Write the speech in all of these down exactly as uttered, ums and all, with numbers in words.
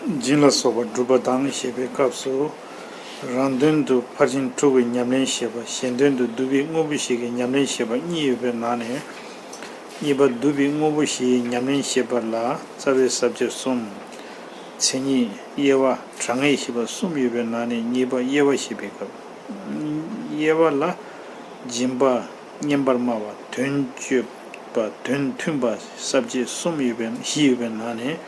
སྦྱིན་ལ་སོགས་པ་སྒྲུབ་པ་དང་ཞེས་པའི་སྐབས་སུ། རང་དོན་དུ་ཕར་ཕྱིན་དྲུག་གི་ཉམས་ལེན་བྱེད་པ། གཞན་དོན་དུ་བསྡུ་བའི་དངོས་པོ་བཞི་གི་ཉམས་ལེན་བྱེད་པ་གཉིས་ཡོད་པའི་ནང་ནས། གཉིས་པ་བསྡུ་བའི་དངོས་པོ་བཞིའི་ཉམས་ལེན་བྱེད་པ་ལ་རྩ་བའི་ས་བཅད་གསུམ། མཚན་ཉིད། དབྱེ་བ། དྲང་ངེས་ཞེས་པ་གསུམ་ཡོད་པའི་ནང་ནས་གཉིས་པ་དབྱེ་བ་བྱེད་པའི་སྐབས། དབྱེ་བ་ལ། སྦྱིན་པ། བསྙེན་པར་སྨྲ་བ། དོན་སྤྱོད་པ། དོན་མཐུན་པ། ས་བཅད་གསུམ་ཡོད་པའི་བཞི་ཡོད་པའི་ནང་ནས།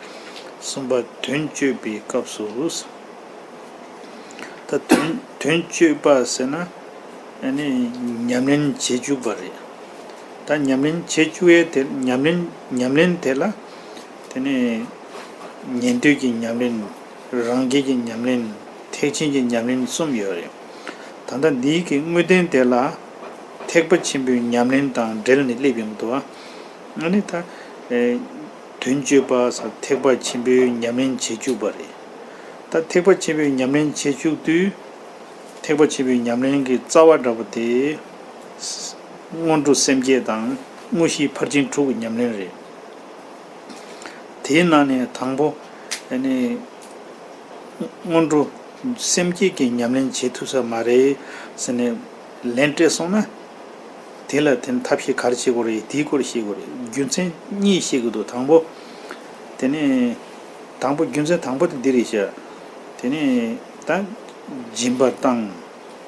གསུམ་པ་དོན་སྤྱོད་པའི་སྐབས་སུ། ད་དོན་དོན་སྤྱོད་པ་ཟེར་ན། ཨ་ནི་ཉམས་ལེན་བྱེད་བཅུག་པ་རེད། ད་ཉམས་ལེན་བྱེད་བཅུག་ཡས་དེ། ཉམས་ལེན་ཉམས་ལེན་དེ་ལ། དེ་ནས་ཉན་ཐོས་ཀྱི་ཉམས་ལེན། རང་རྒྱལ་གྱི་ཉམས་ལེན། ཐེག་ཆེན་གྱི་ཉམས་ལེན་གསུམ་ཡོད་རེད། ད་ལྟ་འདིའི་གི་དངོས་བསྟན་དེ་ལ། ཐེག་པ་ཆེན་པོའི་ཉམས་ལེན་དང་འབྲེལ་ནས་སླེབས་ཡོང་གི་འདུག་ཨ། ཨ་ནི་ད། ཨེ། དོན་སྤྱོད་པ་ཟེར་ཐེག་པ་ཆེན་པོའི་ཉམས་ལེན་བྱེད་བཅུག་པ་རེད། ད་ཐེག་པ་ཆེན་པོའི་ཉམས་ལེན་བྱེད་བཅུག་དུས། ཐེག་པ་ཆེན་པོའི་ཉམས་ལེན་གྱི་རྩ་བ་འདྲ་པོ་དེ། སྔོན་འགྲོ་སེམས་བསྐྱེད་དང་དངོས་གཞིའི་ཕར་ཕྱིན་དྲུག་གི་ཉམས་ལེན་རེད། དེའི་ནང་ནས་དང་པོ། ཨ་ནི། སྔོན་འགྲོ་སེམས་བསྐྱེད་ཀྱི་ཉམས་ལེན་བྱེད་ཐུབ་ས་མ་རེད་ཟེར་ནས་ལན་སྤྲད་སོང་ན། དེ་ལ་དེ་ནི་ཐབས་ཤེས་ག་རེ་བྱེད་དགོས་རེད། དེའི་སྐོར་བཤད་དགོས་རེད། རྒྱུ་མཚན་གཉིས་བཤད་དགོས་འདུག་དང་པོ། དེ་ནས་དང་པོ་རྒྱུ་མཚན་དང་པོ་དེ་འདི་རེད་ཤག་དེ་ནས་ད་སྦྱིན་པ་བཏང་།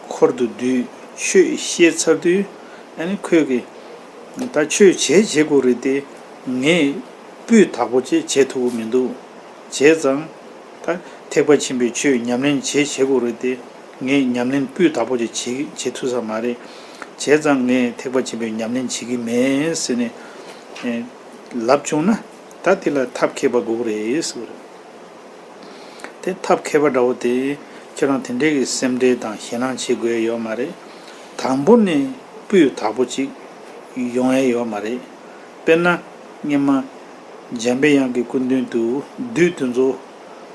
འཁོར་དུ་འདུས། ཆོས་བཤད་ཚར་དུས། ཨ་ནི་ཁོས་ཀྱི། ད་ཆོས་བྱེད་བྱེད་དགོས་རེད་དེ། ངས་སྤུས་དག་པོ་ཅིག་བྱེད་ཐུབ་ཀྱི་མི་འདུག་བྱས་ཙང་། ད་ཐེག་པ་ཆེན་པོའི་ཆོས་ཉམས་ལེན་བྱེད་བྱེད་དགོས་རེད་དེ། ངས་ཉམས་ལེན་སྤུས་དག་པོ་ཅིག་བྱེད་བྱེད་ཐུབ་ས་མ་རེད། བྱས་ཙང་ངས་ཐེག་པ་ཆེན་པོའི་ཉམས་ལེན་བྱེད་ཀྱི་མེད་ཟེར་ནས། ཨེ། ལབ་བྱུང་ན། ད་དེ་ལ་ཐབས་མཁས་པ་དགོས་ཀྱི་རེད་ཟེར་བ་རེད། དེ་ཐབས་མཁས་པ་འདྲ་བོ་དེ། ཁྱེད་རང་དེ་འདྲའི་གི་སེམས་ཁྲལ་དང་ཞེད་སྣང་བྱེད་དགོས་ཡ་ཡོད་མ་རེད། དང་པོ་ནས་སྤུས་དག་པོ་ཅིག་ཡོང་ཡ་ཡོད་མ་རེད། དཔེར་ན། སྔོན་མ། འཇམ་པའི་དབྱངས་ཀྱི་སྐུ་མདུན་དུ་བདུད་དེ་ཚོ་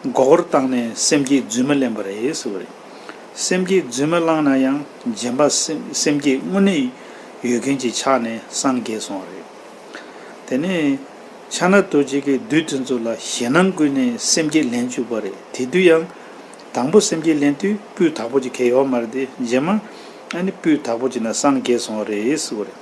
མགོ་སྐོར་བཏང་ནས་སེམས་བསྐྱེད་རྫུན་མ་ལེན་པ་རེད་ཟེར་བ་རེད། སེམས་བསྐྱེད་རྫུན་མ་བླངས་ན་ཡང་འཇམ་པ་སེམས་སེམས་བསྐྱེད་དངོས་གནས་ཡོད་མཁན་ཅིག་ཆགས་ནས་སངས་རྒྱས་སོང་བ་རེད། དེ་ནས་ཕྱག་ན་རྡོ་རྗེ་གིས་བདུད་དེ་ཚོ་ལ་ཞེད་སྣང་བསྐུལ་ནས་སེམས་བསྐྱེད་ལེན་བཅུག་པ་རེད། དེ་དུས་ཡང་དང་པོ་སེམས་བསྐྱེད་ལེན་དུས་སྤུས་དག་པོ་ཅིག་གས་ཡོད་མ་རེད་དེ། རྗེས་མ་ཨ་ནི་སྤུས་དག་པོ་ཅིག་ན་སངས་རྒྱས་སོང་བ་རེད་ཟེར་བ་རེད།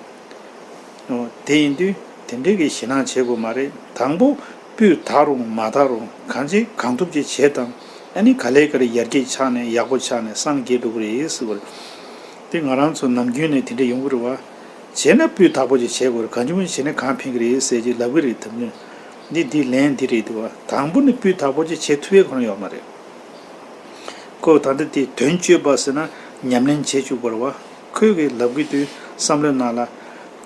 ཨོ། དེ་ཡིན་དུས་དེ་འདྲའི་གི་ཞེད་སྣང་བྱེད་དགོས་མ་རེད། དང་པོ་སྤུས་དག་རུང་མ་དག་རུང་གང་བྱེད་གང་ཐུབ་ཅིག་བྱེད་དང་། ཨ་ནི་ག་ལེ་ག་ལེ་ཡར་རྒྱས་ཆགས་ནས་ཡག་པོ་ཆགས་ནས་སངས་རྒྱས་འགྲོ་གི་རེད་ཟེར་བ་རེད། དེ་ང་རང་ཚོ་ནམ་རྒྱུན་ནས་དེ་འདྲ་ཡོང་གི་རེད་བ། བྱས་ན་སྤུས་དག་པོ་ཅིག་བྱེད་དགོས་རེད། གང་བྱུང་བྱས་ན་གང་ཕན་གི་རེད་ཟེར་ཅིག་ལབ་གི་རེད། དམ་ཉམས་འདི་འདི་ལན་འདི་རེད་འདུག་བ། དང་པོ་ནི་སྤུས་དག་པོ་ཅིག་བྱེད་ཐུབ་ཡས་ཁོ་ན་ཡོད་མ་རེད། ཁོ་ད་ལྟ་དེ་དོན་སྤྱོད་པ་ཟེར་ན་ཉམས་ལེན་བྱེད་བཅུག་པ་རེད་བ། ཁོས་གི་ལབ་གི་དུས་བསམ་བློའི་ནང་ལ།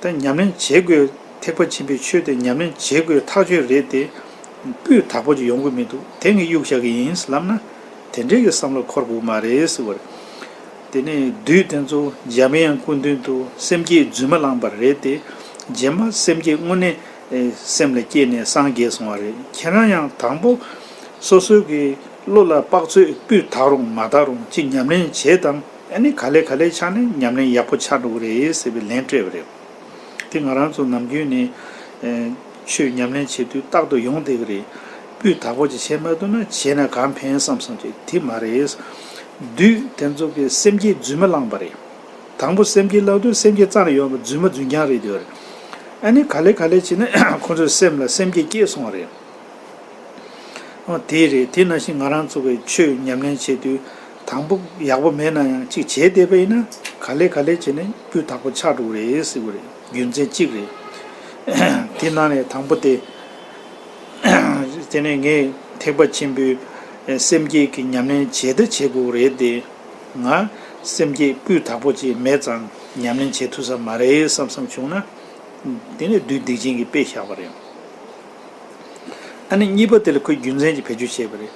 ད་ཉམས་ལེན་བྱེད་དགོས། ཐེག་པ་ཆེན་པོའི་ཆོས་དེ་ཉམས་ལེན་བྱེད་དགོས་ཐག་ཆོད་རེད་དེ། སྤུས་དག་པོ་ཅིག་ཡོང་གི་མི་འདུག་དེ་ངས་གཡུག་བཞག་གི་ཡིན་ལབ་ན། དེ་འདྲའི་གི་བསམ་བློ་འཁོར་དགོས་མ་རེད་ཟེར་བ་རེད། དེ་ནས་བདུད་དེ་ཚོ་འཇམ་དབྱངས་སྐུ་མདུན་དུ་སེམས་བསྐྱེད་རྫུན་མ་བླངས་པ་རེད་དེ། རྗེས་མ་སེམས་བསྐྱེད་དངོས་གནས་སེམས་ལ་སྐྱེས་ནས་སངས་རྒྱས་སོང་བ་རེད། ཁྱེད་རང་ཡང་དང་པོ་སོ་སོའི་གི་བློ་ལ་དཔག་ཚོད་སྤུས་དག་རུང་མ་དག་རུང་ཅིག་ཉམས་ལེན་བྱེད་དང་། ཨ་ནི་ག་ལེ་ག་ལེ་ཆགས་ནས་ཉམས་ལེན་ཡག་པོ་ཆགས་འགྲོ་གི་རེད་ཟེར་བའི་ལན་སྤྲད་པ་རེད། དེ་ང་རང་ཚོ་ནམ་རྒྱུན་ནས། ཨེ། ཆོས་ཉམས་ལེན་བྱེད་དུས་རྟག་ཏུ་ཡོང་བསྡད་ཀྱི་རེད། སྤུས་དག་པོ་ཅིག་བྱེད་མ་ཐུབ་ན་བྱས་ན་གང་ཕན་བསམ་བསམ་བྱེད། དེ་མ་རེད། བདུད་དེ་ཚོ་གིས་སེམས་བསྐྱེད་རྫུན་མ་བླངས་པ་རེད། དང་པོ་སེམས་བསྐྱེད་བླངས་དུས་སེམས་བསྐྱེད་རྩ་ནས་ཡོད་པ་རྫུན་མ་རྫུན་རྐྱང་རེད་འདོད་རེད། ཨ་ནི་ག་ལེ་ག་ལེ་བྱས་ནས་ཁོ་ཚོའི་སེམས་ལ་སེམས་བསྐྱེད་སྐྱེས་སོང་བ་རེད། ཨོ་དེ་རེད། དེ་ནང་བཞིན་ང་རང་ཚོ་གི་ཆོས་ཉམས་ལེན་བྱེད་དུས་དང་པོ་ཡག་པོ་མེད་ན་ཡང་གཅིག་བྱས་བསྡད་པ་ཡིན་ན་ག་ལེ་ག་ལེ་བྱས་ནས་སྤུས་དག་པོ་ཆགས་འགྲོ་གི་རེད་ཟེར་གི་རེད། རྒྱུ་མཚན་གཅིག་རེད། དེ་ནང་ནས་དང་པོ་དེ། དེ་ནས་ངས་ཐེག་པ་ཆེན་པོའི་སེམས་བསྐྱེད་ཀྱི་ཉམས་ལེན་བྱེད་ད་བྱེད་དགོས་རེད་དེ། ང་སེམས་བསྐྱེད་སྤུས་དག་པོ་ཅིག་མེད་ཙང་ཉམས་ལེན་བྱེད་ཐུབ་ས་མ་རེད་བསམ་བསམ་བྱུང་ན། དེ་ནས་བདུད་སྡིག་ཅན་གྱིས་དཔེ་བཞག་པ་རེད། ཨ་ནི་གཉིས་པ་དེ་ལ་ཁོས་རྒྱུ་མཚན་གྱིས་བེད་སྤྱོད་བྱས་པ་རེད།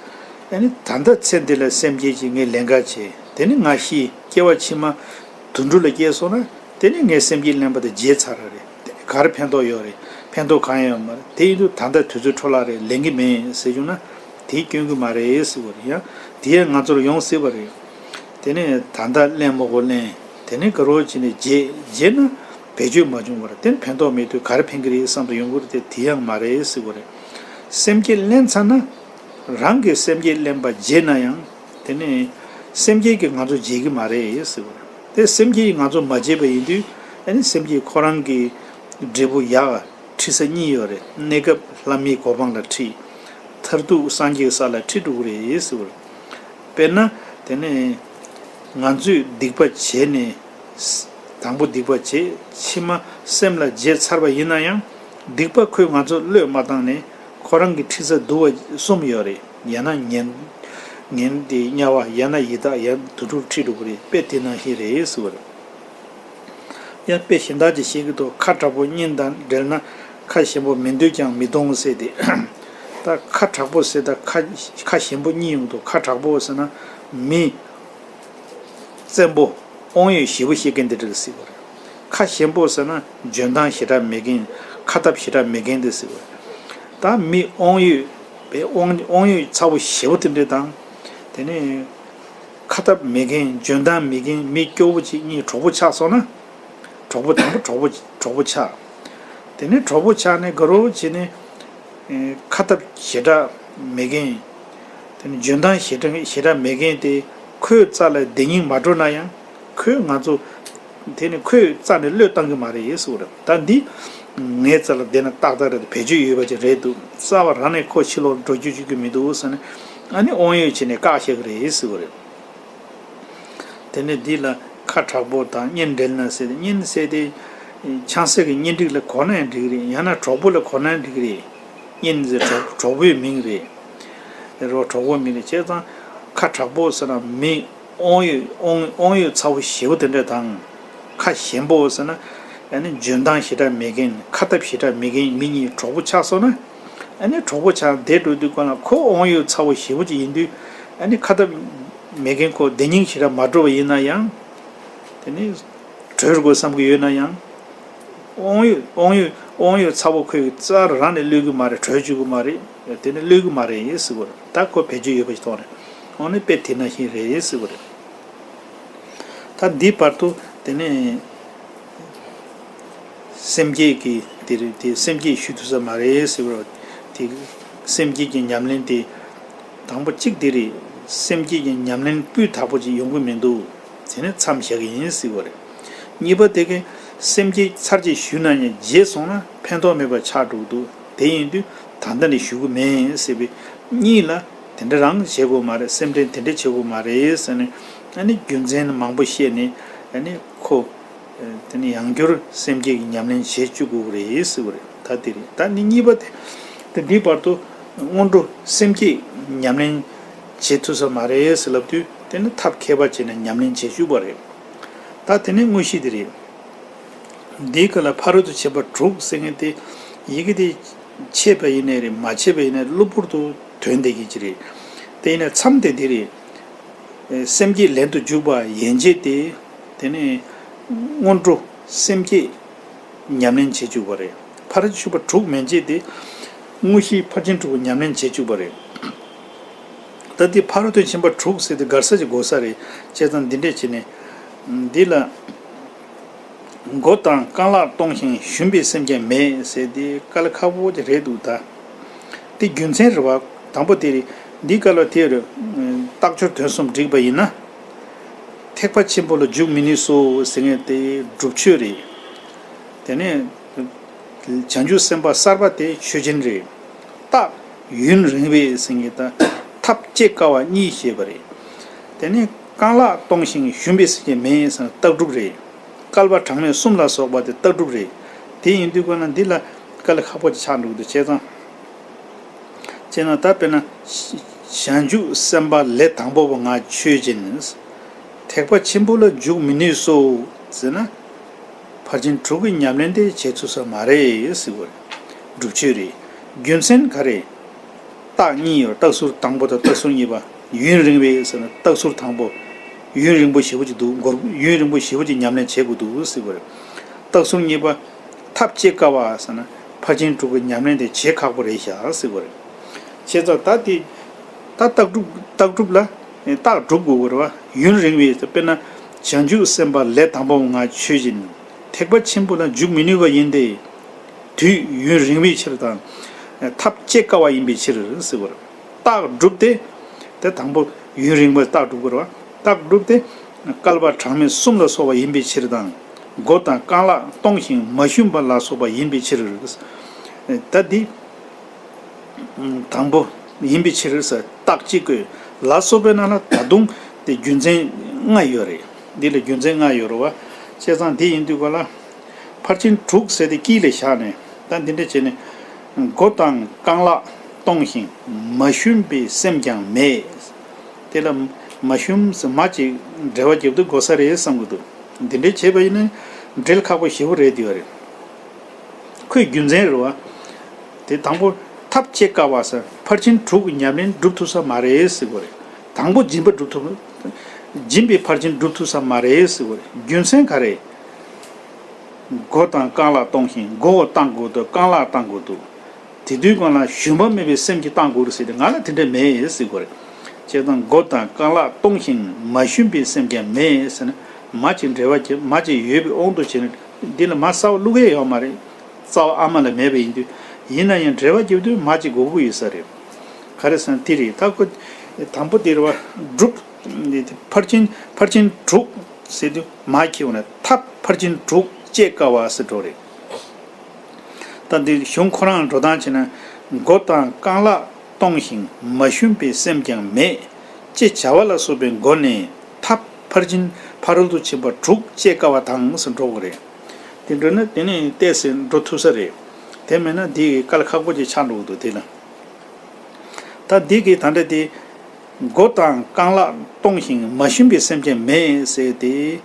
ཨ་ནི་ད་ལྟ་ཚེ་འདི་ལ་སེམས་བསྐྱེད་ཅིག་ངས་ལེན་ག་བྱས། དེ་ནི་ང་ཤི་སྐྱེ་བ་ཕྱི་མ་དུད་འགྲོ་ལ་སྐྱེས་སོང་ན། དེ་ནི་ངས་སེམས་བསྐྱེད་ལེན་པ་དེ་བརྗེད་ཚར་ར་རེད། དེ་ནི་ག་རེ་ཕན་ཐོགས་ཡོད་རེད། ཕན་ཐོགས་གང་ཡང་ཡོད་མ་རེད། དེ་ཡིན་དུས་ད་ལྟ་དུས་ཚོད་འཕྲོ་བརླག་རེད། ལེན་གྱི་མེད་ཟེར་བྱུང་ན། དེ་སྐྱོན་གྱི་མ་རེད་ཟེར་བ་རེད། ཡང་དེ་ཡང་ང་ཚོར་ཡོང་སྲིད་པ་རེད། དེ་ནས་ད་ལྟ་གླེན་མོ་གོ་གླེན། དེ་ནས་དགའ་རོགས་བྱས་ནས་བརྗེད་བརྗེད་ན་བེད་སྤྱོད་མ་བྱུང་བར་དེ་ནི་ཕན་ཐོགས་མེད་དུས་ག་རེ་ཕན་གྱི་རེད་བསམ་དུ་ཡོང་གི་རེད་དེ། དེ་ཡང་མ་རེད་ཟེར་བ་རེད། སེམས་བསྐྱེད་ལེན་ཚར་ན། རང་གིས་སེམས་བསྐྱེད་ལེན་པ་བརྗེད་ན་ཡང་དེ་ནི་སེམས་བསྐྱེད་ཀྱིས་ང་ཚོ་བརྗེད་ཀྱི་མ་རེད་ཟེར་བ་རེད། དེ་སེམས་བསྐྱེད་ཀྱིས་ང་ཚོ་མ་བརྗེད་པ་ཡིན་དུས་ཨ་ནི་སེམས་བསྐྱེད་ཁོ་རང་གི་འབྲས་བུ་ཡག་ཁྲིད་ས་གཉིས་ཡོད་རེད། གནས་སྐབས་ལྷ་མིའི་གོ་འཕང་ལ་ཁྲིད། མཐར་ཐུག་སངས་རྒྱས་ས་ལ་ཁྲིད་འགྲོ་གི་རེད་ཟེར་བ་རེད། དཔེར་ན་དེ་ནི་ང་ཚོས་སྡིག་པ་བྱས་ནས། དང་པོ་སྡིག་པ་བྱས། ཕྱི་མ་སེམས་ལ་བརྗེད་ཚར་བ་ཡིན་ན་ཡང་སྡིག་པ་ཁོས་ང་ཚོ་བློས་མ་བཏང་ནས་ཁོ་རང་གི་ཁྲིད་ས་དུ་བ་གསུམ་ཡོད་རེད། ཡང་ན་ངན་ངན་དེ་དམྱལ་བ། ཡང་ན་ཡི་དྭགས། ཡང་དུད་འགྲོར་ཁྲིད་འགྲོ་གི་རེད། དཔེ་དེ་ནང་བཞིན་རེད་ཟེར་བ་རེད། ཡང་དཔེ་གཞན་དག་ཅིག་བཤད་ཀྱི་འདུག་ཁ་དྲག་པོ་གཉེན་དང་འབྲེལ་ན་ཁ་ཞན་པོ་མི་འདོད་ཀྱང་མི་གཏོང་ཟེར་ཏེ། ད་ཁ་དྲག་པོ་ཟེར་ད་ཁ་ཁ་ཞན་པོ་གཉིས་ཡོང་འདུག་ཁ་དྲག་པོ་ཟེར་ན་མི་བཙན་པོ་དབང་ཡོད་ཞེ་པོ་བཤད་མཁན་དེ་འདྲ་ཟེར་བ་རེད། ཁ་ཞན་པོ་ཟེར་ན་འཇོན་ཐང་ཞེ་དྲག་མེད་མཁན། ཁ་ཐབས་ཞེ་དྲག་མེད་མཁན་དེ་ཟེར་བ་རེད། ད་མི་དབང་ཡོད་པའི་དབང་དབང་ཡོད་ཚ་བོ་ཞེ་པོ་དེ་འདྲ་དང་། དེ་ནས་ཁ་ཐབས་མེད་མཁན། འཇོན་ཐང་མེད་མཁན། མི་སྐྱོ་བོ་གཅིག་གཉིས་གྲོགས་པོ་ཆགས་སོང་ན། གྲོགས་པོ་དང་པོ་གྲོགས་པོ་གྲོགས་པོ་ཆགས། དེ་ནས་གྲོགས་པོ་ཆགས་ནས་དགའ་རོགས་བྱས་ནས། ཨེ། ཁ་ཐབས་ཞེ་དྲག་མེད་མཁན། དེ་ནས་འཇོན་ཐང་ཞེ་དྲག་ཞེ་དྲག་མེད་མཁན་དེ་ཁོའི་རྩ་ལ་བདེ་སྙིང་མ་འགྲོ་ན་ཡང་ཁོས་ང་ཚོ། དེ་ནི་ཁོའི་རྩ་ནས་བློས་བཏང་གི་མ་རེད་ཟེར་བ་རེད། ད་འདི་ངའི་རྩ་ལ་བསྡད་ན་ཏག་ཏག་རེད། བེད་སྤྱོད་ཡོད་པ་ཅིག་རེད་འདུག་རྩ་བ་རང་ནས་ཁོ་ཕྱི་ལོགས་འགྲོ་རྒྱུ་བཅུག་རྒྱུ་མི་འདུག་ཟེར་ནས། ཨ་ནི་དབང་ཡོད་བྱས་ནས་བཀག་བཞག་གི་རེད་ཟེར་བ་རེད། དེ་ནས་འདི་ལ་ཁ་དྲག་པོ་དང་གཉེན་འབྲེལ་ན་ཟེར་ཏེ། གཉེན་ཟེར་ཏེ་ཆང་ས་གི་གཉེན་སྒྲིག་ལ་གོ་ན་ཡང་འགྲིག་གི་རེད། ཡང་ན་གྲོགས་པོ་ལ་གོ་ན་ཡང་འགྲིག་གི་རེད། གཉེན་ཟེར་གྲོགས་གྲོགས་པོའི་མིང་རེད། རོ་གྲོགས་པོའི་མིང་རེད། བྱས་ཙང་ཁ་དྲག་པོ་ཟེར་ན་མི་དབང་ཡོད་དབང་དབང་ཡོད་ཚ་བོ་ཞེ་པོ་དེ་འདྲ་དང་། ཁ་ཞན་པོ་ཟེར་ན་ཨ་ནི་འཇོན་ཐང་ཞེ་དྲག་མེད་མཁན། ཁ་ཐབས་ཞེ་དྲག་མེད་མཁན་མི་གཉིས་གྲོགས་པོ་ཆགས་སོང་ན། ཨ་ནི་གྲོགས་པོ་ཆགས་བསྡད་འགྲོ་དུས་སྒང་ལ་ཁོ་དབང་ཡོད་ཚ་བོ་ཞེ་པོ་ཅིག་ཡིན་དུས། ཨ་ནི་ཁ་ཐབས་མེད་མཁན་ཁོ་བདེ་སྙིང་ཞེ་དྲག་མ་འགྲོ་བ་ཡིན་ན་ཡང་། དེ་ནི་གྲོལ་དགོས་བསམ་གྱི་ཡོད་ན་ཡང་། དབང་ཡོད་དབང་ཡོད་དབང་ཡོད་ཚ་བོ་ཁོའི་རྩ་རང་ནས་གློད་ཀྱི་མ་རེད། གྲོལ་བཅུག་གི་མ་རེད། དེ་ནི་གློད་ཀྱི་མ་རེད་ཟེར་བ་རེད། ད་ཁོ་བེད་སྤྱོད་ཡོད་པ་ཞིག་མཐོང་རེད། འོ་ནི་དཔེ་དེ་ནང་བཞིན་རེད་ཟེར་བ་རེད། ད་འདི་བར་དུ་དེ་ནས་སེམས་བསྐྱེད་ཀྱི་དེ་རེད། དེ་སེམས་བསྐྱེད་ཞུ་ཐུབ་ས་མ་རེད་ཟེར་བ་རེད། དེ་སེམས་བསྐྱེད་ཀྱི་ཉམས་ལེན་དེ་དང་པོ་གཅིག་དེ་རེད། སེམས་བསྐྱེད་ཀྱི་ཉམས་ལེན་སྤུས་དག་པོ་ཅིག་ཡོང་གི་མི་འདུག་དེ་ནས་མཚམས་བཞག་གི་ཡིན་ཟེར་བ་རེད། གཉིས་པ་དེ་གའི་སེམས་བསྐྱེད་ཚར་གཅིག་ཞུས་ན་ཡང་བརྗེད་སོང་ན་ཕན་ཐོགས་མེད་པ་ཆགས་འགྲོ་གི་འདུག་དེ་ཡིན་དུས་ད་ལྟ་ནས་ཞུ་གི་མེད་ཟེར་བའི་གཉིས་ལ། དེ་འདྲ་རང་བྱེད་དགོས་མ་རེད། སེམས་ཁྲལ་དེ་འདྲ་བྱེད་དགོས་མ་རེད་ཟེར་ནས། ཨ་ནི་རྒྱུ་མཚན་མང་པོ་བཤད་ནས། ཨ་ནི་ཁོ་དེ་ནི་ཡང་བསྐྱར་སེམས་བསྐྱེད་ཀྱི་ཉམས་ལེན་བྱེད་བཅུག་དགོས་ཀྱི་རེད་ཟེར་བ་རེད། ད་དེ་རེད། ད་ནི་གཉིས་པ་དེ། དེ་འདི་བར་དུ་སྔོན་འགྲོ་སེམས་བསྐྱེད་ཉམས་ལེན་བྱེད་ཐུབ་ས་མ་རེད་ཟེར་ལབ་དུས། དེ་ནི་ཐབས་མཁས་པ་བྱས་ནས་ཉམས་ལེན་བྱེད་བཅུག་པ་རེད། ད་དེ་ནི་དངོས་གཞི་དེ་རེད། འདིའི་སྐབས་ལ་ཕ་རོལ་ཏུ་ཕྱིན་པ་དྲུག་ཟེར་མཁན་དེ། ཡི་གེ་དེ་ཆད་པ་ཡིན་ནའི་རེད། མ་ཆད་པ་ཡིན་ནའི་གློ་བུར་དུ་ཐོན་བསྡད་མཁན་ཅིག་རེད། དེ་ཡིན་ན་མཚམས་དེ་འདི་རེད། སེམས་བསྐྱེད་ལན་དུ་འཇུག་པ་ཡན་ཆད་དེ། དེ་ནས་སྔོན་འགྲོ་སེམས་བསྐྱེད་ཉམས་ལེན་བྱེད་བཅུག་པ་རེད། ཕ་རོལ་ཏུ་ཕྱིན་པ་དྲུག་མན་ཆད་དེ་དངོས་གཞིའི་ཕར་ཕྱིན་དྲུག་པོ་ཉམས་ལེན་བྱེད་བཅུག་པ་རེད། ད་འདི་ཕ་རོལ་ཏུ་ཕྱིན་པ་དྲུག་ཟེར་དེ་དགར་ས་ཅིག་དགོས་ས་རེད། བྱས་ཙང་འདི་འདྲས་བྱས་ནས་འདི་ལ། མགོ་དང་རྐང་ལག་གཏོང་ཞིང་ཞུམ་པའི་སེམས་ཀྱང་མེད་ཟེར་དེ་དཀའ་ལས་ཁག་པོ་དེ་རེད་འདུག་ད་དེ་རྒྱུ་མཚན་རེད་བ། དང་པོ་དེ་རེད། འདི་སྐབས་ལ་དེ་རུ་རྟགས་སྦྱོར་དོན་གསུམ་བསྒྲིགས་པ་ཡིན་ན། ཐེག་པ་ཆེན་པོ་ལ་འཇུག་མི་ནུས་སོ་ཟེར་མཁན་དེ་སྒྲུབ་མཆོད་རེད། དེ་ནས་བྱང་ཆུབ་སེམས་དཔའ་གསར་པ་དེ་ཆོས་ཅན་རེད། རྟགས་ཡུན་རིང་བའི་ཟེར་མཁན་དང་ཐབས་བྱེད་དཀའ་བ་གཉིས་བཤད་པ་རེད། དེ་ནས་རྐང་ལག་གཏོང་ཞིང་ཞུམ་པའི་སེམས་ཀྱང་མེད་ཟེར་ན་རྟགས་གྲུབ་རེད། བསྐལ་པ་གྲངས་མེད་གསུམ་ལ་སོགས་པ་དེ་རྟགས་གྲུབ་རེད། དེ་ཡིན་དུས་ཀ་ན་འདི་ལ་དཀའ་ལས་ཁག་པོ་ཅིག་ཆགས་འགྲོ་གི་འདུག་བྱས་ཙང་། བྱས་ན་ད་དཔེར་ན། བྱང་ཆུབ་སེམས་དཔའ་ལས་དང་པོ་པོ་ང་ཆོས་ཅན། ཐེག་པ་ཆེན་པོ་ལ་འཇུག་མི་ནུས་སོ། ཟེར་ན། ཕར་ཕྱིན་དྲུག་གི་ཉམས་ལེན་དེ་བྱེད་ཚུགས་ས་མ་རེད་ཟེར་བ་རེད། སྒྲུབ་མཆོད་རེད། རྒྱུ་མཚན་ག་རེ། རྟགས་གཉིས་ཡོད། རྟགས་ཟུར་དང་པོ་དང་རྟགས་ཟུར་གཉིས་པ། ཡུན་རིང་བའི་ཟེར་ན་རྟགས་ཟུར་དང་པོ། ཡུན་རིང་པོ་ཞེ་པོ་ཅིག་འདུག་འགོར་ཡུན་རིང་པོ་ཞེ་པོ་ཅིག་ཉམས་ལེན་བྱེད་དགོས་འདུག་ཟེར་བ་རེད། རྟགས་ཟུར་གཉིས་པ། ཐབས་བྱེད་དཀའ་བ་ཟེར་ན་ཕར་ཕྱིན་དྲུག་གི་ཉམས་ལེན་དེ་བྱེད་ཁག་པོ་རེད་ཤག་ཟེར་བ་རེད། བྱས་ཙང་ད་དེ། ད་རྟགས་གྲུབ་རྟགས་གྲུབ་ལ་རྟགས་གྲུབ་དགོས་པ་རེད་བ། ཡུན་རིང་བའི་དཔེར་ན་བྱང་ཆུབ་སེམས་དཔའ་ལས་དང་པོ་ང་ཆོས་ཅན། ཐེག་པ་ཆེན་པོ་ལ་འཇུག་མི་ནུས་པ་ཡིན་ཏེ། དུས་ཡུན་རིང་བའི་ཕྱིར་དང་། ཐབས་བྱེད་དཀའ་བ་ཡིན་པའི་ཕྱིར་ཟེར་བ་རེད། རྟགས་སྒྲུབ་སྟེ། དེ་དང་པོ་ཡུན་རིང་བའི་རྟགས་སྒྲུབ་དགོས་རེད་བ། རྟགས་སྒྲུབ་སྟེ། བསྐལ་པ་གྲངས་མེད་གསུམ་ལ་སོགས་པ་ཡིན་པའི་ཕྱིར་དང་། སྒོ་དང་རྐང་ལག་སྟོང་ཞིང་མ་ཞུམ་པ་ལ་སོགས་པ་ཡིན་པའི་ཕྱིར། ད་འདི། དང་པོ་ཡིན་པའི་ཕྱིར་ཟེར་རྟགས་གཅིག་བཀོད། ལ་སོགས་པའི་ནང་ལ་ད་དུང་དེ་རྒྱུ་མཚན་ལྔ་ཡོད་རེད། འདི་ལ་རྒྱུ་མཚན་ལྔ་ཡོད་རེད་བ། བྱས་ཙང་འདི་ཡིན་དུས་ག་ལ། ཕར་ཕྱིན་དྲུག་ཟེར་ཏེ་དཀྱིལ་ལ་བཞག་ནས་ད་འདི་འདྲ་བྱས་ནས། སྒོ་དང་རྐང་ལག་སྟོང་ཞིང་མ་ཞུམ་པའི་སེམས་ཀྱང་མེད། དེ་ལ་མ་ཞུམ་ཟེར་མ་ཅིག་འབྲེལ་བ་རྒྱབ་དུས་དགོས་ས་རེད་བསམ་གྱི་འདུག་འདི་འདྲའི་བྱས་པ་ཡིན་ན་འགྲེལ་ཁག་པོ་ཞེ་པོ་རེད་འདི་བ་རེད། ཁོའི་རྒྱུ་མཚན་རེད་བ། དེ་དང་པོ་ཐབས་སྐྱེ་དཀའ་བ་ཟེར་ཕར་ཕྱིན་དྲུག་གི་ཉམས་ལེན་སྒྲུབ་ཐུབ་ས་མ་རེད་ཟེར་དགོས་རེད། དང་པོ་སྦྱིན་པ་སྒྲུབ་ཐུབ། སྦྱིན་པའི་ཕར་ཕྱིན་སྒྲུབ་ཐུབ་ས་མ་རེད་ཟེར་དགོས་རེད། རྒྱུ་མཚན་ག་རེ། སྒོ་དང་རྐང་ལག་སྟོང་ཞིང་སྒོ་བོ་བཏང་དགོས་འདུག་རྐང་ལག་བཏང་དགོས་འདུག་དེ་དུས་སྒང་ལ་ཞུམ་པ་མེད་པའི་སེམས་ཀྱིས་བཏང་དགོས་རེད་ཟེར་ཏེ་ང་ལ་དེ་འདྲ་མེད་ཟེར་དགོས་རེད། བྱས་ཙང་སྒོ་དང་རྐང་ལག་སྟོང་ཞིང་མ་ཞུམ་པའི་སེམས་ཀྱང་མེད་ཟེར་ན། མ་ཅིག་འབྲེལ་བ་བྱེད་མ་ཅིག་ཡོད་པའི་དབང་དུ་བྱས་ནས་འདི་ལ་མ་གསལ་བ་བླུག་ཡས་ཡོད་མ་རེད། རྩ་བ་ཨ་མ་ལ་མེད་པ་ཡིན་དུས། ཡིན་ན་ཡང་འབྲེལ་བ་རྒྱབ་དུས་མ་ཅིག་དགོས་ཀྱི་ཡོད་ས་རེད། ག་རེ་ཟེར་ན་དེ་རེད། ད་ཁོ་དང་པོ་དེ་རེད་བ། སྒྲུབ། ཕར་ཕྱིན་ཕར་ཕྱིན་དྲུག་ཟེར་དུས་མ་ཁྱེར་བ་ན་ཐབས་ཕར་ཕྱིན་དྲུག་སྐྱེ་དཀའ་བ་ཟེར་འགྲོ་རེད། ད་འདི་གཞུང་ཁོ་རང་འགྲོ་སྟངས་བྱས་ན། སྒོ་དང་རྐང་ལག་སྟོང་ཞིང་མ་ཞུམ་པའི་སེམས་ཀྱང་མེད། ཅེས་བྱ་བ་ལ་སོགས་པའི་སྒོ་ནས་ཐབས་ཕར་ཕྱིན་ཕ་རོལ་ཏུ་ཕྱིན་པ་དྲུག་སྐྱེ་དཀའ་བ་དང་ཟེར་འགྲོ་དགོས་རེད། དེ་འགྲོ་ན་དེ་ནས་ཏོག་ཙམ་འགྲོ་ཐུབ་ས་རེད། དེ་མེད་ན་འདི་གི་དཀའ་ལས་ཁག་པོ་ཅིག་ཆགས་འགྲོ་གི་འདུག་དེ་ལ། ད་འདི་གི་ད་ལྟ་དེ། སྒོ་དང་རྐང་ལག་སྟོང་ཞིང་མ་ཞུམ་པའི་སེམས་ཅན་མེད་ཟེར་ཏེ།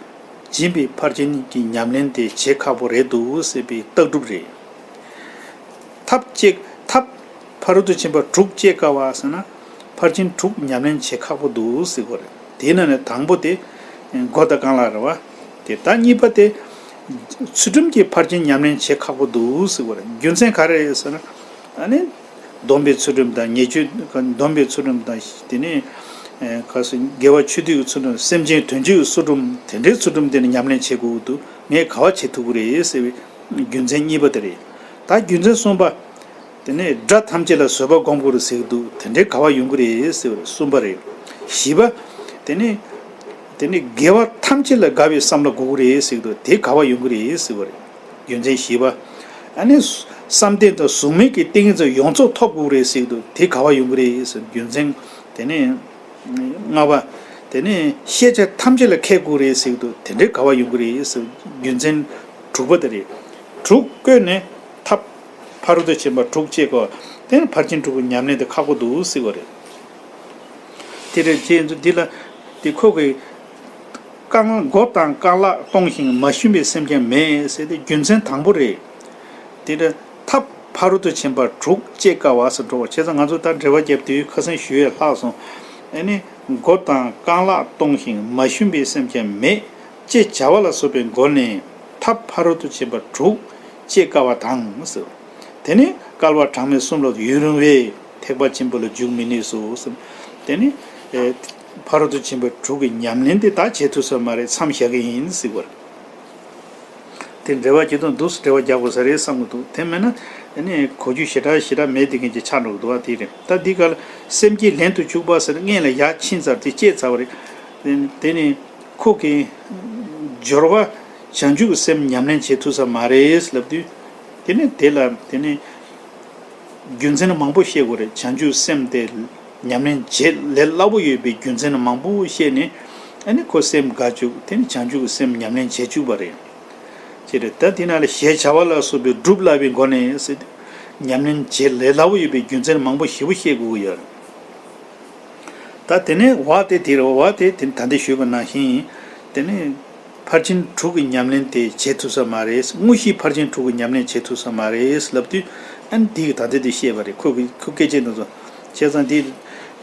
སྦྱིན་པའི་ཕར་ཕྱིན་གྱི་ཉམས་ལེན་དེ་བྱེད་ཁག་པོ་རེད་འདུག་ཟེར་བའི་རྟགས་གྲུབ་རེད། ཐབས་སྐྱེ་ཐབས་ཕ་རོལ་ཏུ་ཕྱིན་པ་དྲུག་སྐྱེ་དཀའ་བ་ཟེར་ན། ཕར་ཕྱིན་དྲུག་ཉམས་ལེན་བྱེད་ཁག་པོ་འདུག་ཟེར་དགོས་རེད། དེའི་ནང་ནས་དང་པོ་དེ། སྒོ་དང་རྐང་ལག་རེད་བ། དེ་ད་གཉིས་པ་དེ། ཚུལ་ཁྲིམས་ཀྱི་ཕར་ཕྱིན་ཉམས་ལེན་བྱེད་ཁག་པོ་འདུག་ཟེར་དགོས་རེད། རྒྱུ་མཚན་ག་རེ་རེད་ཟེར་ན། ཨ་ནི། སྡོམ་པའི་ཚུལ་ཁྲིམས་དང་ཉེས་སྤྱོད་སྡོམ་པའི་ཚུལ་ཁྲིམས་དང་དེ་ནས། ཨེ་ག་སོ་དགེ་བ་ཆོས་སྡུད་ཀྱི་ཚུལ་ཁྲིམས་སེམས་ཅན་དོན་བྱེད་ཀྱི་ཚུལ་ཁྲིམས་དེ་འདྲའི་ཚུལ་ཁྲིམས་དེ་ནི་ཉམས་ལེན་བྱེད་དགོས་ཀྱི་འདུག་ངས་ག་བ་བྱེད་ཐུབ་ཀྱི་རེད་ཟེར་བའི་རྒྱུ་མཚན་གཉིས་པ་དེ་རེད། ད་རྒྱུ་མཚན་གསུམ་པ། དེ་ནས་དགྲ་ཐམས་ཅད་ལ་བཟོད་པ་སྒོམ་དགོས་རེད་ཟེར་གྱི་འདུག་དེ་འདྲའི་ག་བ་ཡོང་གི་རེད་ཟེར་བ་རེད། གསུམ་པ་རེད། བཞི་པ། དེ་ནས། དེ་ནས་དགེ་བ་ཐམས་ཅད་ལ་དགའ་བའི་བསམ་བློ་དགོས་ཀྱི་རེད་ཟེར་གྱི་འདུག་དེ་ག་བ་ཡོང་གི་རེད་ཟེར་བ་རེད། རྒྱུ་མཚན་བཞི་པ། ཨ་ནི། བསམ་གཏན་དང་གཟུགས་མེད་ཀྱི་ཏིང་ངེ་འཛིན་ཡོངས་རྫོགས་ཐོབ་དགོས་རེད་ཟེར་གྱི་འདུག་དེ་ག་བ་ཡོང་གི་རེད་ཟེར་རྒྱུ་མཚན། དེ་ནས། ལྔ་པ། དེ་ནས་ཤེས་བྱ་ཐམས་ཅད་ལ་མཁས་དགོས་རེད་ཟེར་གྱི་འདུག་དེ་འདྲའི་ག་བ་ཡོང་གི་རེད་ཟེར་རྒྱུ་མཚན་དྲུག་པ་དེ་རེད། དྲུག་བཀོད་ནས་ཐབས་ཕ་རོལ་ཏུ་ཕྱིན་པ་དྲུག་སྐྱེ་དགོས། དེ་ནི་ཕར་ཕྱིན་དྲུག་གི་ཉམས་ལེན་དེ་ཁག་པོ་འདུག་ཟེར་བ་རེད། དེ་རེད། དེ་ཚོ་འདི་ལ་དེ་ཁོ་གི། རྐང་སྒོ་དང་རྐང་ལག་སྟོང་ཞིང་མ་ཞུམ་པའི་སེམས་ཅན་མེད་ཟེར་ཏེ་རྒྱུ་མཚན་དང་པོ་རེད། དེ་ལ་ཐབས་ཕ་རོལ་ཏུ་ཕྱིན་པ་དྲུག་སྐྱེ་དཀའ་བ་ཟེར་འགྲོ་བ་བྱས་ཙང་ང་ཚོ་ད་འགྲེལ་པ་བརྒྱབ་དུས་ཁ་སང་ཞུ་ཡས་ལྷག་སོང་། ཨ་ནི་སྒོ་དང་རྐང་ལག་སྟོང་ཞིང་མ་ཞུམ་པའི་སེམས་ཅན་མེད་ཅེས་བྱ་བ་ལ་སོགས་པའི་སྒོ་ནས་ཐབས་ཕ་རོལ་ཏུ་ཕྱིན་པ་དྲུག་སྐྱེ་དཀའ་བ་དང་ཟེར། དེ་ནི་བསྐལ་པ་གྲངས་མེད་གསུམ་ལ་ཡུན་རིང་བས་ཐེག་པ་ཆེན་པོ་ལ་འཇུག་མི་ནུས་སོ་གསུངས། དེ་ནི། ཨེ། ཕ་རོལ་ཏུ་ཕྱིན་པ་དྲུག་གི་ཉམས་ལེན་དེ་ད་བྱེད་ཐུབ་ས་མ་རེད། མཚམས་བཞག་གི་ཡིན་ཟེར་བ་རེད། དེ་འགྲེལ་པ་ཇི་ལྟར་འདུག་འགྲེལ་པ་རྒྱག་དགོས་ས་རེད་བསམ་གྱི་འདུག་དེ་མེད་ན། ཨེ་ནི་གོ་རྒྱུ་ཞེ་དྲག་ཞེ་དྲག་མེད་དེ་མཁན་གྱི་ཆགས་འགྲོ་གི་འདུག་བ་དེ་རེད། ད་འདི་ག་ལ་སེམས་བསྐྱེད་ལྷན་དུ་བཅུག་པ་ཟེར་སྔོན་ལ་ཡར་ཕྱིན་ཚར་དེ་བསྐྱེད་ཚར་བ་རེད། དེ་ནི། ཁོ་གི་སྦྱོར་བ་བྱང་ཆུབ་ཀྱི་སེམས་ཉམས་ལེན་བྱེད་ཐུབ་ས་མ་རེད་ལབ་དུས། དེ་ནི་དེ་ལ་དེ་ནི་རྒྱུ་མཚན་མང་པོ་བཤད་དགོས་རེད། བྱང་ཆུབ་སེམས་དེ་ཉམས་ལེན་བྱེད་ལས་སླ་པོ་ཡོད་པའི་རྒྱུ་མཚན་མང་པོ་བཤད་ནས། ཨ་ནི་ཁོ་སེམས་དགའ་བཅུག་དེ་ནི་བྱང་ཆུབ་ཀྱི་སེམས་ཉམས་ལེན་བྱེད་བཅུག་པ་རེད། ཅེས་རེད། ད་དེ་ན་ལ་ཞེས་བྱ་བ་ལ་སོགས་པའི་སྒྲུབ་སླ་བའི་སྒོ་ནས་ཟེར་དུས། ཉམས་ལེན་བྱེད་ལས་སླ་པོ་ཡོད་པའི་རྒྱུ་མཚན་མང་པོ་ཞེ་པོ་བཤད་དགོས་ཀྱི་ཡོད་རེད། ད་དེ་ནས་བ་དེ་དེ་རེད། བ་དེ་དེ་ད་ལྟ་ཞུས་པ་ནང་བཞིན། དེ་ནས་ཕར་ཕྱིན་དྲུག་གི་ཉམས་ལེན་དེ་བྱེད་ཐུབ་ས་མ་རེད། དངོས་གཞིའི་ཕར་ཕྱིན་དྲུག་གི་ཉམས་ལེན་བྱེད་ཐུབ་ས་མ་རེད་ལབ་དུས། ཨ་ནི་དེ་གི་ད་ལྟ་དེ་བཤད་པ་རེད། ཁོ་གི་ཁོ་སྐད་ཆ་འདི་ཚོ། བྱས་ཙང་དེ།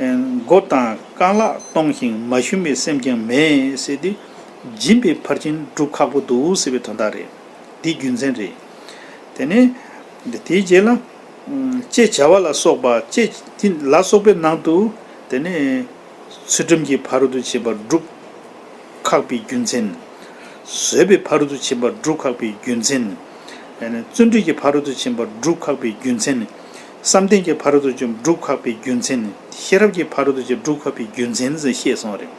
སྒོ་དང་རྐང་ལག་སྟོང་ཞིང་མ་ཞུམ་པའི་སེམས་ཀྱང་མེད་ཟེར་དུས། སྦྱིན་པའི་ཕར་ཕྱིན་སྒྲུབ་ཁག་པོ་འདུག་ཟེར་བའི་དོན་དག་རེད། འདི་རྒྱུ་མཚན་རེད། དེ་ནས། དེའི་རྗེས་ལ། ཅེས་བྱ་བ་ལ་སོགས་པ་ཅེས་དེ་ལ་སོགས་པའི་ནང་དུ། དེ་ནས། ཚུལ་ཁྲིམས་ཀྱི་ཕ་རོལ་ཏུ་ཕྱིན་པ་སྒྲུབ་ཁག་པའི་རྒྱུ་མཚན། བཟོད་པའི་ཕ་རོལ་ཏུ་ཕྱིན་པ་སྒྲུབ་ཁག་པའི་རྒྱུ་མཚན། བརྩོན་འགྲུས་ཀྱི་ཕ་རོལ་ཏུ་ཕྱིན་པ་སྒྲུབ་ཁག་པའི་རྒྱུ་མཚན། བསམ་གཏན་གྱི་ཕ་རོལ་ཏུ་ཕྱིན་པ་སྒྲུབ་ཁག་པའི་རྒྱུ་མཚན། ཤེས་རབ་ཀྱི་ཕ་རོལ་ཏུ་ཕྱིན་པ་སྒྲུབ་ཁག་པའི་རྒྱུ་མཚན་ཟེར་བཤད་སོང་བ་རེད།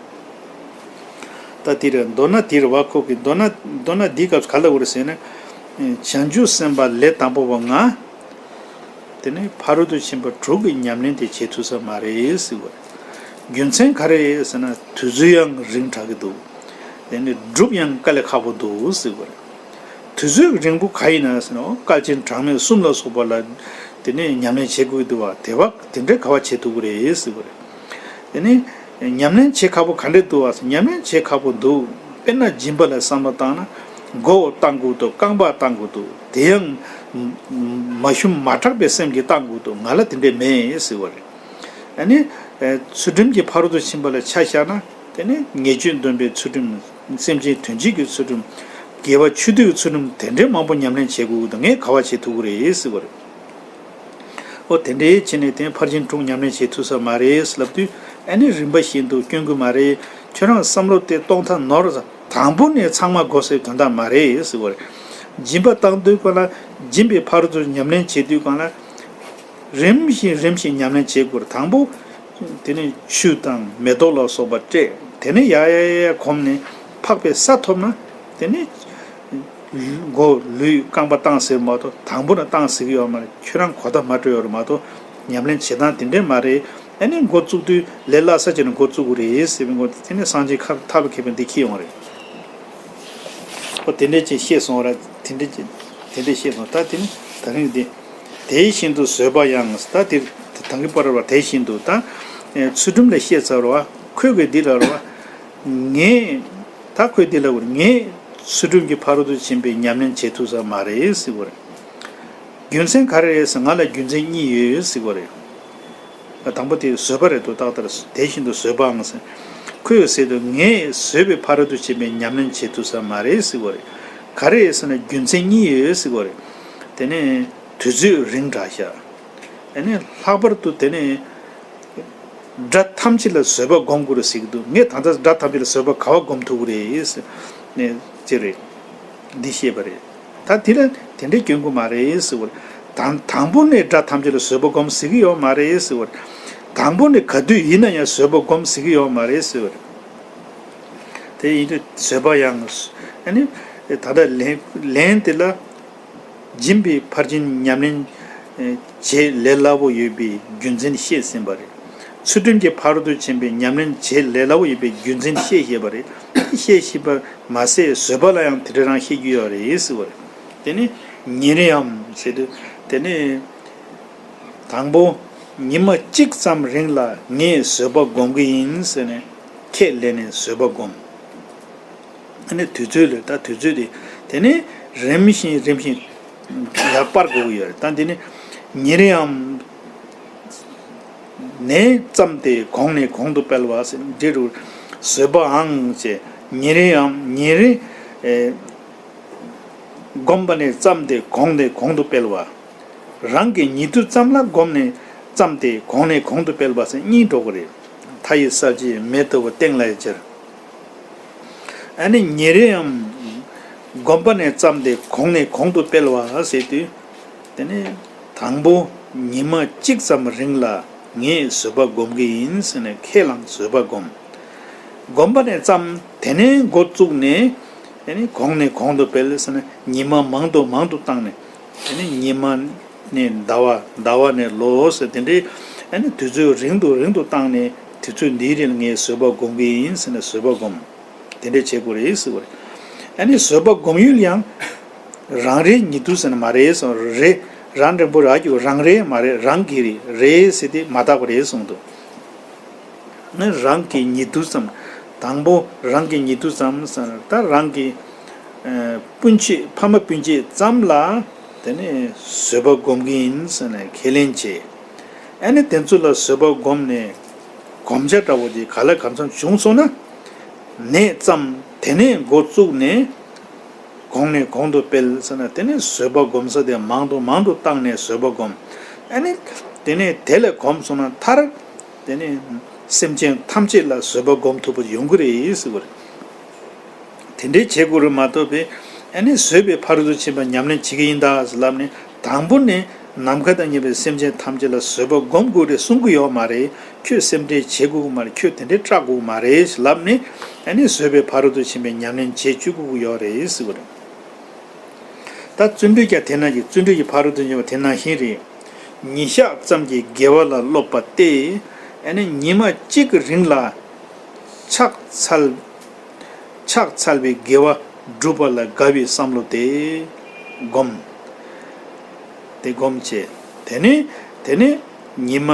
ད་དེ་རེད། མདོར་ན་དེ་རེད་བ། ཁོ་གིས་མདོར་ན་མདོར་ན་འདིའི་སྐབས་སུ་ག་ལབ་དགོས་རེད་ཟེར་ན། བྱང་ཆུབ་སེམས་དཔའ་ལས་དང་པོ་པ་ང་། དེ་ནས་ཕ་རོལ་ཏུ་ཕྱིན་པ་དྲུག་གི་ཉམས་ལེན་དེ་བྱེད་ཐུབ་ས་མ་རེད་ཟེར་བ་རེད། རྒྱུ་མཚན་ག་རེ་རེད་ཟེར་ན། དུས་ཚོད་ཡང་རིང་དྲགས་ཀྱི་འདུག་དེ་ནས་སྒྲུབ་ཡང་དཀའ་ལས་ཁག་པོ་འདུག་ཟེར་བ་རེད། དུས་ཚོད་རིང་པོ་ག་ཡིན་ན་ཟེར་ན། འོ། དཀའ་ཆེན་གྲངས་མེད་གསུམ་ལ་སོགས་པ་ལ་དེ་ནས་ཉམས་ལེན་བྱེད་དགོས་ཀྱི་འདུག་བ། དེ་བ་དེ་འདྲའི་ག་བ་བྱེད་ཐུབ་ཀྱི་རེད་ཟེར་བ་རེད། དེ་ནས་ཉམས་ལེན་བྱེད་ཁག་པོ་ག་འདྲས་འདུག་བ་ཟེར། ཉམས་ལེན་བྱེད་ཁག་པོ་འདུག་དཔེར་ན་སྦྱིན་པ་ལ་བསམ་བློ་བཏང་ན། མགོ་བོ་བཏང་དགོས་འདུག་རྐང་པ་བཏང་དགོས་འདུག་དེ་ཡང་མ་ཞུམ་མ་དྲགས་པའི་སེམས་ཀྱིས་བཏང་དགོས་འདུག་ང་ལ་དེ་འདྲས་མེད་ཟེར་བ་རེད། ཨ་ནི། ཚུལ་ཁྲིམས་ཀྱི་ཕ་རོལ་ཏུ་ཕྱིན་པ་ལ་ཆ་བཞག་ན། དེ་ནི་ཉེས་སྤྱོད་སྡོམ་པའི་ཚུལ་ཁྲིམས། སེམས་ཅན་དོན་བྱེད་ཀྱི་ཚུལ་ཁྲིམས། དགེ་བ་ཆོས་སྡུད་ཀྱི་ཚུལ་ཁྲིམས་དེ་འདྲའི་མང་པོ་ཉམས་ལེན་བྱེད་དགོས་ཀྱི་འདུག་ངས་ག་བ་བྱེད་ཐུབ་ཀྱི་རེད་ཟེར་བ་རེད། ཨོ། དེ་འདྲའི་བྱས་ནས་དེ་ཕར་ཕྱིན་དྲུག་ཉམས་ལེན་བྱེད་ཐུབ་ས་མ་རེད་ལབ་དུས། ཨ་ནི་རིམ་པ་བཞིན་དུ་སྐྱོན་གྱི་མ་རེད། ཁྱོད་རང་བསམ་བློ་དེ་གཏོང་ཐབས་ནོར། དང་པོ་ནས་ཚང་མ་དགོས་ཟེར་དོན་དག་མ་རེད་ཟེར་བ་རེད། སྦྱིན་པ་བཏང་དུས་སྒང་ལ། སྦྱིན་པའི་ཕ་རོལ་ཏུ་ཉམས་ལེན་བྱེད་དུས་སྒང་ལ། རིམ་བཞིན་རིམ་བཞིན་ཉམས་ལེན་བྱེད་དགོས། དང་པོ་དེ་ནས་ཆུ་དང་མེ་ཏོག་ལ་སོགས་པ་སྤྲད། དེ་ནས་ཡར་ཡར་ཡར་ཡར་གོམས་ནས་འཕགས་པའི་ས་ཐོབ་ན། དེ་ནས་མགོ་ལུས་རྐང་པ་བཏང་ཟེར་མ་གཏོགས། དང་པོ་ནས་བཏང་ཟེར་གྱི་ཡོད་མ་རེད། ཁྱོད་རང་གོ་བརྡ་མ་སྤྲོད་ཡོད་རེད་མ་གཏོགས། ཉམས་ལེན་བྱེད་སྟངས་དེ་འདྲས་མ་རེད། ཨ་ནི་འགོ་བཙུགས་དུས་ལས་སླ་ས་བྱས་ནས་འགོ་བཙུགས་དགོས་རེད་ཟེར་བའི་སྐོར་དེ། དེ་ནས་སངས་རྒྱས་ཁ་ཐར་པ་མཁས་པའི་འདི་འཁྱེར་ཡོང་བ་རེད། ཨོ། དེ་འདྲས་ཅིག་བཤད་སོང་བ་རེད། དེ་འདྲས་ཅིག་དེ་འདྲས་བཤད་སོང་། ད་དེ་ནི་ད་རིང་འདི། དེ་བཞིན་དུ་བཟོད་པ་ཡང་། ད་དེ་དང་གི་པར་བ་དེ་བཞིན་དུ། ད་ཚུལ་ཁྲིམས་ལ་བཤད་ཚར་བ། ཁོས་གི་འདི་ལ་ར་བ། ངས། ད་ཁོས་འདི་ལ་བར། ངས་ཚུལ་ཁྲིམས་ཀྱི་ཕ་རོལ་ཏུ་ཕྱིན་པའི་ཉམས་ལེན་བྱེད་ཐུབ་ས་མ་རེད་ཟེར་བ་རེད། རྒྱུ་མཚན་ག་རེ་རེད་ཟེར། ང་ལ་རྒྱུ་མཚན་གཉིས་ཡོད་ཟེར་བ་རེད། དང་པོ་དེ་བཟོད་པ་རེད་འདུག་ཏག་ཏག་རེད། དེ་བཞིན་དུ་བཟོད་པའང་ཟེར། ཁོས་ཟེར་དུས། ངས་བཟོད་པའི་ཕ་རོལ་ཏུ་ཕྱིན་པའི་ཉམས་ལེན་བྱེད་ཐུབ་ས་མ་རེད་ཟེར་བ་རེད། ག་རེ་རེད་ཟེར་ན། རྒྱུ་མཚན་གཉིས་ཡོད་ཟེར་བ་རེད། དེ་ནས་དུས་ཚོད་རིང་དྲགས་ཤག་ཨ་ནི་ལྷག་པར་དུ་དེ་ནས་དགྲ་ཐམས་ཅད་ལ་བཟོད་པ་སྒོམ་དགོས་རེད་ཟེར་གྱི་འདུག་ངས་ད་ལྟ་དགྲ་ཐམས་ཅད་ལ་བཟོད་པ་ག་བ་སྒོམ་ཐུབ་ཀྱི་རེད་ཟེར་ནས་ཅི་རེད། འདི་བཤད་པ་རེད། ད་དེ་ལ་དེ་འདྲའི་སྐྱོན་གྱི་མ་རེད་ཟེར་བ་རེད། དང་དང་པོ་ནས་དགྲ་ཐམས་ཅད་ལ་བཟོད་པ་སྒོམ་ཟེར་གྱི་ཡོད་མ་རེད་ཟེར་བ་རེད། དང་པོ་ནས་ག་དུས་ཡིན་ན་ཡང་བཟོད་པ་སྒོམ་ཟེར་གྱི་ཡོད་མ་རེད་ཟེར་བ་རེད། དེ་ཡིན་དུས་བཟོད་པ་ཡང་། ཨ་ནི་ད་ལྟ་ལན་ལན་དེ་ལ། སྦྱིན་པའི་ཕར་ཕྱིན་ཉམས་ལེན་བྱེད་ལས་སླ་པོ་ཡོད་པའི་རྒྱུ་མཚན་བཤད་ཟིན་པ་རེད། ཚུལ་ཁྲིམས་ཀྱི་ཕ་རོལ་ཏུ་ཕྱིན་པའི་ཉམས་ལེན་བྱེད་ལས་སླ་པོ་ཡོད་པའི་རྒྱུ་མཚན་བཤད་ཤེས་པ་རེད། བཤད་ཤེས་པ་མ་ཟད་བཟོད་པ་ལ་ཡང་དེ་འདྲ་རང་བཤད་རྒྱུ་ཡོད་རེད་ཟེར་བ་རེད། དེ་ནི་ཉིན་རེའམ་ཟེར་དུས། དེ་ནི་དང་པོ་ཉི་མ་གཅིག་ཙམ་རིང་ལ་ངས་བཟོད་པ་སྒོམ་གྱི་ཡིན་ཟེར་ནས་ཁས་ལེན་ནས་བཟོད་པ་སྒོམ། ཨ་ནི་དུས་ཚོད་ལ། ད་དུས་ཚོད་དེ་དེ་ནས་རིམ་བཞིན་རིམ་བཞིན་ཡར་སྤར་དགོས་ཀྱི་ཡོད་རེད། ད་འདི་ནི་ཉིན་རེའམ་ནས་བརྩམས་ཏེ་གོང་ནས་གོང་དུ་སྤེལ་བ་ཟེར། འདི་རུ་བཟོད་པའང་ཅེས། ཉིན་རེའམ་ཉིན་རེ་ཨེ་བསྒོམས་པ་ནས་བརྩམས་ཏེ་གོང་ནས་གོང་དུ་སྤེལ་བ། རང་གི་ཉིད་དུ་ཙམ་ལ་བསྒོམས་ནས་བརྩམས་ཏེ་གོང་ནས་གོང་དུ་སྤེལ་བ་ཟེར་གཉིས་འགྲོ་གི་རེད། མཐའ་ཡི་གསལ་བྱེད་མེ་ལྟ་བུ་སྟེང་ལ་སྦྱར། ཨ་ནི་ཉིན་རེའམ་བསྒོམས་པ་ནས་བརྩམས་ཏེ་གོང་ནས་གོང་དུ་སྤེལ་བ་ཟེར་དུས། དེ་ནས་དང་པོ་ཉི་མ་གཅིག་ཙམ་རིང་ལ་ངས་བཟོད་པ་སྒོམ་གྱི་ཡིན་ཟེར་ནས་ཁས་བླངས་བཟོད་པ་སྒོམ། བསྒོམས་པ་ནས་བརྩམས། དེ་ནས་འགོ་བཙུགས་ནས། དེ་ནས་གོང་ནས་གོང་དུ་སྤེལ་ཟེར་ནས་ཉི་མ་མང་དུ་མང་དུ་བཏང་ནས། དེ་ནས་ཉི་མ་ནས་ཟླ་བ། ཟླ་བ་ནས་ལོ་ཟེར། དེ་འདྲའི་ཨ་ནི་དུས་ཚོད་རིང་དུ་རིང་དུ་བཏང་ནས། དུས་ཚོད་འདིའི་རིང་ལ་ངས་བཟོད་པ་སྒོམ་གྱི་ཡིན་ཟེར་ནས་བཟོད་པ་སྒོམ། དེ་འདྲས་བྱེད་དགོས་རེད་ཟེར་བ་རེད། ཨ་ནི་བཟོད་པ་སྒོམ་ཡུལ་ཡང་རང་རེའི་ཉིད་དུ་ཟེར་ན་མ་རེད་གསུངས། རེད། རང་འགྲེང་བུ་ར་གི་རང་རེད་མ་རེད། རང་གི་རེད། རེད་ཟེར་དེ་མ་དག་པ་རེད་གསུངས་འདུག་ནི་རང་གི་ཉིད་དུ་ཙམ། དང་པོ་རང་གི་ཉིད་དུ་ཙམ་ཟེར་ན། ད་རང་གི་ཨ་སྤུན་མཆེད་ཕ་མ་སྤུན་མཆེད་ཙམ་ལ་དེ་ནས་བཟོད་པ་སྒོམ་གྱི་ཡིན་ཟེར་ནས་ཁས་ལེན་བྱས། ཨ་ནི་དེ་ཚོ་ལ་བཟོད་པ་སྒོམ་ནས་གོམས་ཆ་འདྲ་བོ་དེ་ག་ལ་གང་འཚམ་བྱུང་སོང་ན། ནས་བརྩམས། དེ་ནས་འགོ་བཙུགས་ནས་གོང་ནས་གོང་དུ་སྤེལ་ཟེར་ན། དེ་ནས་བཟོད་པ་སྒོམ་ས་དེ་མང་དུ་མང་དུ་བཏང་ནས་བཟོད་པ་སྒོམ། ཨ་ནི་དེ་ནས་དེ་ལས་གོམས་སོང་ན་མཐར། དེ་ནས་སེམས་ཅན་ཐམས་ཅད་ལ་བཟོད་པ་སྒོམ་ཐུབ་པ་ཡོང་གི་རེད་ཟེར་བ་རེད། དེ་འདྲའི་བྱེད་དགོས་རེད་མ་གཏོགས་པའི། ཨ་ནི་བཟོད་པའི་ཕ་རོལ་ཏུ་ཕྱིན་པ་ཉམས་ལེན་བྱེད་ཀྱི་ཡིན་ད་ཟེར་ལབ་ནས། དང་པོ་ནས་ ནམ་མཁའ་དང་མཉམ་པའི་སེམས་ཅན་ཐམས་ཅད་ལ་བཟོད་པ་སྒོམ་དགོས་རེད་གསུང་གི་ཡོད་མ་རེད། ཁྱོད་སེམས་ཁྲལ་བྱེད་དགོས་ཀྱི་མ་རེད། ཁྱོད་དེ་འདྲའི་སྐྲག་དགོས་ཀྱི་མ་རེད་ལབ་ནས། ཨ་ནི་བཟོད་པའི་ཕ་རོལ་ཏུ་ཕྱིན་པའི་ཉམས་ལེན་བྱེད་བཅུག་དགོས་ཀྱི་ཡོད་རེད་ཟེར་བ་རེད། ད་བརྩོན་འགྲུས་ཀྱང་དེ་ན་གི་བརྩོན་འགྲུས་ཀྱི་ཕ་རོལ་ཏུ་ཕྱིན་པ་དེ་ནང་བཞིན་རེད། ཉིན་ཞག་ཙམ་གྱི་དགེ་བ་ལ་སློབ་པ་སྟེ། ཨ་ནི་ཉི་མ་གཅིག་གི་རིང་ལ་ཕྱག་འཚལ། ཕྱག་འཚལ་བའི་དགེ་བ་བསྒྲུབ་པ་ལ་དགའ་བའི་བསམ་བློ་དེ་སྒོམ། དེ་སྒོམ་བྱས། དེ་ནས་དེ་ནས་ཉི་མ་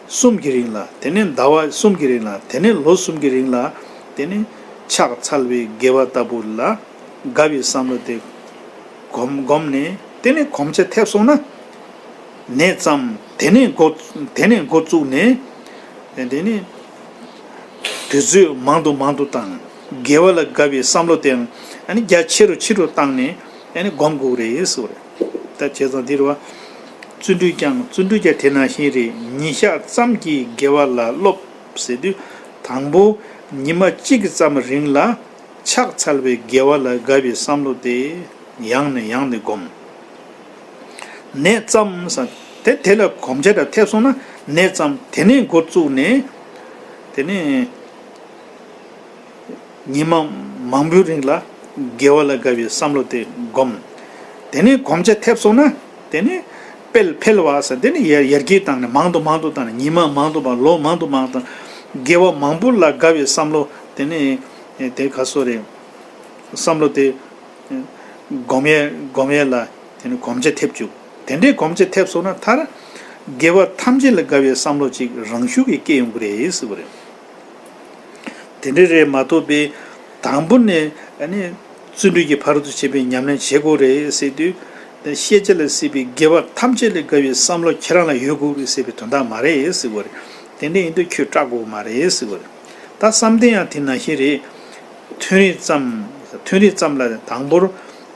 གསུམ་གྱི་རིང་ལ། དེ་ནས་ཟླ་བ་གསུམ་གྱི་རིང་ལ། དེ་ནས་ལོ་གསུམ་གྱི་རིང་ལ། དེ་ནས་ཕྱག་འཚལ་བའི་དགེ་བ་ལྟ་བུ་ལ་དགའ་བའི་བསམ་བློ་དེ་སྒོམ་སྒོམ་ནས། དེ་ནས་གོམས་ཆ་ཐེབས་སོང་ན། ནས་ཙམ་དེ་ནས་འགོ། དེ་ནས་འགོ་བཙུགས་ནས། དེ་ནས་དུས་ཚོད་མང་དུ་མང་དུ་བཏང་། དགེ་བ་ལ་དགའ་བའི་བསམ་བློ་དེའང་ཨ་ནི་རྒྱ་ཆེ་རུ་ཆེ་རུ་བཏང་ནས་ཨ་ནི་སྒོམ་དགོས་རེད་ཟེར་བ་རེད། ད་བྱས་ཙང་འདིར་བ། བརྩོན་འགྲུས་ཀྱང་བརྩོན་འགྲུས་ཀྱང་དེ་ནང་བཞིན་རེད། ཉིན་ཞག་ཙམ་གྱི་དགེ་བ་ལ་སློབ་ཟེར་དུས། དང་པོ་ཉི་མ་གཅིག་གི་ཙམ་རིང་ལ་ཕྱག་འཚལ་བའི་དགེ་བ་ལ་དགའ་བའི་བསམ་བློ་དེ་ཡང་ནས་ཡང་ནས་སྒོམ། ནས་ཙམ་ཟེར་དེ་དེ་ལ་གོམས་ཆ་འདྲ་ཐེབས་སོང་ན། ནས་ཙམ་དེ་ནས་འགོ་བཙུགས་ནས། དེ་ནས་ཉི་མ་མང་པོའི་རིང་ལ་དགེ་བ་ལ་དགའ་བའི་བསམ་བློ་དེ་སྒོམ། དེ་ནས་གོམས་ཆ་ཐེབས་སོང་ན། དེ་ནས་འཕེལ་འཕེལ་བ་ཟེར། དེ་ནས་ཡར་ཡར་རྒྱས་བཏང་ནས། མང་དུ་མང་དུ་བཏང་ནས། ཉི་མ་མང་དུ་བཏང་། ལོ་མང་དུ་མང་དུ་བཏང་། དགེ་བ་མང་པོ་ལ་དགའ་བའི་བསམ་བློ། དེ་ནས་དེ་ག་སོ་རེད། བསམ་བློ་དེ་སྒོམ་ཡས་སྒོམ་ཡས་ལ་དེ་ནས་གོམས་ཆ་ཐེབས་བཅུག་དེ་འདྲའི་གོམས་ཆ་ཐེབས་སོང་ན། མཐར་དགེ་བ་ཐམས་ཅད་ལ་དགའ་བའི་བསམ་བློ་ཅིག་རང་ཤུགས་ཀྱིས་སྐྱེ་ཡོང་གི་རེད་ཟེར་བ་རེད། དེ་འདྲ་རེད་མ་གཏོགས་པའི། དང་པོ་ནས་ཨ་ནི་བརྩོན་འགྲུས་ཀྱི་ཕ་རོལ་ཏུ་ཕྱིན་པའི་ཉམས་ལེན་བྱེད་དགོས་རེད་ཟེར་དུས། ཤེས་བྱ་ལ་སྲིད་པའི་དགེ་བ་ཐམས་ཅད་ལས་དགའ་བའི་བསམ་བློ་ཁྱེད་རང་ལ་ཡོད་དགོས་རེད་ཟེར་བའི་དོན་དག་མ་རེད་ཟེར་བ་རེད། དེ་འདྲ་ཡིན་དུས་ཁྱོད་སྐྲག་དགོས་མ་རེད་ཟེར་བ་རེད། ད་བསམ་གཏན་ཡང་དེ་ནང་བཞིན་རེད། ཐུན་རེ་ཙམ། ཐུན་རེ་ཙམ་ལ་དང་པོར་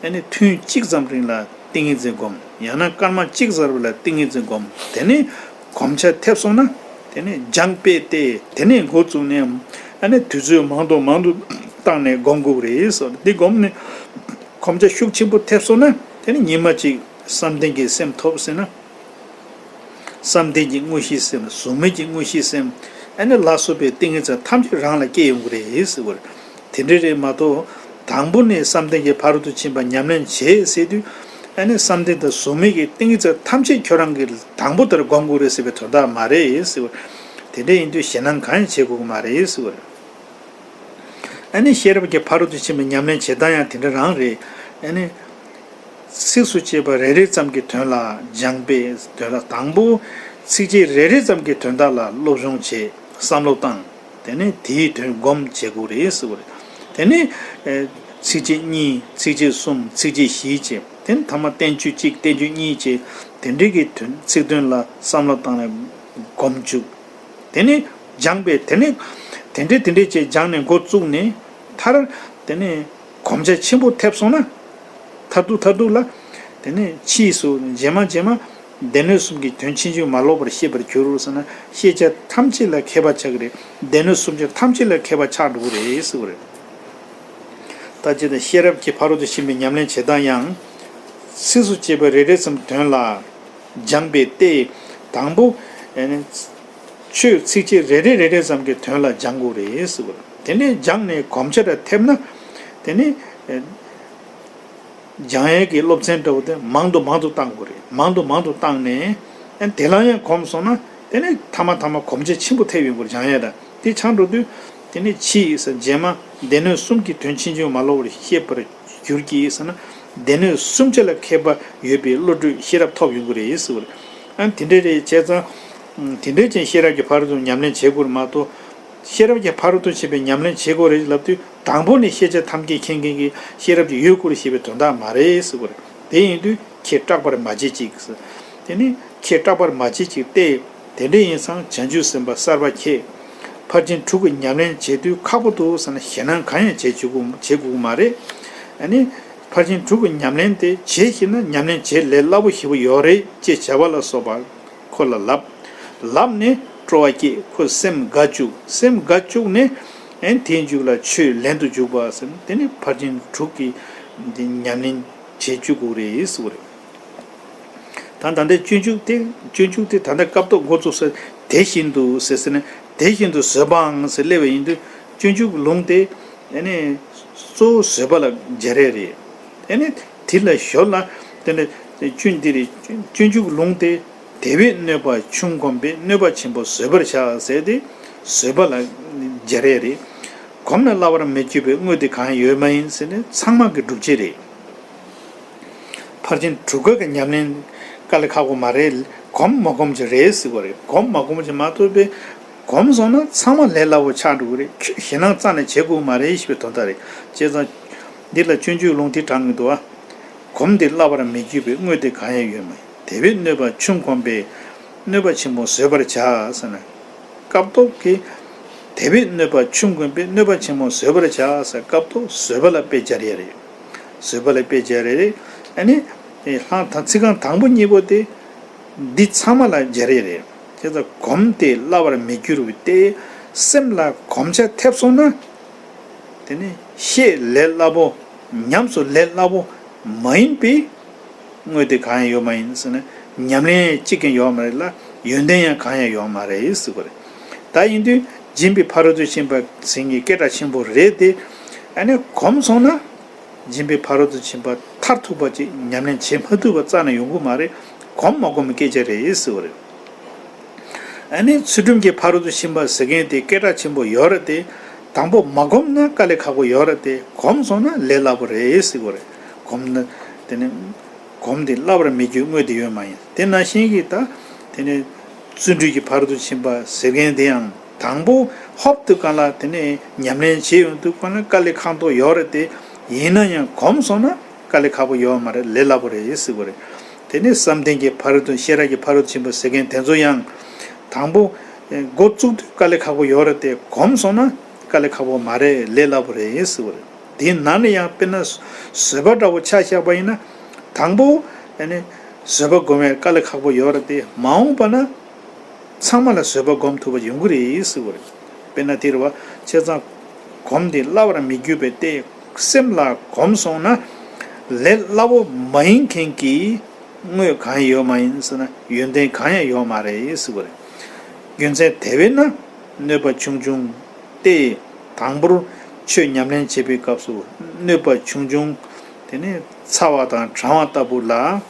ཨ་ནི་ཐུན་གཅིག་ཙམ་རིང་ལ་ཏིང་ངེ་འཛིན་སྒོམ། ཡང་ན་སྐར་མ་གཅིག་ཙམ་ལ་ཏིང་ངེ་འཛིན་སྒོམ། དེ་ནས་གོམས་ཆ་ཐེབས་སོང་ན། དེ་ནས་སྦྱངས་པས་ཏེ། དེ་ནས་འགོ་བཙུགས་ནས་ཨ་ནི་དུས་ཚོད་མང་དུ་མང་དུ་བཏང་ནས་སྒོམ་དགོས་རེད་ཟེར། འདི་སྒོམ་ནས་གོམས་ཆ་ཤུགས་ཆེན་པོ་ཐེབས་སོང་ན། དེ་ནས་ཉི་མ་གཅིག་བསམ་གཏན་གྱི་སེམས་ཐོབ་ཟིན་ན། བསམ་གཏན་གྱི་དངོས་གཞིའི་སེམས། གཟུགས་མེད་ཀྱི་དངོས་གཞིའི་སེམས། ཨ་ནི་ལ་སོགས་པའི་ཏིང་ངེ་འཛིན་ཐམས་ཅད་རང་ལ་སྐྱེ་ཡོང་གི་རེད་ཟེར་བ་རེད། དེ་འདྲ་རེད་མ་གཏོགས། དང་པོ་ནས་བསམ་གཏན་གྱི་ཕ་རོལ་ཏུ་ཕྱིན་པ་ཉམས་ལེན་བྱེད་ཟེར་དུས། ཨ་ནི་བསམ་གཏན་དང་གཟུགས་མེད་ཀྱི་ཏིང་ངེ་འཛིན་ཐམས་ཅད་ཁྱོད་རང་གིས་དང་པོ་དེར་སྒོམ་དགོས་རེད་ཟེར་བའི་དོན་དག་མ་རེད་ཟེར་བ་རེད། དེ་འདྲ་ཡིན་དུས་ཞེད་སྣང་གང་ཡང་བྱེད་དགོས་ཀྱི་མ་རེད་ཟེར་བ་རེད། ཨ་ནི་ཤེས་རབ་ཀྱི་ཕ་རོལ་ཏུ་ཕྱིན་པའི་ཉམས་ལེན་བྱེད་སྟངས་ཡང་དེ་འདྲ་རང་རེད། ཨ་ནི། ཚིགས་སུ་བཅད་པ་རེ་རེ་ཙམ་གྱི་དོན་ལ་སྦྱངས་པས། དོན་ལ་དང་པོ་ཚིགས་བཅད་རེ་རེ་ཙམ་གྱི་དོན་དག་ལ་སློབ་སྦྱོང་བྱེད། བསམ་བློ་བཏང་། དེ་ནས་དེའི་དོན་སྒོམ་བྱེད་དགོས་རེད་ཟེར་བ་རེད། དེ་ནས་ཨེ། ཚིགས་བཅད་གཉིས། ཚིགས་བཅད་གསུམ། ཚིགས་བཅད་བཞི་བྱས། དེ་ནས་ཐ་མ་བསྟན་བཅོས་གཅིག་བསྟན་བཅོས་གཉིས་བྱས། དེ་འདྲའི་གི་དོན་ཚིག་དོན་ལ་བསམ་བློ་བཏང་ནས་སྒོམ་བཅུག་དེ་ནས་སྦྱངས་པས། དེ་ནས་དེ་འདྲས་དེ་འདྲས་བྱས་སྦྱངས་ནས་འགོ་བཙུགས་ནས། མཐར་དེ་ནས་གོམས་ཆ་ཆེན་པོ་ཐེབས་སོང་ན། མཐར་ཐུག་མཐར་ཐུག་ལ། དེ་ནས་ཕྱིས་སུ་རྗེས་མ་རྗེས་མ་སྡེ་སྣོད་གསུམ་གྱི་དོན་ཕྱིན་ཅི་མ་ལོག་པར་ཤེས་པར་འགྱུར་ཟེར་ན། ཤེས་བྱ་ཐམས་ཅད་ལ་མཁས་པ་ཆགས་ཀྱི་རེད། སྡེ་སྣོད་གསུམ་ཆ་ཐམས་ཅད་ལ་མཁས་པ་ཆགས་འགྲོ་གི་རེད་ཟེར་བ་རེད། ད་ཅི་ལྟར་ཤེས་རབ་ཀྱི་ཕ་རོལ་ཏུ་ཕྱིན་པའི་ཉམས་ལེན་བྱེད་སྟངས་ཡང་། ཚིགས་སུ་བཅད་པ་རེ་རེ་ཙམ་དོན་ལ་སྦྱངས་པས་ཏེ། དང་པོ་ཨེ་ནི་ཆོས་ཚིགས་བཅད་རེ་རེ་རེ་རེ་ཙམ་གྱི་དོན་ལ་སྦྱང་དགོས་རེད་ཟེར་བ་རེད། དེ་ནས་སྦྱངས་ནས་གོམས་ཆ་ར་ཐེབས་ན། དེ་ནས་ཨེ་སྦྱང་ཡས་ཀྱི་སློབ་ཚན་འདྲ་བོ་དེ་མང་དུ་མང་དུ་བཏང་དགོས་རེད། མང་དུ་མང་དུ་བཏང་ནས་ཨེ་དེ་ལ་ཡང་གོམས་སོང་ན། དེ་ནས་ཐ་མ་ཐ་མ་གོམས་ཆ་ཆེན་པོ་ཐེབས་ཡོང་དགོས་རེད། སྦྱང་ཡས་ར་དེ་ཆགས་འགྲོ་དུས། དེ་ནས་ཕྱིས་སུ་རྗེས་མ་སྡེ་སྣོད་གསུམ་གྱི་དོན་ཕྱིན་ཅི་མ་ལོག་པར་ཤེས་པར་གྱུར་གྱིས་ཟེར་ན། སྡེ་སྣོད་གསུམ་ཆ་ལ་མཁས་པ་ཡོད་པའི་བློ་གྲོས་ཤེས་རབ་ཐོབ་ཡོང་གི་རེད་ཟེར་བ་རེད། ཨ་དེ་འདྲ་རེད། བྱས་ཙང་། དེ་འདྲ་ཅན་ཤེས་རབ་ཀྱི་ཕ་རོལ་ཏུ་ཉམས་ལེན་བྱེད་དགོས་རེད་མ་གཏོགས། ཤེས་རབ་ཀྱི་ཕ་རོལ་ཏུ་ཕྱིན་པའི་ཉམས་ལེན་བྱེད་དགོས་རེད་ལབ་དུས། དང་པོ་ནས་ཤེས་བྱ་ཐམས་ཅད་མཁྱེན་མཁན་གྱི་ཤེས་རབ་ཀྱི་ཡོད་དགོས་རེད་ཞེས་པའི་དོན་དག་མ་རེད་ཟེར་བ་རེད། དེ་ཡིན་དུས་ཁྱེད་སྐྲག་པར་མ་བྱེད་ཅིག་ཟེར། དེ་ནི་ཁྱེད་སྐྲག་པར་མ་བྱེད་ཅིག་སྟེ། དེ་འདྲ་ཡིན་ཙང་བྱང་ཆུབ་སེམས་དཔའ་གསར་པ་ཁྱེད། ཕར་ཕྱིན་དྲུག་གི་ཉམས་ལེན་བྱེད་དུས་ཁག་པོ་འདུག་ཟེར་ན། ཞེད་སྣང་གང་ཡང་བྱེད་བཅུག་གི་བྱེད་དགོས་ཀྱི་མ་རེད། ཨ་ནི་ཕར་ཕྱིན་དྲུག་གི་ཉམས་ལེན་དེ་བྱེད་ཤེས་ན་ཉམས་ལེན་བྱེད་ལས་སླ་པོ་ཞེ་པོ་ཡོད་རེད་ཅེས་བྱ་བ་ལ་སོགས་པ་ཁོ་ལ་ལབ། ལབ་ནས་སྤྲོ་བ་སྐྱེས། ཁོ་སེམས་དགའ་བཅུག་སེམས་དགའ་བཅུག་ནས་ཨ་ནི་དེའི་མཇུག་ལ་ཆོས་ལེན་དུ་འཇུག་པ་ཟེར་ན། དེ་ནི་ཕར་ཕྱིན་དྲུག་གི་ཉམས་ལེན་བྱེད་བཅུག་དགོས་རེད་ཟེར་བ་རེད། ད་ད་ལྟའི་སྤྱོད་འཇུག་དེ་སྤྱོད་འཇུག་དེ་ད་ལྟ་སྐབས་ཐོག་འགོ་བཙུགས་ས་དེ་བཞིན་དུ་ཟེར་ཟེར་ནས་དེ་བཞིན་དུ་བཟོད་པའང་ཟེར་སླེབས་པ་ཡིན་དུས་སྤྱོད་འཇུག་ལུང་དེ་ཨ་ནི་གཙོ་བོ་བཟོད་པ་ལ་སྦྱར་ཡས་རེད། ཨ་ནི་དེ་ལ་ཞོར་ལ་དེ་ནས་སྤྱོད་འདི་རེད། སྤྱོད་འཇུག་ལུང་དེ་དེ་བས་གནོད་པ་ཆུང་བསྒོམས་པས་གནོད་པ་ཆེན་པོ་བཟོད་པར་བྱ་ཟེར་ཏེ་བཟོད་པ་ལ་སྦྱར་ཡས་རེད། གོམས་ན་སླ་བར་མི་འགྱུར་བའི་དངོས་དེ་གང་ཡང་ཡོད་མ་ཡིན་ཟེར་ནས་ཚང་མ་གི་སྒྲུབ་བྱེད་རེད། ཕར་ཕྱིན་དྲུག་ཀ་གི་ཉམས་ལེན་དཀའ་ལས་ཁག་པོ་མ་རེད། གོམས་མ་གོམས་ཀྱི་རེད་ཟེར་བ་རེད། གོམས་མ་གོམས་ཀྱི་མ་གཏོགས་པའི་གོམས་སོང་ན་ཚང་མ་ལས་སླ་པོ་ཆགས་འགྲོ་གི་རེད། ཁྱོད་ཞེད་སྣང་རྩ་ནས་བྱེད་དགོས་མ་རེད་ཞེས་པའི་དོན་དག་རེད། བྱས་ཙང་འདི་ལ་སྤྱོད་འཇུག་ལུང་དེ་དྲངས་གི་འདུག་ཨ། གོམས་ཏེ་སླ་བར་མི་འགྱུར་བའི་དངོས་དེ་གང་ཡང་ཡོད་མ་ཡིན། དེ་བས་གནོད་པ་ཆུང་བསྒོམས་པས་གནོད་པ་ཆེན་པོ་བཟོད་པར་བྱ་ཟེར་ན། སྐབས་ཐོག་གི་དེ་བས་གནོད་པ་ཆུང་བསྒོམས་པས་གནོད་པ་ཆེན་པོ་བཟོད་པར་བྱ་ཟེར་སྐབས་ཐོག་བཟོད་པ་ལ་དཔེ་སྦྱར་ཡས་རེད། བཟོད་པ་ལ་དཔེ་སྦྱར་ཡས་རེད། ཨ་ནི་ལྷག་དང་ཚིག་རྐང་དང་པོ་གཉིས་པོ་དེ་འདི་ཚང་མ་ལ་སྦྱར་ཡས་རེད། བྱས་ཙང་གོམས་ཏེ་སླ་བར་མི་འགྱུར་བའི་སྟེ་སེམས་ལ་གོམས་ཆ་ཐེབས་སོང་ན། དེ་ནི་ཤེས་ལས་སླ་པོ། ཉམས་སུ་ལས་སླ་པོ་མ་ཡིན་པའི་དངོས་དེ་གང་ཡང་ཡོད་མ་ཡིན་ཟེར་ན། ཉམས་ལེན་གཅིག་ཀྱང་ཡོད་མ་རེད་ལ་ཡོན་ཏན་ཡང་གང་ཡང་ཡོད་མ་རེད་ཟེར་བ་རེད། ད་ཡིན་དུས་སྦྱིན་པའི་ཕ་རོལ་ཏུ་ཕྱིན་པ་ཟེར་མཁན་སྐད་གྲགས་ཆེན་པོ་རེད་དེ། ཨ་ནི་གོམས་སོང་ན་སྦྱིན་པའི་ཕ་རོལ་ཏུ་ཕྱིན་པ་མཐར་ཐུག་པ་ཅིག་ཉམས་ལེན་བྱེད་མ་ཐུབ་པ་རྩ་ནས་ཡོང་གི་མ་རེད། གོམས་མ་གོམས་པའི་སྐད་ཆ་རེད་ཟེར་བ་རེད། ཨ་ནི་ཚུལ་ཁྲིམས་ཀྱི་ཕ་རོལ་ཏུ་ཕྱིན་པ་ཟེར་མཁན་དེ་སྐད་གྲགས་ཆེན་པོ་ཡོད་རེད་དེ། དང་པོ་མ་གོམས་ན་དཀའ་ལས་ཁག་པོ་ཡོད་རེད་དེ། གོམས་སོང་ན་ལས་སླ་པོ་རེད་ཟེར་གོ་རེད། གོམས་ན་དེ་ནི་གོམས་དེ་སླ་བར་མི་འགྱུར་དངོས་དེ་ཡོད་མ་ཡིན། དེ་ནང་བཞིན་གྱི་ད་དེ་ནི་བརྩོན་འགྲུས་ཀྱི་ཕ་རོལ་ཏུ་ཕྱིན་པ་ཟེར་མཁན་དེ་ཡང་དང་པོ་ཧོབ་ཏུ་གང་ལ་དེ་ནི་ཉམས་ལེན་བྱེད་ཡོང་དུས་གང་ལ་དཀའ་ལས་ཁག་པོ་ཡོད་རེད་དེ། ཡིན་ན་ཡང་གོམས་སོང་ན་དཀའ་ལས་ཁག་པོ་ཡོད་མ་རེད། ལས་སླ་པོ་རེད་ཟེར་གོ་རེད། དེ་ནས་བསམ་གཏན་གྱི་ཕ་རོལ་ཏུ་ཤེས་རབ་ཀྱི་ཕ་རོལ་ཏུ་ཕྱིན་པ་ཟེར་མཁན་དེ་ཚོ་ཡང་། དང་པོ་འགོ་བཙུགས་དུས་དཀའ་ལས་ཁག་པོ་ཡོད་རེད་དེ། གོམས་སོང་ན་དཀའ་ལས་ཁག་པོ་མ་རེད། ལས་སླ་པོ་རེད་ཟེར་བ་རེད། དེའི་ནང་ནས་ཡང་དཔེར་ན་བཟོད་པ་འདྲ་པོ་ཆ་བཞག་པ་ཡིན་ན། དང་པོ་ཨ་ནི་བཟོད་པ་སྒོམ་ཡས་དཀའ་ལས་ཁག་པོ་ཡོད་རེད་དེ། མ་འོངས་པ་ན་ཚང་མ་ལ་བཟོད་པ་སྒོམ་ཐུབ་པ་ཡོང་གི་རེད་ཟེར་བ་རེད། དཔེར་ན་དེ་རེད་བ། བྱས་ཙང་གོམས་དེ་སླ་བར་མི་འགྱུར་བའི་སྟེ། སེམས་ལ་གོམས་སོང་ན་ལས་སླ་པོ་མ་ཡིན་མཁན་གྱི་དངོས་གང་ཡང་ཡོད་མ་ཡིན་ཟེར་ན། ཡོན་ཏན་གང་ཡང་ཡོད་མ་རེད་ཟེར་བ་རེད། རྒྱུ་མཚན་དེ་བས་ན་གནོད་པ་ཆུང་ཆུང་སྟེ། དང་པོར་ཆོས་ཉམས་ལེན་བྱེད་པའི་སྐབས་སུ་གནོད་པ་ཆུང་ཆུང་དེ་ནི་ཚ་བ་དང་གྲང་བ་ལྟ་བུ་ལ་ཨ་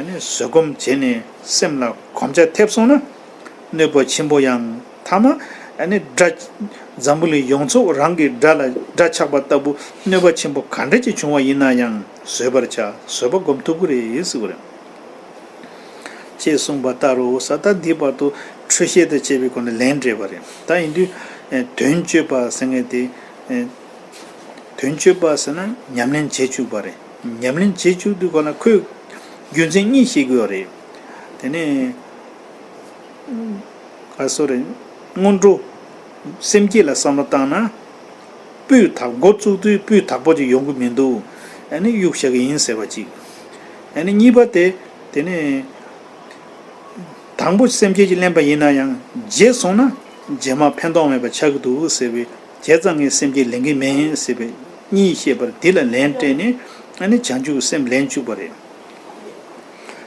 ནི་བཟོད་སྒོམ་བྱས་ནས་སེམས་ལ་གོམས་ཆ་ཐེབས་སོང་ན། གནོད་པ་ཆེན་པོ་ཡང་ཐ་མ་ཨ་ནི་དགྲ། འཛམ་བུ་གླིང་ཡོངས་རྫོགས་རང་གི་དགྲ་ལ་དགྲ་ཆགས་པ་ལྟ་བུ་གནོད་པ་ཆེན་པོ་ག་འདྲ་ཅིག་བྱུང་བ་ཡིན་ན་ཡང་བཟོད་པར་བྱ། བཟོད་པ་སྒོམ་ཐུབ་ཀྱི་རེད་ཟེར་བ་རེད། ཅེས་གསུངས་པ་ལྟར་རོ། ས་ད་འདི་བར་དུ་འཁྲུལ་ཤེས་དང་བཅས་པའི་སྒོ་ནས་ལན་སྤྲད་པ་རེད། ད་ཡིན་དུས་དོན་སྤྱོད་པ་ཟེར་མཁན་དེ། དོན་སྤྱོད་པ་ཟེར་ན་ཉམས་ལེན་བྱེད་བཅུག་པ་རེད། ཉམས་ལེན་བྱེད་བཅུག་དུས་སྒང་ལ་ཁོས་རྒྱུ་མཚན་གཉིས་བཤད་ཀྱི་ཡོད་རེད། དེ་ནས་ག་སོ་རེད། སྔོན་འགྲོ་སེམས་བསྐྱེད་ལ་བསམ་བློ་བཏང་ན། སྤུས་དག་འགོ་བཙུགས་དུས་སྤུས་དག་པོ་ཅིག་ཡོང་གི་མི་འདུག་ཨ་ནི་གཡུག་བཞག་གི་ཡིན་ཟེར་བ་ཅིག་ཨ་ནི་གཉིས་པ་དེ། དེ་ནས་དང་པོ་སེམས་བསྐྱེད་ཅིག་ལེན་པ་ཡིན་ན་ཡང་རྗེས་སོང་ན་རྗེས་མ་ཕན་ཐོགས་མེད་པ་ཆགས་ཀྱི་འདུག་ཟེར་བའི། བྱས་ཙང་ངས་སེམས་བསྐྱེད་ལེན་གྱི་མིན་ཟེར་བའི་གཉིས་བཤད་པར་དེ་ལ་ལན་སྤྲད་ནས་ཨ་ནི་བྱང་ཆུབ་སེམས་ལེན་བཅུག་པ་རེད།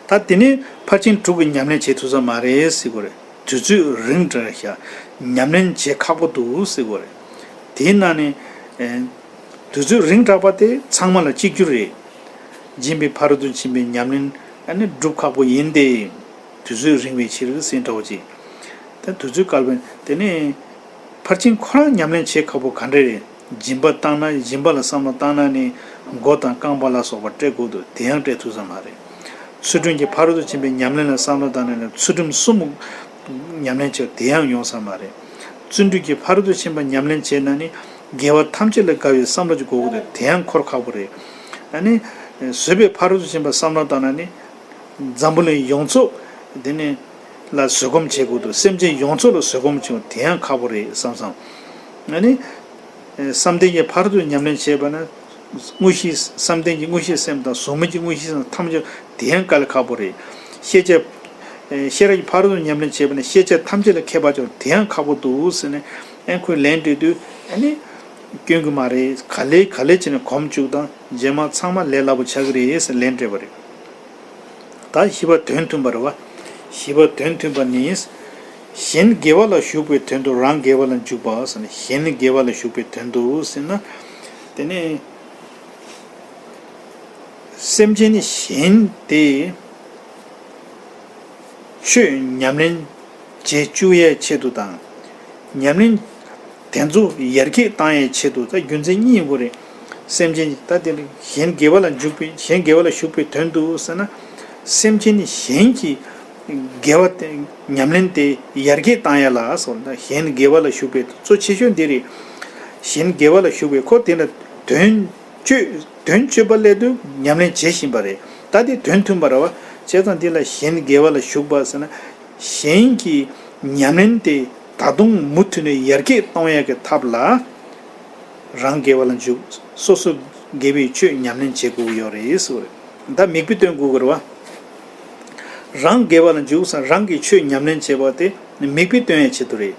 ད་དེ་ནས་ཕར་ཕྱིན་དྲུག་གི་ཉམས་ལེན་བྱེད་ཐུབ་ས་མ་རེད་ཟེར་གྱི་རེད། དུས་ཚོད་རིང་དྲགས་ཤག་ཉམས་ལེན་བྱེད་ཁག་པོ་འདུག་ཟེར་གྱི་རེད། དེའི་ནང་ནས་ཨེ། དུས་ཚོད་རིང་དྲགས་པ་དེ་ཚང་མ་ལ་གཅིག་གྱུར་རེད། སྦྱིན་པའི་ཕ་རོལ་ཏུ་ཕྱིན་པའི་ཉམས་ལེན་ཨ་ནི་སྒྲུབ་ཁག་པོ་ཡིན་ཏེ། དུས་ཚོད་རིང་བའི་ཕྱིར་ཟེར་འདྲ་བོ་ཅིག་ད་དུས་ཚོད་བཀལ་བས་དེ་ནས་ཕར་ཕྱིན་ཁོ་རང་ཉམས་ལེན་བྱེད་ཁག་པོ་ག་འདྲ་རེད། སྦྱིན་པ་བཏང་ན། སྦྱིན་པ་ལ་བསམ་བློ་བཏང་ན་ནི་མགོ་དང་རྐང་པ་ལ་སོགས་པ་སྤྲད་དགོས་འདུག་དེ་ཡང་སྤྲད་ཐུབ་ས་མ་རེད། ཚུལ་ཁྲིམས་ཀྱི་ཕ་རོལ་ཏུ་ཕྱིན་པའི་ཉམས་ལེན་ལ་བསམ་བློ་བཏང་ན་ནི་ཚུལ་ཁྲིམས་གསུམ་ཉམས་ལེན་བྱེད་དེ་ཡང་ཡོང་ས་མ་རེད། བརྩོན་འགྲུས་ཀྱི་ཕ་རོལ་ཏུ་ཕྱིན་པ་ཉམས་ལེན་བྱེད་ན་ནི་དགེ་བ་ཐམས་ཅད་ལ་དགའ་བའི་བསམ་བློ་ཅིག་དགོས་ཀྱི་འདུག་དེ་ཡང་འཁོར་ཁག་པོ་རེད། ཨ་ནི་བཟོད་པའི་ཕ་རོལ་ཏུ་ཕྱིན་པ་བསམ་བློ་བཏང་ན་ནི། འཛམ་བུ་གླིང་ཡོངས་རྫོགས་དེ་ནི་ལ་བཟོད་སྒོམ་བྱེད་དགོས་འདུག་སེམས་ཅན་ཡོངས་རྫོགས་ལ་བཟོད་སྒོམ་བྱེད་དགོས་དེ་ཡང་ཁག་པོ་རེད་བསམ་བསམ། ཨ་ནི། བསམ་གཏན་གྱི་ཕ་རོལ་ཏུ་ཉམས་ལེན་བྱེད་པ་ན། དངོས་གཞི་བསམ་གཏན་གྱི་དངོས་གཞི་སེམས་དང་གཟུགས་མེད་ཀྱི་དངོས་གཞི་སེམས་ཐམས་ཅད་དེ་ཡང་དཀའ་ལས་ཁག་པོ་རེད། ཤེས་བྱ། ཤེས་རབ་ཀྱི་ཕ་རོལ་ཏུ་ཉམས་ལེན་བྱེད་པ་ན་ཤེས་བྱ་ཐམས་ཅད་ལ་མཁས་པ་ཅིག་དེ་ཡང་ཁག་པོ་འདུག་ཟེར་ནས་ཨ་ཁོས་ལན་སྤྲད་དུས་ཨ་ནི། སྐྱོན་གྱི་མ་རེད། ག་ལེ་ག་ལེ་བྱས་ནས་གོམས་བཅུག་དང་རྗེས་མ་ཚང་མ་ལས་སླ་པོ་ཆགས་ཀྱི་རེད་ཟེར་ལན་སྤྲད་པ་རེད། ད་བཞི་པ་དོན་མཐུན་པ་རེད་བ། བཞི་པ་དོན་མཐུན་པ་ནི། གཞན་དགེ་བ་ལ་ཞུགས་པའི་དོན་དུ་རང་དགེ་བ་ལ་འཇུག་པ་ཟེར་ན། གཞན་དགེ་བ་ལ་ཞུགས་པའི་དོན་དུ་ཟེར་ན། དེ་ནི། སེམས་ཅན་གཞན་དེ་ཆོས་ཉམས་ལེན་བྱེད་བཅུག་ཡའི་ཆེད་དུ་དང་། ཉམས་ལེན་དེ་ཚོ་ཡར་རྒྱས་བཏང་ཡའི་ཆེད་དུ། ད་རྒྱུ་མཚན་གཉིས་ཡོད་རེད། སེམས་ཅན་ད་དེ་ནི་གཞན་དགེ་བ་ལ་འཇུག་པའི། གཞན་དགེ་བ་ལ་ཞུགས་པའི་དོན་དུ་ཟེར་ན། སེམས་ཅན་གཞན་གྱི་དགེ་བ་དེ་ཉམས་ལེན་དེ་ཡར་རྒྱས་བཏང་ཡ་ལ་སོགས། ད་གཞན་དགེ་བ་ལ་ཞུགས་པའི་གཙོ་ཆེ་ཤོས་འདི་རེད། གཞན་དགེ་བ་ལ་ཞུགས་པའི་ཁོ་དེ་ལ་དོན་སྤྱོད་དོན་སྤྱོད་པ་སླད་དུ་ཉམས་ལེན་བྱེད་བཞིན་པ་རེད། ད་དེ་དོན་མཐུན་པ་རེད་བ། བྱས་ཙང་འདི་ལ་གཞན་དགེ་བ་ལ་ཞུགས་པ་ཟེར་ན། གཞན་གྱི་ཉམས་ལེན་དེ་ད་དུང་མུ་མཐུད་ནས་ཡར་རྒྱས་གཏོང་ཡག་གི་ཐབས་ལ་རང་དགེ་བ་ལ་འཇུག། སོ་སོ་དགེ་བའི་ཆོས་ཉམས་ལེན་བྱེད་དགོས་ཀྱི་ཡོད་རེད་ཟེར་བ་རེད། ད་མིག་དཔེ་སྟོན་དགོས་ཀྱི་རེད་བ། རང་དགེ་བ་ལ་འཇུག་ཟེར་ན་རང་གི་ཆོས་ཉམས་ལེན་བྱེད་པ་དེ་མིག་དཔེ་སྟོན་ཡག་ཆེད་དུ་རེད།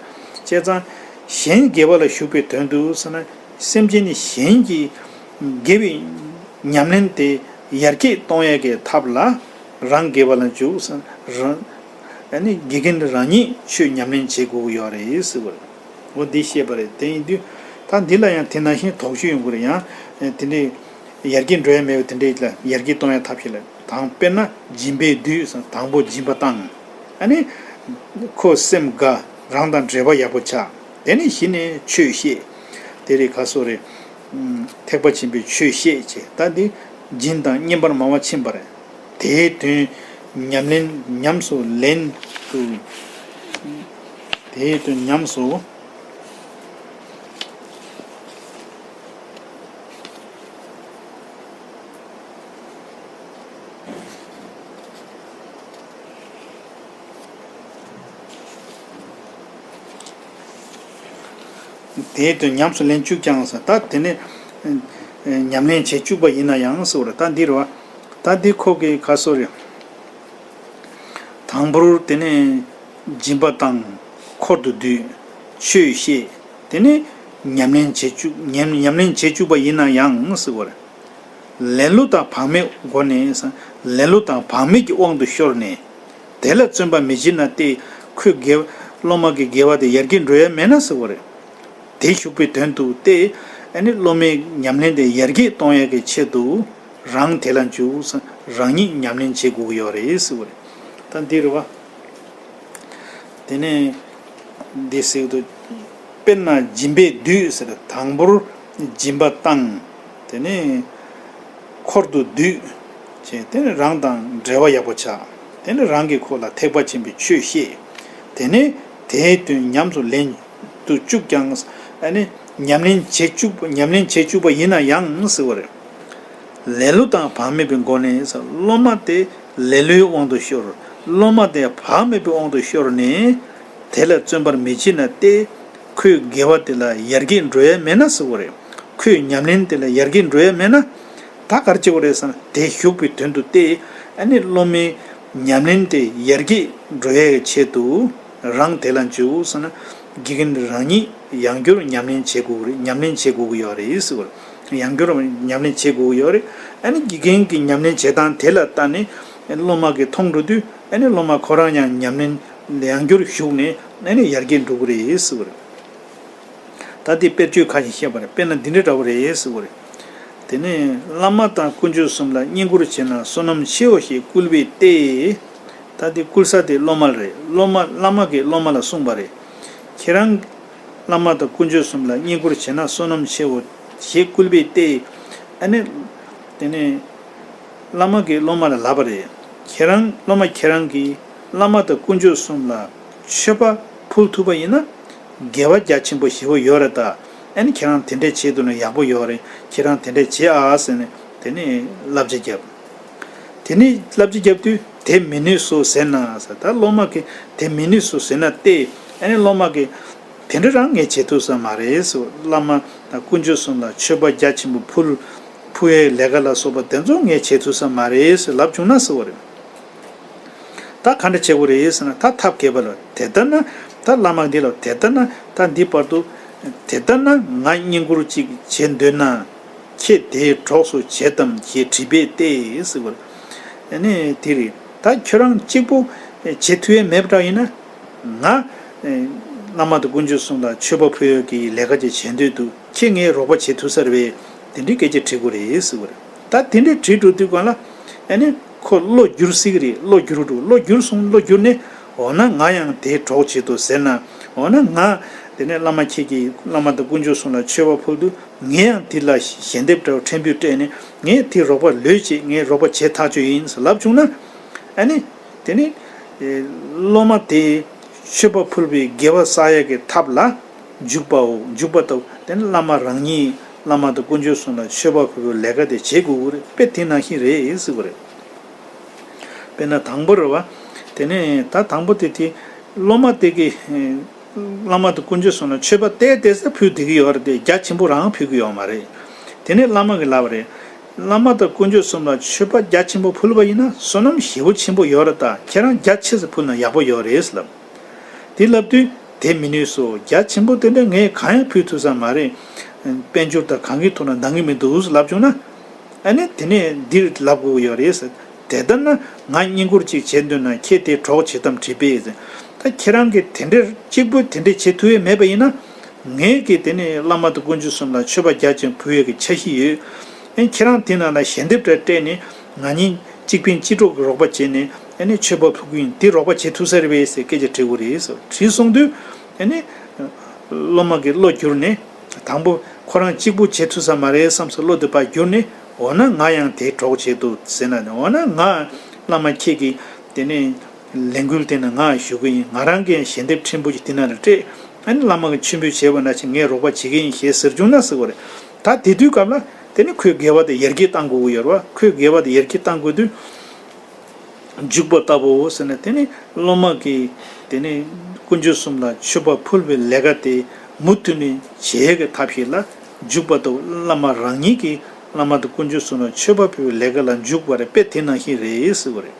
བྱས་ཙང་གཞན་དགེ་བ་ལ་ཞུགས་པའི་དོན་དུ་ཟེར་ན། སེམས་ཅན་ནི་གཞན་གྱི་དགེ་བའི་ཉམས་ལེན་དེ་ཡར་རྒྱས་གཏོང་ཡག་གི་ཐབས་ལ་རང་དགེ་བ་ལ་འཇུག་ཟེར་ན། རང་ཨ་ནི་དགེ་རྒན་རང་ཉིད་ཆོས་ཉམས་ལེན་བྱེད་དགོས་ཀྱི་ཡོད་རེད་ཟེར་བ་རེད། འོ་འདི་བཤད་པ་རེད། དེ་ཡིན་དུས་ད་འདི་ལ་ཡང་དེ་ནང་བཞིན་དོགས་གཅོད་ཡོང་གི་རེད། ཡང་དེ་འདྲའི་ཡར་རྒྱས་འགྲོ་ཡ་མེད་པ་དེ་འདྲའི་ལ་ཡར་རྒྱས་གཏོང་ཡ་ཐབས་ཤེས་ལ། དང་དཔེར་ན་སྦྱིན་པས་བསྡུས་ཟེར། དང་པོ་སྦྱིན་པ་བཏང་། ཨ་ནི་ཁོ་སེམས་དགའ། རང་དང་འབྲེལ་བ་ཡག་པོ་ཆགས། དེ་ནས་གཞི་ནས་ཆོས་བཤད། དེ་རེད། ག་སོ་རེད། ཐེག་པ་ཆེན་པོའི་ཆོས་བཤད་བྱས། ད་འདི་སྦྱིན་དང་བསྙེན་པར་མང་བ་ཕྱིན་པ་རེད། དེའི་དོན་ཉམས་ལེན་ཉམས་སུ་ལེན་དུ། དེའི་དོན་ཉམས་སུ། དེའི་དོན་ཉམས་སུ་ལེན་བཅུག་ཀྱང་ཟེར། ད་དེ་ནི་ཉམས་ལེན་བྱེད་བཅུག་པ་ཡིན་ན་ཡང་ཟེར་བ་རེད། ད་འདི་རེད་བ། ད་འདི་ཁོ་གི་ག་སོ་རེད། དང་པོར་དེ་ནས་སྦྱིན་པ་བཏང་། འཁོར་དུ་བསྡུས། ཆོས་བཤད། དེ་ནས་ཉམས་ལེན་བྱེད་བཅུག་ཉམས་ཉམས་ལེན་བྱེད་བཅུག་པ་ཡིན་ན་ཡང་ཟེར་བ་རེད། ལེ་ལོ་དང་བག་མེད་སྒོ་ནས། ལེ་ལོ་དང་བག་མེད་ཀྱི་དབང་དུ་ཤོར་ནས། དེ་ལ་བརྩོན་པ་མི་བྱེད་ན་སྟེ། ཁོའི་དགེ་སློབ་མ་གི་དགེ་བ་དེ་ཡར་རྒྱས་འགྲོ་ཡ་མེད་ན་ཟེར་བ་རེད། དེ་ཞུགས་པའི་དོན་དུ་སྟེ། ཨ་ནི་སློབ་མའི་ཉམས་ལེན་དེ་ཡར་རྒྱས་གཏོང་ཡ་གི་ཆེད་དུ། རང་དེ་ལ་འཇུག། རང་ཉིད་ཉམས་ལེན་བྱེད་དགོས་ཀྱི་ཡོད་རེད་ཟེར་བ་རེད། ད་འདི་རེད་བ། དེ་ནས་འདི་ཟེར་དུས། དཔེར་ན་སྦྱིན་པས་བསྡུས་ཟེར། དང་པོར་སྦྱིན་པ་བཏང་། དེ་ནས་འཁོར་དུ་བསྡུས། བྱས། དེ་ནས་རང་དང་འབྲེལ་བ་ཡག་པོ་ཆགས། དེ་ནས་རང་གིས་ཁོ་ལ་ཐེག་པ་ཆེན་པོའི་ཆོས་བཤད། དེ་ནས་དེའི་དོན་ཉམས་སུ་ལེན་དུ་བཅུག་ཀྱང་། ཨ་ནི་ཉམས་ལེན་བྱེད་བཅུག་ཉམས་ལེན་བྱེད་བཅུག་པ་ཡིན་ན་ཡང་ཟེར་བ་རེད། ལེ་ལོ་དང་བག་མེད་པའི་སྒོ་ནས། སློབ་མ་དེ་ལེ་ལོའི་དབང་དུ་ཤོར། སློབ་མ་དེ་བག་མེད་པའི་དབང་དུ་ཤོར་ནས། དེ་ལ་བརྩོན་པར་མི་བྱེད་ན་སྟེ། ཁོའི་དགེ་བ་དེ་ལ་ཡར་རྒྱས་འགྲོ་ཡ་མེད་ན་ཟེར་བ་རེད། ཁོའི་ཉམས་ལེན་དེ་ལ་ཡར་རྒྱས་འགྲོ་ཡ་མེད་ན། ད་ག་རེ་བྱེད་དགོས་རེད་ཟེར་ན། དེ་ཞུགས་པའི་དོན་དུ་སྟེ། ཨ་ནི་སློབ་མའི་ཉམས་ལེན་དེ་ཡར་རྒྱས་འགྲོ་ཡ་གི་ཆེད་དུ། རང་དེ་ལ་འཇུག་ཟེར་ན། དགེ་རྒན་རང་ཉིད་ཡང་བསྐྱར་ཉམས་ལེན་བྱེད་དགོས་རེད། ཉམས་ལེན་བྱེད་དགོས་ཀྱི་ཡོད་རེད་ཟེར་བ་རེད། ཡང་བསྐྱར་ཉམས་ལེན་བྱེད་དགོས་ཀྱི་ཡོད་རེད། ཨ་ནི་དགེ་རྒན་གྱི་ཉམས་ལེན་བྱེད་སྟངས་དེ་ལ་ལྟ་ནས་སློབ་མ་གིས་མཐོང་འགྲོ་དུས། ཨ་ནི་སློབ་མ་ཁོ་རང་ཡང་ཉམས་ལེན་ཡང་བསྐྱར་ཞུགས་ནས། ཨ་ནི་ཡར་རྒྱས་འགྲོ་གི་རེད་ཟེར་བ་རེད། ད་འདི་དཔེར་བརྗོད་ཁ་ཤས་བཤད་པ་རེད། དཔེར་ན་འདི་འདྲ་འདྲ་བོ་རེད་ཟེར་བ་རེད། དེ་ནས་བླ་མ་དང་དཀོན་མཆོག་གསུམ་ལ་བསྙེན་བཀུར་བྱས་ན་བསོད་ནམས་ཆེའོ་ཞེས་བསྐུལ་བས་ཏེ། ད་འདི་བསྐུལ་ས་དེ་སློབ་མ་རེད། སློབ་མ་བླ་མ་གིས་སློབ་མ་ལ་གསུངས་པ་རེད། ཁྱེད་རང་བླ་མ་དང་དཀོན་མཆོག་གསུམ་ལ་བསྙེན་བཀུར་བྱས་ན་བསོད་ནམས་ཆེའོ་ཞེས་བསྐུལ་བས་ཏེ། ཨ་ནི་དེ་ནས་བླ་མ་གིས་སློབ་མ་ལ་ལབ་པ་རེད། ཁྱེད་རང་སློབ་མ་ཁྱེད་རང་གིས་བླ་མ་དང་དཀོན་མཆོག་གསུམ་ལ་མཆོད་པ་ཕུལ་ཐུབ་པ་ཡིན་ན། དགེ་བ་རྒྱ་ཆེན་པོ་ཞེ་པོ་ཡོད་རེད་ད། ཨ་ནི་ཁྱེད་རང་དེ་འདྲས་བྱེད་ཐུབ་ན་ཡག་པོ་ཡོད་རེད། ཁྱེད་རང་དེ་འདྲས་བྱེད་ཨ་ཟེར་ནས་དེ་ནས་བསླབ་བྱ་བརྒྱབ། དེ་ནས་བསླབ་བྱ་བརྒྱབ་དུས་དེ་མི་ནུས་སོ་ཟེར་ན་ཟེར། ད་སློབ་མ་གིས་དེ་མི་ནུས་སོ་ཟེར་ན་སྟེ། ཨ་ནི་སློབ་མ་གིས་དེ་འདྲ་རང་ངས་བྱེད་ཐུབ་ས་མ་རེད་ཟེར། བླ་མ་དང་དཀོན་མཆོག་གསུམ་ལ་མཆོད་པ་རྒྱ་ཆེན་པོ་ཕུལ་ཕུལ་ཡའི་ལས་ཀ་ལ་སོགས་པ་དེ་ཚོ་ངས་བྱེད་ཐུབ་ས་མ་རེད་ཟེར་ལབ་བྱུང་ན་ཟེར་བ་རེད། ད་ག་འདྲ་བྱེད་དགོས་རེད་ཟེར་ན། ད་ཐབས་མཁས་པ་ལ་དེ་ལྟར་ན། ད་བླ་མ་འདི་ལ་དེ་ལྟར་ན། ད་འདི་བར་དུ་དེ་ལྟར་ན་ང་བསྙེན་བཀུར་ཅིག་བྱེད་འདོད་ན། ཁྱེད་དེའི་གྲོགས་སུ་བྱེད་དམ་ཞེས་དྲིས་པས་ཏེ་ཟེར་བ་རེད། ཨ་ནི་དེ་རེད། ད་ཁྱོད་རང་གཅིག་པུ་བྱེད་ཐུབ་ཡས་མེད་པ་འདྲ་ཡིན་ན། ང་བླ་མ་དང་དཀོན་མཆོག་གསུམ་ལ་མཆོད་པ་ཕུལ་ཡས་ཀྱི་ལས་ཀ་ཅིག་བྱེད་འདོད་འདུག་ཁྱེད་ངའི་རོགས་པ་བྱེད་ཐུབ་ས་རེད་པས། དེ་འདྲའི་སྐད་ཆ་དྲི་དགོས་རེད་ཟེར་བ་རེད། ད་དེ་འདྲའི་དྲི་འགྲོ་དུས་གང་ལ། ཨ་ནི་ཁོ་བློ་འགྱུར་སྲིད་ཀྱི་རེད། བློ་འགྱུར་འགྲོ། བློ་འགྱུར་སོང་། བློ་འགྱུར་ནས་འོ་ན་ང་ཡང་དེའི་གྲོགས་བྱེད་དོ་ཟེར་ན། འོ་ན་ང་དེ་ནས་བླ་མ་ཁྱེད་ཀྱིས་བླ་མ་དང་དཀོན་མཆོག་གསུམ་ལ་མཆོད་པ་ཕུལ་དུས། ངས་ཡང་དེ་ལ་ཞལ་འདེབས་འདྲ་བོ་ཕྲན་བུ་སྤྲད་ནས། ངས་དེ་རོགས་པ་ལོས་བྱེད། ངས་རོགས་པ་བྱེད་ཐག་ཆོད་ཡིན་ཟེར་ལབ་བྱུང་ན། ཨ་ནི་དེ་ནི་སློབ་མ་དེས་མཆོད་པ་ཕུལ་བའི་དགེ་བ་བསགས་ཡག་གི་ཐབས་ལ་འཇུག་པའོ། འཇུག་པ་ལྟ་བུ་དེ་ནི་བླ་མ་རང་ཉིད་བླ་མ་དང་དཀོན་མཆོག་གསུམ་ལ་མཆོད་པ་ཕུལ་བའི་ལས་ཀ་དེ་བྱེད་དགོས་ཀྱི་རེད། དཔེ་དེ་ནང་བཞིན་རེད་ཟེར་བ་རེད། དཔེར་ན་དང་པོ་རེད་བ། དེ་ནས་ད་དང་པོ་དེ་དེ་སློབ་མ་དེ་གིས། བླ་མ་དང་དཀོན་མཆོག་གསུམ་ལ་མཆོད་པ་ཏོག་ཙམ་ཕུལ་བསྡད་ཀྱི་ཡོད་རེད་དེ། རྒྱ་ཆེན་པོ་རང་ཕུལ་གྱི་ཡོད་མ་རེད། དེ་ནས་བླ་མ་གིས་ལབ་པ་རེད། བླ་མ་དང་དཀོན་མཆོག་གསུམ་ལ་མཆོད་པ་རྒྱ་ཆེན་པོ་ཕུལ་བ་ཡིན་ན་བསོད་ནམས་ཞེ་པོ་ཆེན་པོ་ཡོད་རེད། ད་ཁྱེད་རང་རྒྱ་ཆེ་ཙམ་ཕུལ་ན་ཡག་པོ་ཡོད་རེད་ལབ། དེ་ལབ་དུས་དེ་མི་ནུས་སོ། རྒྱ་ཆེན་པོ་དེ་འདྲ་ངས་གང་ཡང་ཕུལ་ཐུབ་ས་མ་རེད། དཔལ་འབྱོར་དང་གང་གི་ཐོག་ན་འདང་གི་མི་འདུག་ལབ་བྱུང་ན། ཨ་ནི་དེ་ནས་འདིར་ལབ་དགོས་ཡོད་རེད་ཟེར། དེ་ལྟར་ན་ང་བསྙེན་བཀུར་ཅིག་བྱེད་འདོད་ན་ཁྱེད་དེ་གྲོགས་བྱེད་དམ་དྲིས་པས་ཟེར། ད་ཁྱེད་རང་གིས་དེ་འདྲར་གཅིག་པུ་དེ་འདྲས་བྱེད་ཐུབ་ཡས་མེད་པ་ཡིན་ན། ངས་ཀྱིས་དེ་ནས་བླ་མ་དང་དཀོན་མཆོག་གསུམ་ལ་མཆོད་པ་རྒྱ་ཆེན་ཕུལ་ཡས་ཀྱི་འཆར་གཞི་ཡོད། ཨ་ནི་ཁྱེད་རང་དེ་ནང་ལ་ཞལ་འདེབས་འདྲ་སྤྲད་ནས་ང་གཉིས་གཅིག་ཕན་གཅིག་གྲོགས་ཀྱི་རོགས་པ་བྱས་ནས་ཨ་ནི་མཆོད་པ་ཕུལ་གྱི་ཡིན། དེ་རོགས་པ་བྱེད་ཐུབ་ས་རེད་པས་ཟེར་སྐད་ཆ་དྲི་དགོས་རེད་ཟེར། དྲིས་སོང་དུས་ཨ་ནི་སློབ་མ་གི་བློ་འགྱུར་ནས། དང་པོ་ཁོ་རང་གཅིག་པུ་བྱེད་ཐུབ་ས་མ་རེད་བསམ་སོང་། བློ་དེ་ཕར་བསྒྱུར་ནས། འོ་ན་ང་ཡང་དེའི་གྲོགས་བྱེད་དོ་ཟེར་ན། འོ་ན་ང་བླ་མ་ཁྱེད་ཀྱིས་དེ་ནས་ལས་འགུལ་དེ་ན་ང་ཞུགས་ཀྱི་ཡིན། ང་རང་གིས་ཞལ་འདེབས་ཕྲན་བུ་ཞིག་དེ་ན་ལ་སྤྲད། ཨ་ནི་བླ་མ་གིས་མཆོད་འབུལ་བྱས་པ་ནང་བཞིན་ངས་རོགས་པ་བྱེད་ཀྱི་ཡིན་ཞེས་ཟེར་བྱུང་ན་ཟེར་བ་རེད། ད་དེ་དུས་སྐབས་ལ་དེ་ནི་ཁོའི་དགེ་བ་དེ་ཡར་རྒྱས་གཏང་དགོས་ཀྱི་ཡོད་རེད་བ། ཁོའི་དགེ་བ་དེ་ཡར་རྒྱས་གཏང་དགོས་དུས། འཇུག་པ་ལྟ་བུའོ་ཟེར་ན། དེ་ནི་སློབ་མ་གིས་དེ་ནི་དཀོན་མཆོག་གསུམ་ལ་མཆོད་པ་ཕུལ་བའི་ལས་ཀ་དེ་མུ་མཐུད་ནས་བྱེད་ཡས་ཀྱི་ཐབས་ཤེས་ལ་འཇུག་པ་ལྟ་བུ། བླ་མ་རང་ཉིད་ཀྱིས་བླ་མ་དང་དཀོན་མཆོག་གསུམ་ལ་མཆོད་པ་ཕུལ་བའི་ལས་ཀ་ལ་འཇུག་པ་རེད། དཔེ་དེ་ནང་བཞིན་རེད་ཟེར་བ་རེད།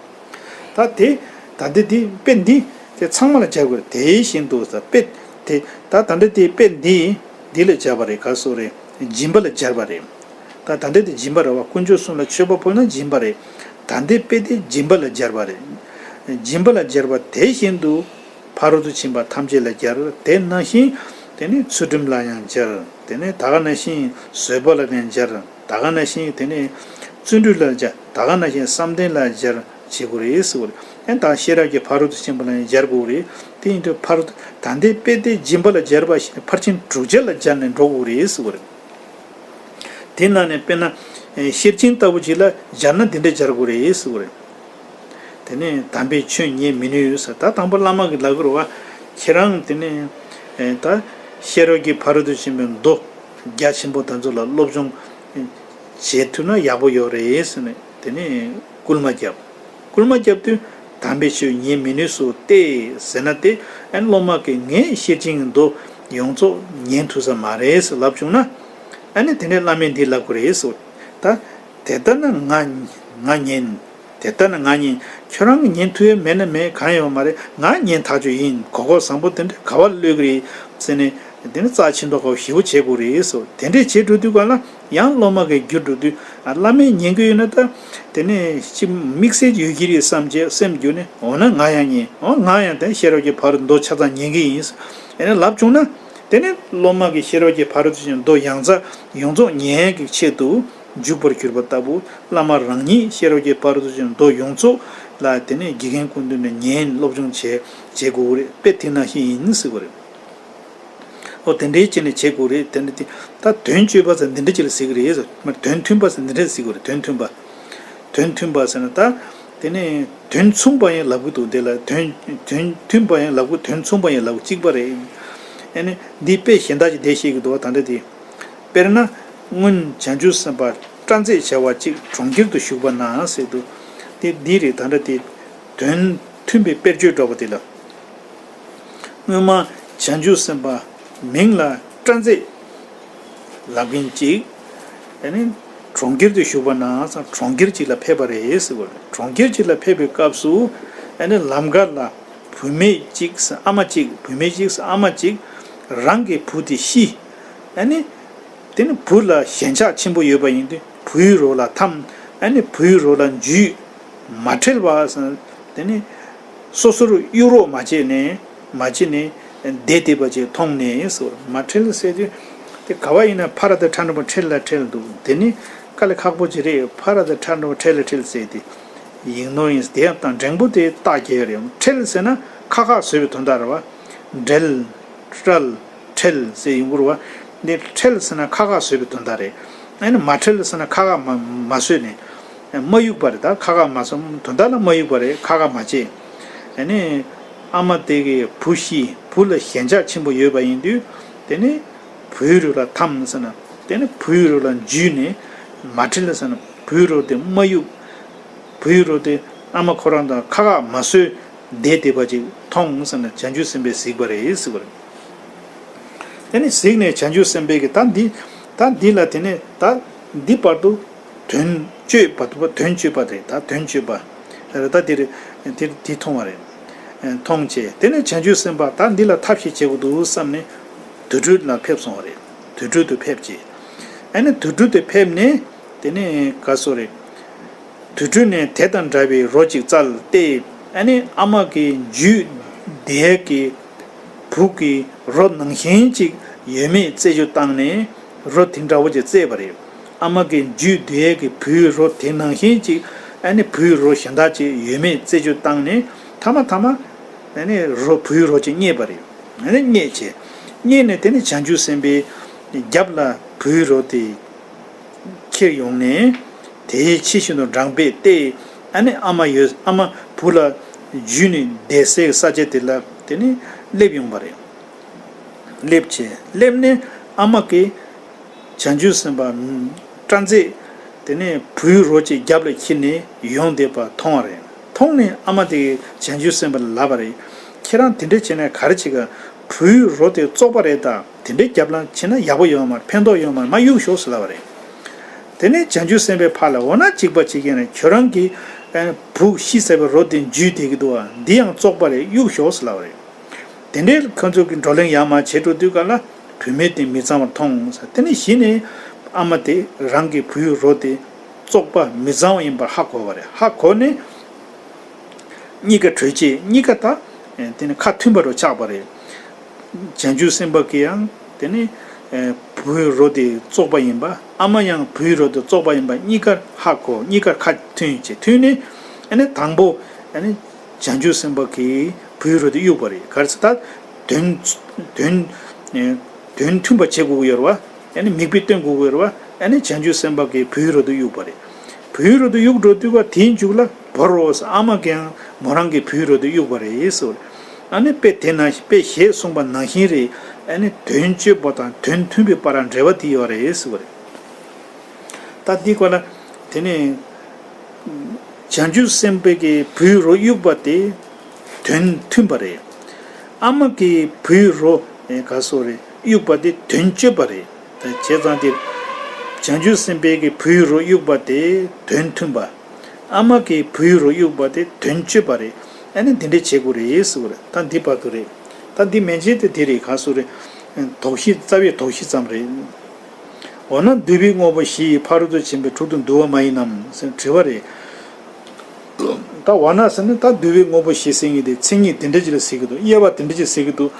ད་དེ་ད་ལྟ་དེ་དཔེ་འདི་དེ་ཚང་མ་ལ་སྦྱར་དགོས་རེད། དེ་བཞིན་དུ་ཟེར། དཔེ་དེ་ད་ད་ལྟ་དེ་དཔེ་འདི་འདི་ལ་སྦྱར་བ་རེད། ག་སོ་རེད། སྦྱིན་པ་ལ་སྦྱར་བ་རེད། ད་ད་ལྟ་དེ་སྦྱིན་པ་རེད་བ། དཀོན་མཆོག་གསུམ་ལ་མཆོད་པ་ཕུལ་ན་སྦྱིན་པ་རེད། ད་ལྟའི་དཔེ་དེ་སྦྱིན་པ་ལ་སྦྱར་བ་རེད། སྦྱིན་པ་ལ་སྦྱར་བ་དེ་བཞིན་དུ་ཕ་རོལ་ཏུ་ཕྱིན་པ་ཐམས་ཅད་ལ་སྦྱར། དེ་ནང་བཞིན་དེ་ནི་ཚུལ་ཁྲིམས་ལ་ཡང་སྦྱར། དེ་ནི་ད་ག་ནང་བཞིན་བཟོད་པ་ལ་ཡང་སྦྱར། ད་ག་ནང་བཞིན་དེ་ནི་བརྩོན་འགྲུས་ལ་སྦྱར། ད་ག་ནང་བཞིན་བསམ་གཏན་ལ་སྦྱར་བྱེད་དགོས་རེད་ཟེར་བ་རེད། ཨེ་ད་ཤེས་རབ་ཀྱི་ཕ་རོལ་ཏུ་ཕྱིན་པ་ལ་ཡང་སྦྱར་དགོས་རེད། དེ་ཡིན་དུས་ཕ་རོལ་ཏུ་ད་ལྟའི་དཔེ་དེ་སྦྱིན་པ་ལ་སྦྱར་བ་བཞིན་ཕར་ཕྱིན་དྲུག་ཆ་ལ་སྦྱར་ནས་འགྲོ་དགོས་རེད་ཟེར་བ་རེད། དེ་ནང་ནས་དཔེར་ན། ཨེ་ཤེར་ཕྱིན་ལྟ་བུ་ཅིག་ལ་སྦྱར་ན་འདི་འདྲ་སྦྱར་དགོས་རེད་ཟེར་བ་རེད། དེ་ནས་དམ་པའི་ཆོས་ཉན་མི་ནུས་ཟེར། ད་དང་པོ་བླ་མ་གིས་ལབ་ཀྱི་རེད་བ། ཁྱེད་རང་དེ་ནས་ཨེ་ད་ཤེས་རབ་ཀྱི་ཕ་རོལ་ཏུ་ཕྱིན་པའི་མདོ་རྒྱ་ཆེན་པོ་དེ་ཚོ་ལ་སློབ་སྦྱོང་བྱེད་ཐུབ་ན་ཡག་པོ་ཡོད་རེད་ཟེར་ནས་དེ་ནས་སྐུལ་མ་བརྒྱབ། སྐུལ་མ་བརྒྱབ་དུས་དམ་པའི་ཆོས་ཉན་མི་ནུས་སོ་སྟེ་ཟེར་ན། དེ་ཨན་སློབ་མ་གིས་ངས་ཤེར་ཕྱིན་གྱི་མདོ་ཡོངས་རྫོགས་ཉན་ཐུབ་ས་མ་རེད་ཟེར་ལབ་བྱུང་ན། ཨ་ནི་དེ་ནས་བླ་མས་འདི་ལབ་དགོས་རེད་ཟེར། ད་དེ་ལྟ་ན་ང་ང་ཉན། དེ་ལྟ་ན་ང་ཉན། ཁྱོད་རང་གིས་ཉན་ཐུབ་ཡས་མེད་ན་མེད། གང་ཡོད་མ་རེད། ང་ཉན་ཐག་ཆོད་ཡིན། གོ་སྐབས་བཟང་པོ་དེ་འདྲ་ག་བ་གློད་ཀྱི་རེད་ཟེར་ནས། དེ་ནི་རྩ་ཆེ་མདོག་ཁ་པོ་ཞེ་པོ་བྱེད་དགོས་རེད་ཟེར། དེ་འདྲས་བྱེད་འགྲོ་དུས་ག་ལ་ཡང་སློབ་མ་གིས་བསྒྱུར་འགྲོ་དུས། ཨ་བླ་མས་ཉན་གྱི་ཡོད་ན་ད་དེ་ནས་ཅི་དམིགས་བསལ་ཡོད་ཀྱི་རེད་བསམ་བྱས་སེམས་བསྒྱུར་ནས། འོ་ན་ང་ཡང་ཉན། འོ་ང་ཡང་དེ་ཤེས་རབ་ཀྱི་ཕ་རོལ་མདོ་ཆ་ཚང་ཉན་གྱི་ཡིན་ཟེར། ཨེ་ནས་ལབ་བྱུང་ན། དེ་ནས་སློབ་མ་གིས་ཤེས་རབ་ཀྱི་ཕ་རོལ་ཏུ་ཕྱིན་མདོ་ཡང་རྩ་ཡོངས་རྫོགས་ཉན་ཡས་ཀྱི་ཆེད་དུ་འཇུག་པར་གྱུར་པ་ལྟ་བུ། བླ་མ་རང་ཉིད་ཤེས་རབ་ཀྱི་ཕ་རོལ་ཏུ་ཕྱིན་མདོ་ཡོངས་རྫོགས་ལ་དེ་ནས་དགེ་རྒན་སྐུ་མདུན་ནས་ཉན། སློབ་སྦྱོང་བྱས་བྱེད་དགོས་རེད། དཔེ་དེ་ནང་བཞིན་ཡིན་ཟེར་བ་རེད། ཨོ་དེ་འདྲའི་ཅིག་ནས་བྱེད་དགོས་རེད། དེ་འདྲ་དེ་ད་དོན་སྤྱོད་པ་ཟེར་འདི་འདྲ་ཅིག་ལ་ཟེར་གི་རེད་ཟེར། མ་དོན་མཐུན་པ་ཟེར་འདི་འདྲ་ཟེར་གི་རེད། དོན་མཐུན་པ། དོན་མཐུན་པ་ཟེར་ན་ད་དེ་ནས་དོན་མཚུངས་པ་ཡང་ལབ་གི་འདུག་འདི་ལ་དོན་དོན་མཐུན་པ་ཡང་ལབ་གི། དོན་མཚུངས་པ་ཡང་ལབ་གི། གཅིག་པ་རེད། ཨ་ནི་འདི་དཔེ་གཞན་དག་ཅིག་འདི་བཤད་གི་འདུག་བ། ད་འདྲ་དེ། དཔེར་ན་སྔོན་བྱང་ཆུབ་སེམས་དཔའ་སྐྲ་མཛེས་བྱ་བ་གཅིག་གྲོང་ཁྱེར་དུ་བཞུགས་པ་ན་ཟེར་འདུག་དེ་འདི་རེད། ད་འདྲ་དེ་དོན་མཐུན་པའི་དཔེར་བརྗོད་འདྲ་པོ་དེ་ལ། སྔོན་མ་བྱང་ཆུབ་སེམས་དཔའ་མིང་ལ་སྐྲ་མཛེས་ལབ་མཁན་གཅིག་ཨ་ནི་གྲོང་ཁྱེར་དུ་བཞུགས་པ་ན་ཟེར། གྲོང་ཁྱེར་གཅིག་ལ་ཕེབས་པ་རེད་ཟེར་བ་རེད། གྲོང་ཁྱེར་གཅིག་ལ་ཕེབས་པའི་སྐབས་སུ་ཨ་ནི་ལམ་ཁ་ལ་བུད་མེད་གཅིག་ཟེར་ཨ་མ་གཅིག་བུད་མེད་གཅིག་ཟེར་ཨ་མ་གཅིག་རང་གི་བུ་དེ་ཤི། ཨ་ནི་དེ་ནི་བུ་ལ་ཞེན་ཆགས་ཆེན་པོ་ཡོད་པ་ཡིན་དུས་བུའི་རོ་ལ་འཐམས། ཨ་ནི་བུའི་རོ་ལ་འཇུས། མ་ཁྲེལ་བ་ཟེར། དེ་ནི་སོ་སོར་གཡུག་རོགས་མ་བྱས་ནས་མ་བྱས་ནས་བསྡད་བསྡད་པ་ཅིག་མཐོང་ནས་ཟེར། མ་ཁྲེལ་ཟེར་དུས་དེ་ག་བ་ཡིན་ན་ཕ་ར་དང་ཕྲ་འགྲེང་བུ་ཁྲེལ་ལ་ཁྲེལ་འདུག་དེ་ནི་དཀའ་ལས་ཁག་པོ་ཅིག་རེད། ཕ་ར་དང་ཕྲ་འགྲེང་བུ་ཁྲེལ་ལ་ཁྲེལ་ཟེར་དེ་ཡིག་ནོར་ཡིན། དེ་ཡང་དང་འགྲེང་བུ་དེ་རྟགས་བརྒྱབ་ཡོད་རེད། ཁྲེལ་ཟེར་ན་ཁ་ཁ་བཟོས་པའི་དོན་དག་རེད་བ། འབྲེལ། ཁྲལ། ཁྲེལ་ཟེར་ཡོང་གི་རེད་བ། འདི་ཁྲེལ་ཟེར་ན་ཁ་ཁ་བཟོས་པའི་དོན་དག་རེད། ཨ་ནི་མ་ཁྲེལ་ཟེར་ན་ཁ་ཁ་མ་མ་བཟོས་ནས་མ་གཡུགས་པ་རེད། ད་ཁ་ཁ་མ་བཟོས། དོན་དག་ལ་མ་གཡུགས་པ་རེད། ཁ་ཁ་མ་བྱས། ཨ་ནི་ཨ་མ་དེ་གི་བུ་ཤི། བུ་ལ་ཞེན་ཆགས་ཆེན་པོ་ཡོད་པ་ཡིན་དུས་དེ་ནི་བུའི་རོ་ལ་འཐམས་ཟེར་ན། དེ་ནི་བུའི་རོ་ལ་འཇུས་ནས་མ་ཁྲེལ་ཟེར་ན་བུའི་རོ་དེ་མ་གཡུགས། བུའི་རོ་དེ་ཨ་མ་ཁོ་རང་དང་ཁ་ཁ་མ་བཟོས། བསྡད་བསྡད་པ་ཅིག་མཐོང་ཟེར་ན་བྱང་ཆུབ་སེམས་དཔས་གཟིགས་པ་རེད་ཟེར་བ་རེད། དེ་ནི་གཟིགས་ནས་བྱང་ཆུབ་སེམས་དཔས་ཀྱིས་ད་འདི་ད་འདི་ལ་དེ་ནས་ད་འདི་བར་དུ་དོན་སྤྱོད་པ། དོན་སྤྱོད་པ་རེད། ད་དོན་སྤྱོད་པ་རེད། ད་དེ་རེད། དེ་དེ་མཐོང་བ་རེད། མཐོང་བྱས་དེ་ནས་བྱང་ཆུབ་སེམས་དཔའ་ད་འདི་ལ་ཐབས་ཤིག་བྱེད་དགོས་འདུག་བསམ་ནས་དུར་ཁྲོད་ལ་ཕེབས་སོང་བ་རེད། དུར་ཁྲོད་དུ་ཕེབས་བྱས། ཨ་ནི་དུར་ཁྲོད་དུ་ཕེབས་ནས་དེ་ནས་ག་སོ་རེད། དུར་ཁྲོད་ནས་དེ་དང་འདྲ་བའི་རོ་གཅིག་བཙལ་ཏེ། ཨ་ནི་ཨ་མ་གི་འཇུས་བསྡད་ཀྱི་བུ་གི་རོ་ནང་བཞིན་ཅིག་ཡོད་མེད་རྩད་གཅོད་བཏང་ནས་རོ་དེ་འདྲ་བོ་ཅིག་བཙལ་བ་རེད། ཨ་མ་གི་འཇུས་བསྡད་ཀྱི་བུའི་རོ་དེ་ནང་བཞིན་ཅིག་ཨ་ནི་བུའི་རོ་གཞན་དག་ཅིག་ཡོད་མེད་རྩད་གཅོད་བཏང་ནས་མཐའ་མ་མཐའ་མ་ཨ་ནི་རོ་བུའི་རོ་ཅིག་རྙེད་པ་རེད། ཨ་ནི་རྙེད་བྱས། རྙེད་ནས་དེ་ནི་བྱང་ཆུབ་སེམས་དཔའི་རྒྱབ་ལ་བུའི་རོ་དེ་ཁྱེར་ཡོང་ནས་དེའི་ཕྱི་བཞིན་དུ་འབྲང་པས་ཏེ། ཨ་ནི་ཨ་མ་ཡོད། ཨ་མ་བུ་ལ་འཇུས་ནས་བསྡད་སའི་ས་ཆ་དེ་ལ་དེ་ནི་སླེབས་ཡོང་བ་རེད། སླེབས་བྱས་སླེབས་ནས་ཨ་མ་གིས་བྱང་ཆུབ་སེམས་དཔའ་སྐྲ་མཛེས་དེ་ནས་བུའི་རོ་གཅིག་རྒྱབ་ལ་འཁྱེར་ནས་ཡོང་བསྡད་པ་མཐོང་བ་རེད། མཐོང་ནས་ཨ་མ་དེ་གིས་བྱང་ཆུབ་སེམས་དཔའ་ལ་ལབ་པ་རེད། ཁྱེད་རང་དེ་འདྲ་བྱས་ན་ག་རེ་བྱེད་ག་བུའི་རོ་དེ་བཙོག་པ་རེད་ད། དེ་འདྲའི་རྒྱབ་ལ་ཕྱིན་ན་ཡག་པོ་ཡོད་མ་རེད། ཕན་ཐོགས་ཡོད་མ་རེད། མར་གཡུག་ཤོག་ཟེར་ལབ་པ་རེད། དེ་ནས་བྱང་ཆུབ་སེམས་དཔའི་ཕ་ལ་འོ་ན་གཅིག་པ་བྱེད་ཀྱི་ཡིན་ན་ཁྱོད་རང་གི་ཨ་བུ་ཤི་ཟེར་བའི་རོ་དེ་འཇུས་བསྡད་ཀྱི་འདུག་ཨ། འདི་ཡང་བཙོག་པ་རེད། གཡུག་ཤོག་ཟེར་ལབ་པ་རེད། དེ་འདྲའི་ཁོ་ཚོ་གི་བགྲོ་གླེང་ཡར་མར་བྱེད་འགྲོ་དུས་ག་ལ་བུད་མེད་དེ་མི་གཙང་བར་མཐོང་ཟེར། དེ་ནས་གཞི་ནས་ཨ་མ་དེ་རང་གི་བུའི་རོ་དེ་བཙོག་པ་མི་གཙང་བ་ཡིན་པར་ཧ་གོ་བ་རེད། ཧ་གོ་ནས། གཉིས་ཀ་གྲོས་བྱས། གཉིས་ཀ་ད་དེ་ནི་ཁ་མཐུན་པ་རུ་ཆགས་པ་རེད། བྱང་ཆུབ་སེམས་དཔའ་གིས་ཡང་དེ་ནི་བུའི་རོ་དེ་བཙོག་པ་ཡིན་པ། ཨ་མ་ཡང་བུའི་རོ་དེ་བཙོག་པ་ཡིན་པ་གཉིས་ཀར་ཧ་གོ། གཉིས་ཀར་ཁ་མཐུན་བྱས། མཐུན་ནས་ཨ་ནི་དང་པོ་ཨ་ནི་བྱང་ཆུབ་སེམས་དཔའ་གིས་བུའི་རོ་དེ་གཡུགས་པ་རེད། ག་རེ་ཟེར་ད་དོན་དོན་དོན་མཐུན་པ་བྱེད་དགོས་ཀྱི་ཡོད་རེད་བ། ཨ་ནི་མིག་དཔེ་སྟོན་དགོས་ཀྱི་ཡོད་རེད་བ། ཨ་ནི་བྱང་ཆུབ་སེམས་དཔའ་གིས་བུའི་རོ་དེ་གཡུགས་པ་རེད། བུའི་རོ་དེ་གཡུགས་འགྲོ་དུས་ག་དེའི་མཇུག་ལ་བོར་རོགས་ཟེར། ཨ་མ་གིས་ཡང་མོ་རང་གི་བུའི་རོ་དེ་གཡུགས་པ་རེད་ཟེར། ཨ་ནི་དཔེ་དེ་ན་དཔེ་ཞེས་གསུངས་པ་ནང་བཞིན་རེད། ཨ་ནི་དོན་སྤྱོད་པ་དང་དོན་མཐུན་པའི་བར་འབྲེལ་བ་དེ་ཡོད་རེད་ཟེར་བ་རེད། ད་འདི་སྐོར་ལ་དེ་ནས་བྱང་ཆུབ་སེམས་དཔའ་གིས་བུའི་རོ་གཡུགས་པ་དེ་དོན་མཐུན་པ་རེད། ཨ་མ་གིས་བུའི་རོ་ཨེ་ག་སོ་རེད་གཡུགས་པ་དེ་དོན་སྤྱོད་པ་རེད། ད་བྱས་ཙང་དེ་བྱང་ཆུབ་སེམས་དཔའ་གིས་བུའི་རོ་གཡུགས་པ་དེ་དོན་མཐུན་པ། ཨ་མ་གིས་བུའི་རོ་གཡུགས་པ་དེ་དོན་སྤྱོད་པ་རེད། ཨ་ནི་འདི་འདྲ་བྱེད་དགོས་རེད་ཟེར་བ་རེད། ད་འདི་བར་དུ་རེད། ད་འདི་མན་ཆད་དེ་དེ་རེད། ག་སོ་རེད། དོགས་གཞི་རྩ་བའི་དོགས་གཞི་ཙམ་རེད། འོ་ན་འདུས་པའི་དངོས་པོ་བཞི་ཡི་ཕ་རོལ་ཏུ་ཕྱིན་པའི་དྲུག་ཏུ་འདུ་བ་མ་ཡིན་ནམ་ཟེར་དྲི་བ་རེད། ད་འོ་ན་ཟེར་ན་ད་འདུས་པའི་དངོས་པོ་བཞི་ཟེར་མཁན་དེ་མཚན་ཉིད་དེ་འདྲ་ཅིག་ལ་ཟེར་གྱི་འདུག་དབྱེ་བ་དེ་འདྲ་ཅིག་ཟེར་གྱི་འདུག་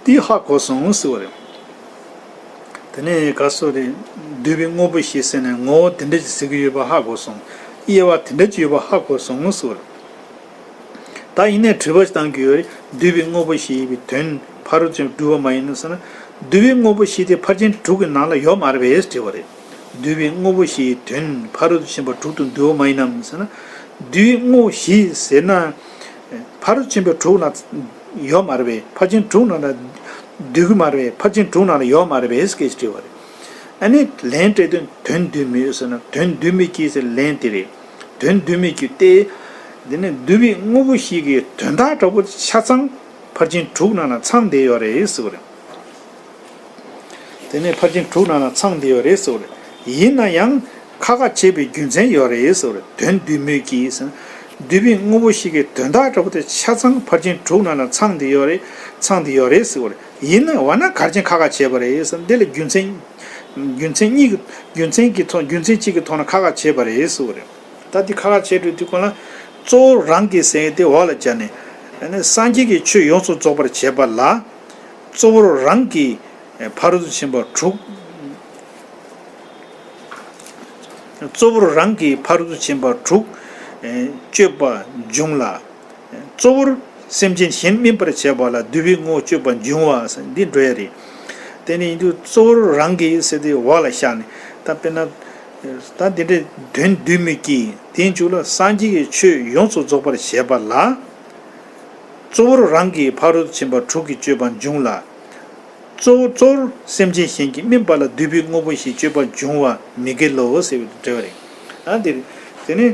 དེ་ཧ་གོ་སོང་ཟེར་བ་རེད། དེ་ནས་ག་སོ་རེད། འདུས་པའི་དངོས་པོ་བཞི་ཟེར་ནས་ངོ་བོ་དེ་འདྲ་ཅིག་ཟེར་གྱི་ཡོད་པ་ཧ་གོ་སོང་། དབྱེ་བ་དེ་འདྲ་ཅིག་ཡོད་པ་ཧ་གོ་སོང་ཟེར་བ་རེད། ད་ཡིན་ནའི་དྲི་བ་ཞིག་བཏང་གི་ཡོད་རེད། འདུས་པའི་དངོས་པོ་བཞི་ཡི་དོན་ཕ་རོལ་ཏུ་འགྲུབ་པ་མ་ཡིན་ནམ་ཟེར་ན། འདུས་པའི་དངོས་པོ་བཞི་དེ་ཕར་ཕྱིན་དྲུག་གི་ནང་ལ་ཡོད་མ་རེད་པས་དྲི་བ་རེད། འདུས་པའི་དངོས་པོ་བཞི་ཡི་དོན་ཕ་རོལ་ཏུ་ཕྱིན་པ་དྲུག་ཏུ་འདུ་བ་མ་ཡིན་ནམ་ཟེར་ན། འདུས་པའི་དངོས་པོ་བཞི་ཟེར་ན། ཕ་རོལ་ཏུ་ཕྱིན་པ་དྲུག་ལ་ཡོད་མ་རེད་པས། ཕར་ཕྱིན་དྲུག་ནང་ལ་འདུས་ཀྱི་མ་རེད་པས། ཕར་ཕྱིན་དྲུག་ནང་ལ་ཡོད་མ་རེད་པས་སྐད་ཆ་དྲི་བ་རེད། ཨ་ནི་ལན་སྤྲད་དོན་དོན་འདུས་མོད་ཟེར་ན། དོན་འདུས་མོད་ཀྱི་ཟེར་ལན་དེ་རེད། དོན་འདུས་མོད་ཀྱི་སྟེ། འདི་ནི་འདུས་པའི་དངོས་པོ་བཞི་གི་དོན་དག་འདྲ་པོ་ཆ་ཚང་ཕར་ཕྱིན་དྲུག་ནང་ལ་ཚང་བསྡད་ཡོད་རེད་ཟེར་བ་རེད། དེ་ནས་ཕར་ཕྱིན་དྲུག་ནང་ལ་ཚང་བསྡད་ཡོད་རེད་ཟེར་བ་རེད། ཡིན་ན་ཡང་ཁ་ཁ་བྱེད་པའི་རྒྱུ་མཚན་ཡོད་རེད་ཟེར་བ་རེད། དོན་འདུས་མོད་ཀྱི་ཟེར་ན། འདུས་པའི་དངོས་པོ་བཞི་གི་དོན་དག་འདྲ་པོ་དེ་ཆ་ཚང་ཕར་ཕྱིན་དྲུག་ནང་ལ་ཚང་བསྡད་ཡོད་རེད། ཚང་བསྡད་ཡོད་རེད་ཟེར་བ་རེད། ཡིན་ན་འོ་ན་ག་རེ་བྱས་ནས་ཁ་ཁ་བྱས་པ་རེད་ཟེར་ན། འདི་ལ་རྒྱུ་མཚན་རྒྱུ་མཚན་གཉིས་ཀྱི་རྒྱུ་མཚན་གྱི་ཐོག་རྒྱུ་མཚན་གཅིག་གི་ཐོག་ནས་ཁ་ཁ་བྱས་པ་རེད་ཟེར་བ་རེད། ད་འདི་ཁ་ཁ་བྱས་འགྲོ་དུས་སྒང་ལ་ གཙོ་བོ་རང་གིས་ཟེར་ཡས་དེ་འོག་ལ་བཅར་ནས། ཨ་ནི་སངས་རྒྱས་ཀྱི་ཆོས་ཡོངས་སུ་རྫོགས་པར་བྱེད་པ་ལ། གཙོ་བོ་རང་གིས་ཕ་རོལ་ཏུ་ཕྱིན་པ་དྲུག་གཙོ་བོ་རང་གིས་ཕ་རོལ་ཏུ་ཕྱིན་པ་དྲུག་སྤྱོད་པ་འབྱུང་ལ། གཙོ་བོར་སེམས་ཅན་གཞན་སྨིན་པར་བྱེད་པ་ལ་བསྡུས་པའི་དངོས་པོ་སྤྱོད་པ་འབྱུང་བ་ཟེར་འདི་འགྲོ་ཡ་རེད། དེ་ནི་ཡིན་དུས་གཙོ་བོར་རང་གིས་ཟེར་དེ་འོག་ལ་བཞག་ནས། ད་དཔེར་ན། ད་འདི་འདྲའི་དོན་བསྡུས་མི་གིས་དེའི་མཇུག་ལ་སངས་རྒྱས་ཀྱི་ཆོས་ཡོངས་སུ་རྫོགས་པར་བྱེད་པ་ལ། གཙོ་བོར་རང་གིས་ཕ་རོལ་ཏུ་ཕྱིན་པ་དྲུག་གི་སྤྱོད་པ་འབྱུང་ལ། གཙོ་བོ་གཙོར་སེམས་ཅན་གཞན་གྱིས་སྨིན་པ་ལ་བསྡུས་པའི་དངོས་པོ་ཞེས་སྤྱོད་པ་འབྱུང་བ་མི་འགལ་ལོ་ཟེར་བའི་འགྲེལ་བ་རེད། ཨ་འདིར། དེ་ནི།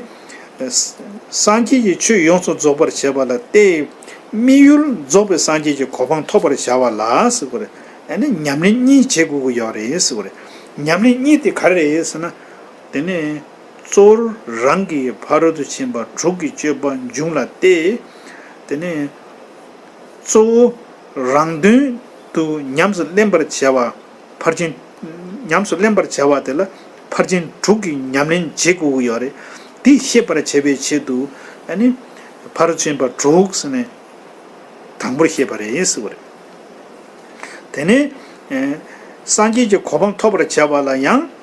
སངས་རྒྱས་ཀྱི་ཆོས་ཡོངས་སུ་རྫོགས་པར་བྱེད་པ་ལ་སྟེ། དམིགས་ཡུལ་རྫོགས་པའི་སངས་རྒྱས་ཀྱི་གོ་འཕང་ཐོབ་པར་བྱ་བ་ལ་ཟེར་དགོས་རེད། ཨ་ནི་ཉམས་ལེན་གཉིས་བྱེད་དགོས་ཀྱི་ཡོད་རེད་ཟེར་དགོས་རེད། ཉམས་ལེན་གཉིས་དེ་ག་རེ་རེད་ཟེར་ན། དེ་ནི། གཙོ་བོར་རང་གིས་ཕ་རོལ་ཏུ་ཕྱིན་པ་དྲུག་གི་སྤྱོད་པ་འབྱུང་ལ་སྟེ། དེ་ནི། གཙོ་བོ་རང་དོན་དུ་ཉམས་སུ་ལེན་པར་བྱ་བ་ཕར་ཕྱིན། ཉམས་སུ་ལེན་པར་བྱ་བ་དེ་ལ་ཕར་ཕྱིན་དྲུག་གི་ཉམས་ལེན་བྱེད་དགོས་ཀྱི་ཡོད་རེད། དེ་ཤེས་པར་བྱེད་པའི་ཆེད་དུ། ཨ་ནི། ཕ་རོལ་ཕྱིན་པ་དྲུག་ཟེར་ནས་དང་པོར་བཤད་པ་རེད་ཟེར་བ་རེད། དེ་ནས། ཨེ། སངས་རྒྱས་ཀྱི་གོ་འཕང་ཐོབ་པར་བྱ་བ་ལ་ཡང་།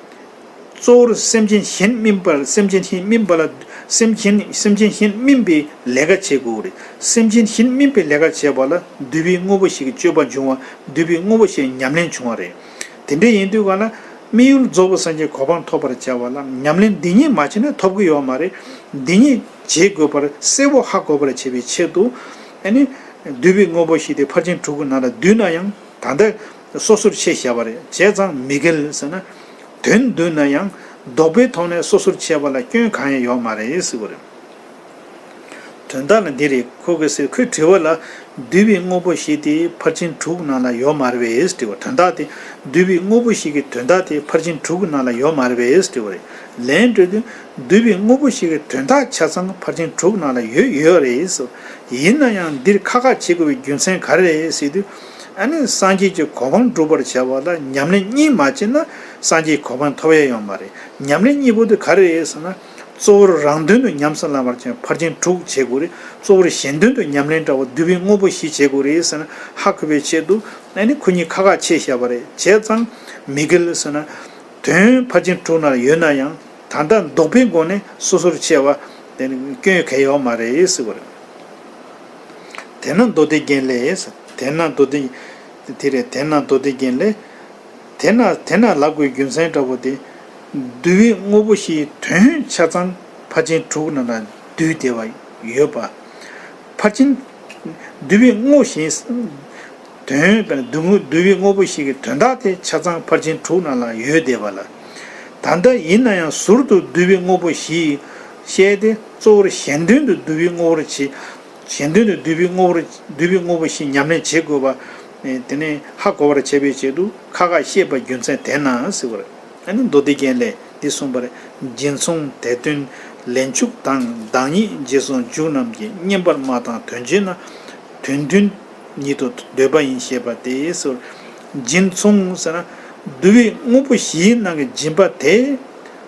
གཙོ་བོར་སེམས་ཅན་གཞན་སྨིན་པར་སེམས་ཅན་གཞན་སྨིན་པ་ལ། སེམས་ཅན་སེམས་ཅན་གཞན་སྨིན་པའི་ལས་ཀ་བྱེད་དགོས་རེད། སེམས་ཅན་གཞན་སྨིན་པའི་ལས་ཀ་བྱེད་པ་ལ་བསྡུས་པའི་དངོས་པོ་ཞིག་གི་སྤྱོད་པ་འབྱུང་བ། བསྡུས་པའི་དངོས་པོ་ཞིག་ཉམས་ལེན་བྱུང་བ་རེད། དེ་འདྲ་ཡིན་དུས་ག་ལ། དམིགས་ཡུལ་རྫོགས་པའི་སངས་རྒྱས་གོ་འཕང་ཐོབ་པར་བྱ་བ་ལ་ཉམས་ལེན་འདི་གཉིས་མ་བྱས་ན་ཐོབ་ཀྱི་ཡོད་མ་རེད། འདི་གཉིས་བྱེད་དགོས་པར་གསལ་པོ་ཧ་གོ་བར་བྱེད་པའི་ཆེད་དུ། ཨ་ནི། བསྡུས་པའི་དངོས་པོ་ཞིག་དེ་ཕར་ཕྱིན་དྲུག་གི་ནང་ལ་བསྡུས་ན་ཡང་། ད་ལྟ་སོ་སོར་ཕྱེ་བཞག་པ་རེད། བྱས་ཙང་མི་འགལ་ཟེར་ན། དོན་བསྡུས་ན་ཡང་ལྡོག་པའི་ཐོག་ནས་སོ་སོར་ཕྱེ་བ་ལ་སྐྱོན་གང་ཡང་ཡོད་མ་རེད་ཟེར་བ་རེད། དོན་དག་ལ་འདི་རེད། ཁོ་གིས་ཟེར། ཁོས་དྲི་བ་ལ། བསྡུས་པའི་དངོས་པོ་ཞིག་དེ་ཕར་ཕྱིན་དྲུག་ནང་ལ་ཡོད་མ་རེད་པས་དྲི་བ། དོན་དག་དེ། བསྡུས་པའི་དངོས་པོ་ཞིག་གི་དོན་དག་དེ་ཕར་ཕྱིན་དྲུག་གི་ནང་ལ་ཡོད་མ་རེད་པས་དྲི་བ་རེད། ལན་སྤྲོད་དུས། བསྡུས་པའི་དངོས་པོ་ཞིག་གི་དོན་དག་ཆ་ཚང་ཕར་ཕྱིན་དྲུག་ནང་ལ་ཡོད་ཡོད་རེད་ཟེར། ཡིན་ན་ཡང་འདིར་ཁག་ཁག་བྱེད་དགོས་པའི་རྒྱུ་མཚན་ག་རེ་རེད་ཟེར་དུས། ཨ་ནི་སངས་རྒྱས་ཀྱི་གོ་འཕང་སྒྲུབ་པར་བྱ་བ་ལ་ཉམས་ལེན་གཉིས་མ་བྱས་ན་སངས་རྒྱས་ཀྱི་གོ་འཕང་ཐོབ་ཡ་ཡོད་མ་རེད། ཉམས་ལེན་གཉིས་པོ་དེ་ག་རེ་རེད་ཟེར་ན། གཙོ་བོར་རང་དོན་དུ་ཉམས་སུ་བླང་བར་བྱ་ཕར་ཕྱིན་དྲུག་བྱེད་དགོས་རེད། གཙོ་བོར་གཞན་དོན་དུ་ཉམས་ལེན་འདྲ་བ་བསྡུས་པའི་དངོས་པོ་བཞི་བྱེད་དགོས་རེད་ཟེར་ན་ཧ་གོ་བའི་ཆེད་དུ། ཨ་ནི་ཁོ་གཉིས་ཁག་ཁག་ཕྱེ་བཞག་པ་རེད། བྱས་ཙང་མི་འགལ་ཟེར་ན། དོན་ཕར་ཕྱིན་དྲུག་ནང་ཡོད་ན་ཡང་། ད་ལྟ་ལྡོག་པའི་སྒོ་ནས་སོ་སོར་ཕྱེ་བ་དེ་ནི་སྐྱོན་གང་ཡང་ཡོད་མ་རེད་ཟེར་བ་རེད། དེས་ན་མདོ་སྡེ་རྒྱན་ལས། དེས་ན་མདོ་སྡེ། དེ་རེད། དེས་ན་མདོ་སྡེ་རྒྱན་ལས། དེས་ན་དེས་ན་ལབ་དགོས་རྒྱུ་མཚན་འདྲ་པོ་དེ། བསྡུས་པའི་དངོས་པོ་བཞིའི་དོན་ཆ་ཚང་ཕར་ཕྱིན་དྲུག་ནང་ལ་བསྡུས་བསྡད་པ་ཡོད་པ། ཕར་ཕྱིན། བསྡུས་པའི་དངོས་གཞན། དོན་བསྡུ་བསྡུ་བའི་དངོས་པོ་ཞིག་གི་དོན་དག་དེ་ཆ་ཚང་ཕར་ཕྱིན་དྲུག་ནང་ལ་ཡོད་བསྡད་པ་ལ། ད་ལྟ་ཡིན་ན་ཡང་ཟུར་དུ་བསྡུས་པའི་དངོས་པོ་བཞི་བཤད་དེ། གཙོ་བོར་གཞན་དོན་དུ་བསྡུས་པའི་དངོས་པོར་བྱེད། གཞན་དོན་དུ་བསྡུས་པའི་དངོས་པོར་བསྡུས་པའི་དངོས་པོ་བཞི་ཉམས་ལེན་བྱེད་དགོས་པ། དེ་ནས་ཧ་གོ་བར་བྱེད་པའི་ཆེད་དུ་ཁག་ཁག་བཤད་པ་རྒྱུ་མཚན་དེས་ན་ཟེར་བ་རེད། ཨ་ནི་མདོ་སྡེ་རྒྱན་ལས་འདི་གསུངས་པ་རེད། སྦྱིན་མཚུངས་དད་འདུན་ལན་ཆུག་དང་། བདག་ཉིད་རྗེས་སུ་འཇུག་རྣམས་ཀྱིས། བསྙེན་པར་མ་བཏང་དོན་བྱེད་ན། དོན་མཐུན་ཉིད་དུ་འདོད་པ་ཡིན་ཞེས་པ་སྟེ་ཟེར། སྦྱིན་མཚུངས་ཟེར་ན། བསྡུ་བའི་དངོས་པོ་བཞིའི་ནང་གི་སྦྱིན་པ་དེ།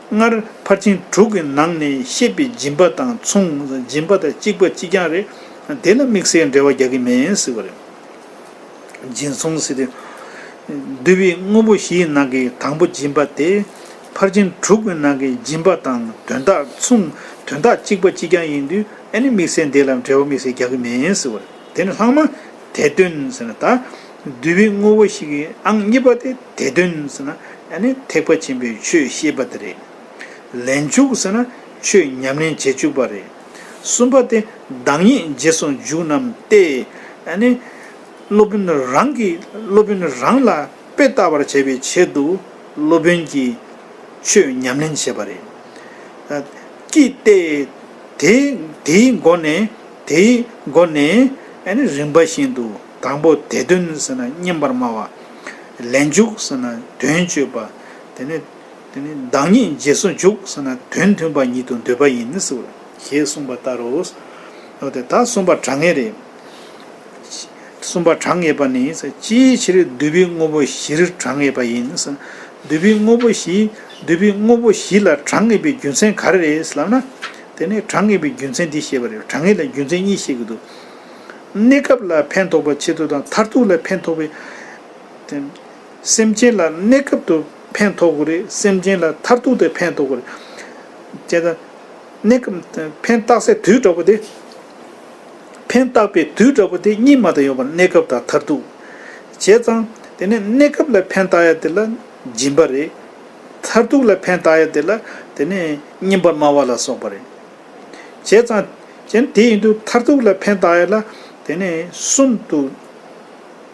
སྔར་ཕར་ཕྱིན་དྲུག་གི་ནང་ནས་བཤད་པའི་སྦྱིན་པ་དང་མཚུངས། སྦྱིན་པ་དང་གཅིག་པ་གཅིག་རྐྱང་རེད། དེ་ལ་དམིགས་བསལ་འབྲེལ་བ་རྒྱག་གི་མེད་ཟེར་བ་རེད། སྦྱིན་མཚུངས་ཟེར་ཏེ། བསྡུ་བའི་དངོས་པོ་བཞིའི་ནང་གི་དང་པོ་སྦྱིན་པ་དེ། ཕར་ཕྱིན་དྲུག་གི་ནང་གི་སྦྱིན་པ་དང་དོན་དག་མཚུངས། དོན་དག་གཅིག་པ་གཅིག་རྐྱང་ཡིན་དུས། ཨ་ནི་དམིགས་བསལ་འདི་ལ་འབྲེལ་བ་དམིགས་བསལ་རྒྱག་གི་མེད་ཟེར་བ་རེད། དེ་ནི་ལྷག་མ་དད་འདུན་ཟེར་ན། ད་བསྡུ་བའི་དངོས་པོ་ཞིག་གི་ཨང་གཉིས་པ་དེ་དད་འདུན་ཟེར་ན། ཨ་ནི་ཐེག་པ་ཆེན་པོའི་ཆོས་ཤེས་པ་དེ་རེད། ལན་ཆུག་ཟེར་ན་ཆོས་ཉམས་ལེན་བྱེད་བཅུག་པ་རེད། གསུམ་པ་དེ་བདག་ཉིད་རྗེས་སུ་འཇུག་རྣམས་ཏེ། ཨ་ནི་སློབ་དཔོན་རང་གིས་སློབ་དཔོན་རང་ལ་དཔེ་བལྟ་བར་བྱེད་པའི་ཆེད་དུ་སློབ་དཔོན་གྱིས་ཆོས་ཉམས་ལེན་བྱེད་པ་རེད། ཀྱིས་ཏེ། དེ་དེའི་སྒོ་ནས། དེའི་སྒོ་ནས་ཨ་ནི་རིམ་པ་བཞིན་དུ། དང་པོ་དད་འདུན་ཟེར་ན་བསྙེན་པར་སྨྲ་བ། ལན་ཆུག་ཟེར་ན་དོན་སྤྱོད་པ། དེ་ནས། དེ་ནི་བདག་ཉིད་རྗེས་སུ་འཇུག་ཟེར་ན་དོན་མཐུན་པ་ཉིད་དུ་འདོད་པ་ཡིན་ཟེར་ཞེས་གསུངས་པ་ལྟར་རོ། འོ་དེ་ད་གསུམ་པ་དྲང་ངེས་རེད། གསུམ་པ་དྲང་ངེས་པ་ནི། ཅིའི་ཕྱིར་བསྡུ་བའི་དངོས་པོ་བཞིར་དྲང་ངེས་པ་ཡིན། བསྡུ་བའི་དངོས་པོ་བཞི། བསྡུ་བའི་དངོས་པོ་བཞི་ལ་དྲང་ངེས་པའི་རྒྱུ་མཚན་ག་རེ་རེད་ལབ་ན། དེ་ནས་གྲངས་ངེས་པའི་རྒྱུ་མཚན་འདི་བཤད་པ་རེད། གྲངས་ངེས་ལ་རྒྱུ་མཚན་གཉིས་བཤད་ཀྱི་འདུག་གནས་སྐབས་ལ་ཕན་ཐོགས་པའི་ཆེད་དུ་དང་མཐར་ཐུག་ལ་ཕན་ཐོགས་པའི། དེ་སེམས་ཅན་ལ་གནས་སྐབས་དུ་ཕན་ཐོགས་དགོས་རེད། སེམས་ཅན་ལ་མཐར་ཐུག་དུ་ཕན་ཐོགས་དགོས་རེད། བྱས་ཙང་། གནས་སྐབས་ཕན་བཏགས་སའི་དུས་འདྲ་པོ་དེ། ཕན་བཏགས་པའི་དུས་འདྲ་པོ་དེ་གཉིས་མ་གཏོགས་ཡོད་པར། གནས་སྐབས་དང་མཐར་ཐུག་བྱས་ཙང་དེ་ནས་གནས་སྐབས་ལ་ཕན་བཏགས་ཡ་དེ་ལ་སྦྱིན་པ་རེད། མཐར་ཐུག་ལ་ཕན་བཏགས་ཡ་དེ་ལ་དེ་ནས་བསྙེན་པར་སྨྲ་བ་ལ་སོགས་པ་རེད། བྱས་ཙང་ཀྱང་དེ་ཡིན་དུས་མཐར་ཐུག་ལ་ཕན་བཏགས་ཡ་ལ་དེ་ནས་གསུམ་དུ་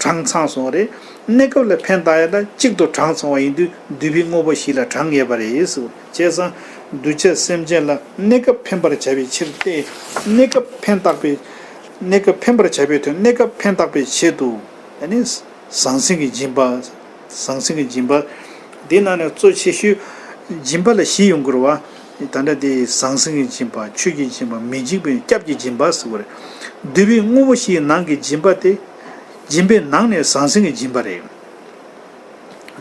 གྲངས་ཚང་སོང་བ་རེད། གནས་སྐབས་ལ་ཕན་བཏགས་ཡ་ལ་གཅིག་ཏུ་གྲངས་སོང་བ་ཡིན་དུས་འདུས་པའི་དངོས་པོ་བཞི་ལ་གྲངས་ངེས་པ་རེད་ཟེར། བྱས་ཙང་གདུལ་བྱ་སེམས་ཅན་ལ་གནས་སྐབས་ཕན་པར་བྱ་བའི་ཕྱིར་ཏེ། གནས་སྐབས་ཕན་བཏགས་པའི། གནས་སྐབས་ཕན་པར་བྱ་བའི་དོན། གནས་སྐབས་ཕན་བཏགས་པའི་ཆེད་དུ་ཨ་ནི་ཟང་ཟིང་གི་སྦྱིན་པ། ཟང་ཟིང་གི་སྦྱིན་པ། འདི་ནང་ནས་གཙོ་ཆེ་ཤོས་སྦྱིན་པ་ལ་བཞི་ཡོང་གི་རེད་བ། ད་ལྟ་དེ་ཟང་ཟིང་གི་སྦྱིན་པ། ཆོས་ཀྱི་སྦྱིན་པ། མི་འཇིགས་པའི་སྐྱབས་ཀྱི་སྦྱིན་པ་ཟེར་བ་རེད། འདུས་པའི་དངོས་པོ་བཞིའི་ནང་གི་སྦྱིན་པ་དེ། སྦྱིན་པའི་ནང་ནས་ཟང་ཟིང་གི་སྦྱིན་པ་རེད།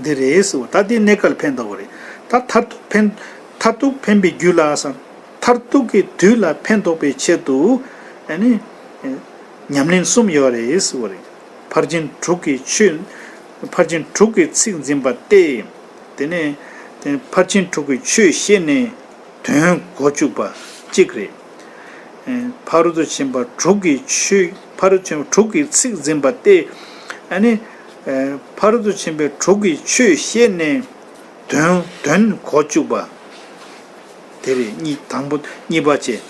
འདི་རེད་ཟེར་བ། ད་འདི་གནས་སྐབས་ལ་ཕན་ཐོགས་པ་རེད། ད་མཐར་ཐུག་ཕན། མཐར་ཐུག་ཕན་པའི་རྒྱུ་ལ་ཟེར། མཐར་ཐུག་གི་དུས་ལ་ཕན་ཐོགས་པའི་ཆེད་དུ་ཨ་ནི་ཉམས་ལེན་གསུམ་ཡོད་རེད་ཟེར་བ་རེད། ཕར་ཕྱིན་དྲུག་གི་ཆོས། ཕར་ཕྱིན་དྲུག་གི་ཚིག་འཛིན་པ་སྟེ། དེ་ནས་དེ་ཕར་ཕྱིན་དྲུག་གི་ཆོས་ཤེས་ནས་དོན་གོ་བཅུག་པ་གཅིག་རེད། ཕ་རོལ་ཏུ་ཕྱིན་པ་དྲུག་གི་ཆོས། ཕ་རོལ་ཏུ་ཕྱིན་པ་དྲུག་གི་ཚིག་འཛིན་པ་སྟེ། ཨ་ནི། ཕ་རོལ་ཏུ་ཕྱིན་པའི་དྲུག་གི་ཆོས་ཤེས་ནས་དོན་དོན་གོ་བཅུག་པ། དེ་རེད། གཉིས། དང་པོ་གཉིས་པ་བྱས།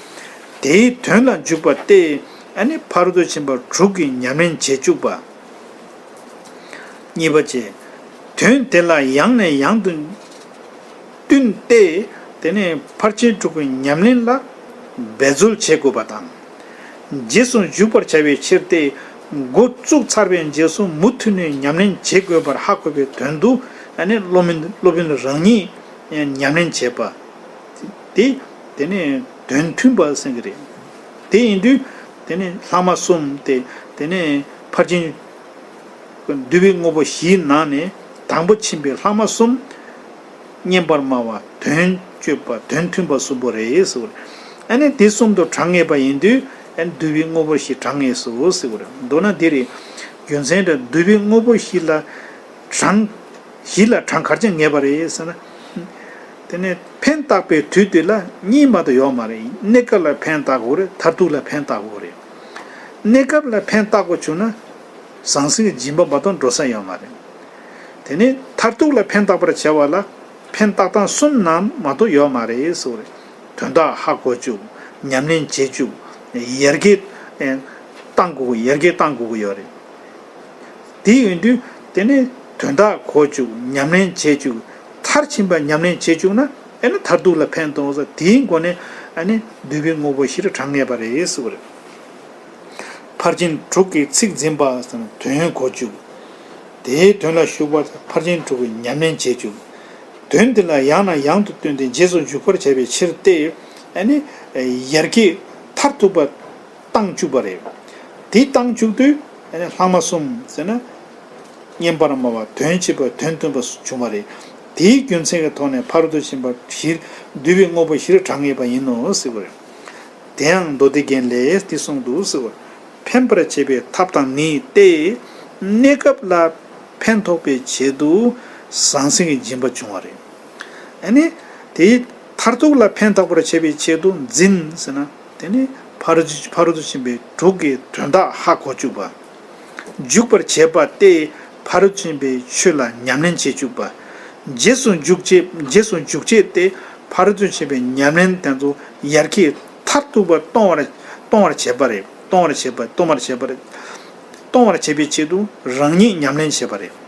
དེའི་དོན་ལ་འཇུག་པ་སྟེ། ཨ་ནི་ཕ་རོལ་ཏུ་ཕྱིན་པ་དྲུག་གི་ཉམས་ལེན་བྱེད་བཅུག་པ། གཉིས་པ་བྱས། དོན་དེ་ལ་ཡང་ནས་ཡང་དུ་བསྟུན་ཏེ། དེ་ནས་ཕར་ཕྱིན་དྲུག་གི་ཉམས་ལེན་ལ་འབད་རྩོལ་བྱེད་དགོས་པ་དང་། རྗེས་སུ་འཇུག་པར་བྱ་བའི་ཕྱིར་ཏེ། འགོ་བཙུགས་ཚར་བའི་རྗེས་སུ་མུ་མཐུད་ནས་ཉམས་ལེན་བྱེད་དགོས་པར་ཧ་གོ་བའི་དོན་དུ། ཨ་ནི་སློབ་མིན། སློབ་དཔོན་རང་ཉིད་ཉམས་ལེན་བྱེད་པ། དེ། དེ་ནས་དོན་མཐུན་པ་ཟེར་གྱི་རེད། དེ་ཡིན་དུས། དེ་ནས་ལྷག་མ་གསུམ་སྟེ། དེ་ནས་ཕར་ཕྱིན། འདུས་པའི་དངོས་པོ་བཞིའི་ནང་ནས་དང་པོ་ཕྱིན་པའི་ལྷག་མ་གསུམ། བསྙེན་པར་སྨྲ་བ། དོན་སྤྱོད་པ། དོན་མཐུན་པ་གསུམ་པོ་རེད་ཟེར། ཨ་ནི་དེ་གསུམ་དུ་གྲངས་ངེས་པ་ཡིན་དུས། ཨ་ནི་འདུས་པའི་དངོས་པོ་བཞི་གྲངས་ངེས་སོ་ཟེར་བ་རེད། མདོར་ན་འདི་རེད། རྒྱུ་མཚན་དེ་འདུས་པའི་དངོས་པོ་བཞི་ལ་གྲངས། བཞི་ལ་གྲངས་ག་རེ་བྱས་ངེས་པ་རེད་ཟེར་ན། དེ་ནས་ཕན་བཏགས་པའི་དུས་དེ་ལ་གཉིས་མ་གཏོགས་ཡོད་མ་རེད། གནས་སྐབས་ལ་ཕན་བཏགས་དགོས་རེད། མཐར་ཐུག་ལ་ཕན་བཏགས་དགོས་རེད། གནས་སྐབས་ལ་ཕན་བཏགས་དགོས་བྱུང་ན། ཟང་ཟིང་གི་སྦྱིན་པ་མ་གཏོགས་འགྲོ་ས་ཡོད་མ་རེད། དེ་ནས་མཐར་ཐུག་ལ་ཕན་བཏགས་པར་བྱ་བ་ལ་ཕན་བཏགས་སྟངས་གསུམ་ནང་མ་གཏོགས་ཡོད་མ་རེད་ཟེར་བ་རེད། དོན་དག་ཧ་གོ་བཅུག་ཉམས་ལེན་བྱེད་བཅུག་ཡར་རྒྱས་བཏང་དགོས། ཡར་རྒྱས་བཏང་དགོས་ཀྱི་ཡོད་རེད། དེ་ཡིན་དུས་དེ་ནས་དོན་དག་གོ་བཅུག་ཉམས་ལེན་བྱེད་བཅུག་མཐར་ཕྱིན་པ་ཉམས་ལེན་བྱེད་བཅུག་ན་ཨ་ནི་མཐར་ཐུག་ལ་ཕན་ཐོགས་ས། དེའི་སྒོ་ནས་ཨ་ནི་འདུས་པའི་དངོས་པོ་བཞིར་གྲངས་ངེས་པ་རེད་ཟེར་བ་རེད། ཕར་ཕྱིན་དྲུག་གི་ཚིག་འཛིན་པ་ཟེར་ན་དོན་གོ་བཅུག་དེའི་དོན་ལ་ཞུགས་པ་ཕར་ཕྱིན་དྲུག་གི་ཉམས་ལེན་བྱེད་བཅུག་དོན་དེ་ལ་ཡང་ནས་ཡང་དུ་བསྟུན་ཏེ་རྗེས་སུ་འཇུག་པར་བྱ་བའི་ཕྱིར་ཏེ། ཨ་ནི་ཡར་རྒྱས་མཐར་ཐུག་པ་བཏང་བཅུག་པ་རེད། དེ་བཏང་བཅུག་དུས་ཨ་ནི་ལྷག་མ་གསུམ་ཟེར་ན། བསྙེན་པར་སྨྲ་བ། དོན་སྤྱོད་པ། དོན་མཐུན་པ་བྱུང་བ་རེད། དེའི་རྒྱུ་མཚན་གྱི་ཐོག་ནས་ཕ་རོལ་ཏུ་ཕྱིན་པ་བཞིར། འདུས་པའི་དངོས་པོ་བཞིར་གྲངས་ངེས་པ་ཡིན་ནོ་ཟེར་བ་རེད། དེ་ཡང་མདོ་སྡེ་རྒྱན་ལས་འདི་གསུངས་འདུག་ཟེར་བ། ཕན་པར་བྱེད་པའི་ཐབས་དང་ནི་སྟེ། གནས་སྐབས་ལ་ཕན་ཐོགས་པའི་ཆེད་དུ་ཟང་ཟིང་གི་སྦྱིན་པ་བྱུང་བ་རེད། ཨ་ནི། དེའི་མཐར་ཐུག་ལ་ཕན་ཐོགས་པར་བྱེད་པའི་ཆེད་དུ་འཛིན་ཟེར་ན། དེ་ནི་ཕ་རོལ་ཕ་རོལ་ཏུ་ཕྱིན་པའི་དྲུག་གི་དོན་དག་ཧ་གོ་བཅུག་པ། འཇུག་པར་བྱེད་པ་སྟེ། ཕ་རོལ་ཏུ་ཕྱིན་པའི་ཆོས་ལ་ཉམས་ལེན་བྱེད་བཅུག་པ། རྗེས་སུ་འཇུག་བྱེད། རྗེས་སུ་འཇུག་བྱེད་དེ་ཕ་རོལ་ཏུ་ཕྱིན་པའི་ཉམས་ལེན་དེ་ཚོ་ཡར་རྒྱས་མཐར་ཐུག་པ་གཏོང་བར། གཏོང་བར་བྱེད་པ་རེད། གཏོང་བར་བྱེད་པ། གཏོང་བར་བྱེད་པ་རེད། གཏོང་བར་བྱེད་པའི་ཆེད་དུ་རང་ཉིད་ཉམས་ལེན་བྱེད་པ་རེད།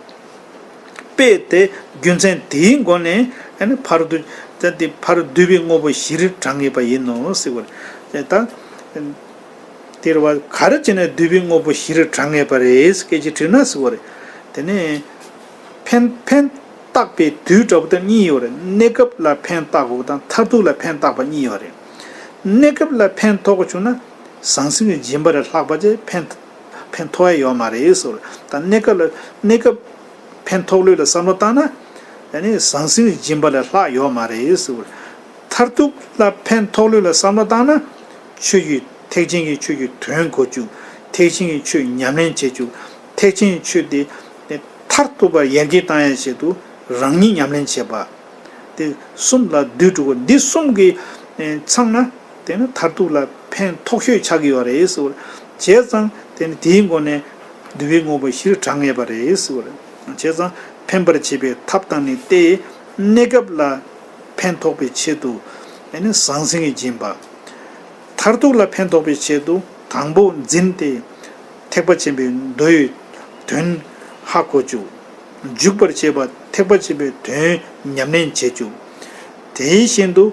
དཔེ་དེ་རྒྱུ་མཚན་དེའི་སྒོ་ནས་ཨ་ནི་ཕ་རོལ་ཏུ། ད་དེ་ཕ་རོལ་འདུས་པའི་དངོས་པོ་བཞིར་གྲངས་ངེས་པ་ཡིན་ནོ་ཟེར་བ་རེད། ད་དེར་བ་ག་རེ་བྱས་ནས་འདུས་པའི་དངོས་པོ་བཞིར་གྲངས་ངེས་པ་རེད་སྐད་ཅིག་དྲིས་ན་ཟེར་བ་རེད། དེ་ནས་ཕན་ཕན་བཏགས་པའི་དུས་འདྲ་པོ་དེ་གཉིས་ཡོད་རེད། གནས་སྐབས་ལ་ཕན་བཏགས་དགོས་དང་མཐར་ཐུག་ལ་ཕན་བཏགས་པ་གཉིས་ཡོད་རེད། གནས་སྐབས་ལ་ཕན་ཐོགས་བྱུང་ན་ཟང་ཟིང་གི་སྦྱིན་པ་ལས་ལྷག་པ་ཅིག་ཕན་ཕན་ཐོགས་ཡ་ཡོད་མ་རེད་ཟེར་བ་རེད། ད་གནས་སྐབས་ལ་གནས་སྐབས་ཕན་ཐོགས་ལུགས་ལ་བསམ་བློ་བཏང་ན། ཨ་ནི་ཟང་ཟིང་གི་སྦྱིན་པ་ལས་ལྷག་ཡོད་མ་རེད་ཟེར་བ་རེད། མཐར་ཐུག་ལ་ཕན་ཐོགས་ལུགས་ལ་བསམ་བློ་བཏང་ན། ཆོས་ཀྱི་ཐེག་ཆེན་གྱི་ཆོས་ཀྱི་དོན་གོ་བཅུག་ཐེག་ཆེན་གྱི་ཆོས་ཉམས་ལེན་བྱེད་བཅུག་ཐེག་ཆེན་གྱི་ཆོས་དེ་མཐར་ཐུག་པར་ཡར་རྒྱས་བཏང་ཡ་ཆེད་དུ་རང་ཉིད་ཉམས་ལེན་བྱེད་པ། དེ་གསུམ་ལ་བསྡུས་འགྲོ་གི། འདི་གསུམ་གྱི་ཚང་ན་དེ་ནི་མཐར་ཐུག་ལ་ཕན་ཐོགས་ཤོས་ཆགས་ཀྱི་ཡོད་རེད་ཟེར་བ་རེད། བྱས་ཙང་དེ་ནི་དེའི་སྒོ་ནས་འདུས་པའི་དངོས་པོ་བཞིར་གྲངས་ངེས་པ་རེད་ཟེར་བ་རེད། བྱས་ཙང་ཕན་པར་བྱེད་པའི་ཐབས་དང་ནི་སྟེ། གནས་སྐབས་ལ་ཕན་ཐོགས་པའི་ཆེད་དུ་ཨ་ནི་ཟང་ཟིང་གིས་སྦྱིན་པ། མཐར་ཐུག་ལ་ཕན་ཐོགས་པའི་ཆེད་དུ་དང་པོ་འཛིན་ཏེ། ཐེག་པ་ཆེན་པོའི་མདོའི་དོན་ཧ་གོ་བཅུག་འཇུག་པར་བྱེད་པ། ཐེག་པ་ཆེན་པོའི་དོན་ཉམས་ལེན་བྱེད་བཅུག་དེ་བཞིན་དུ་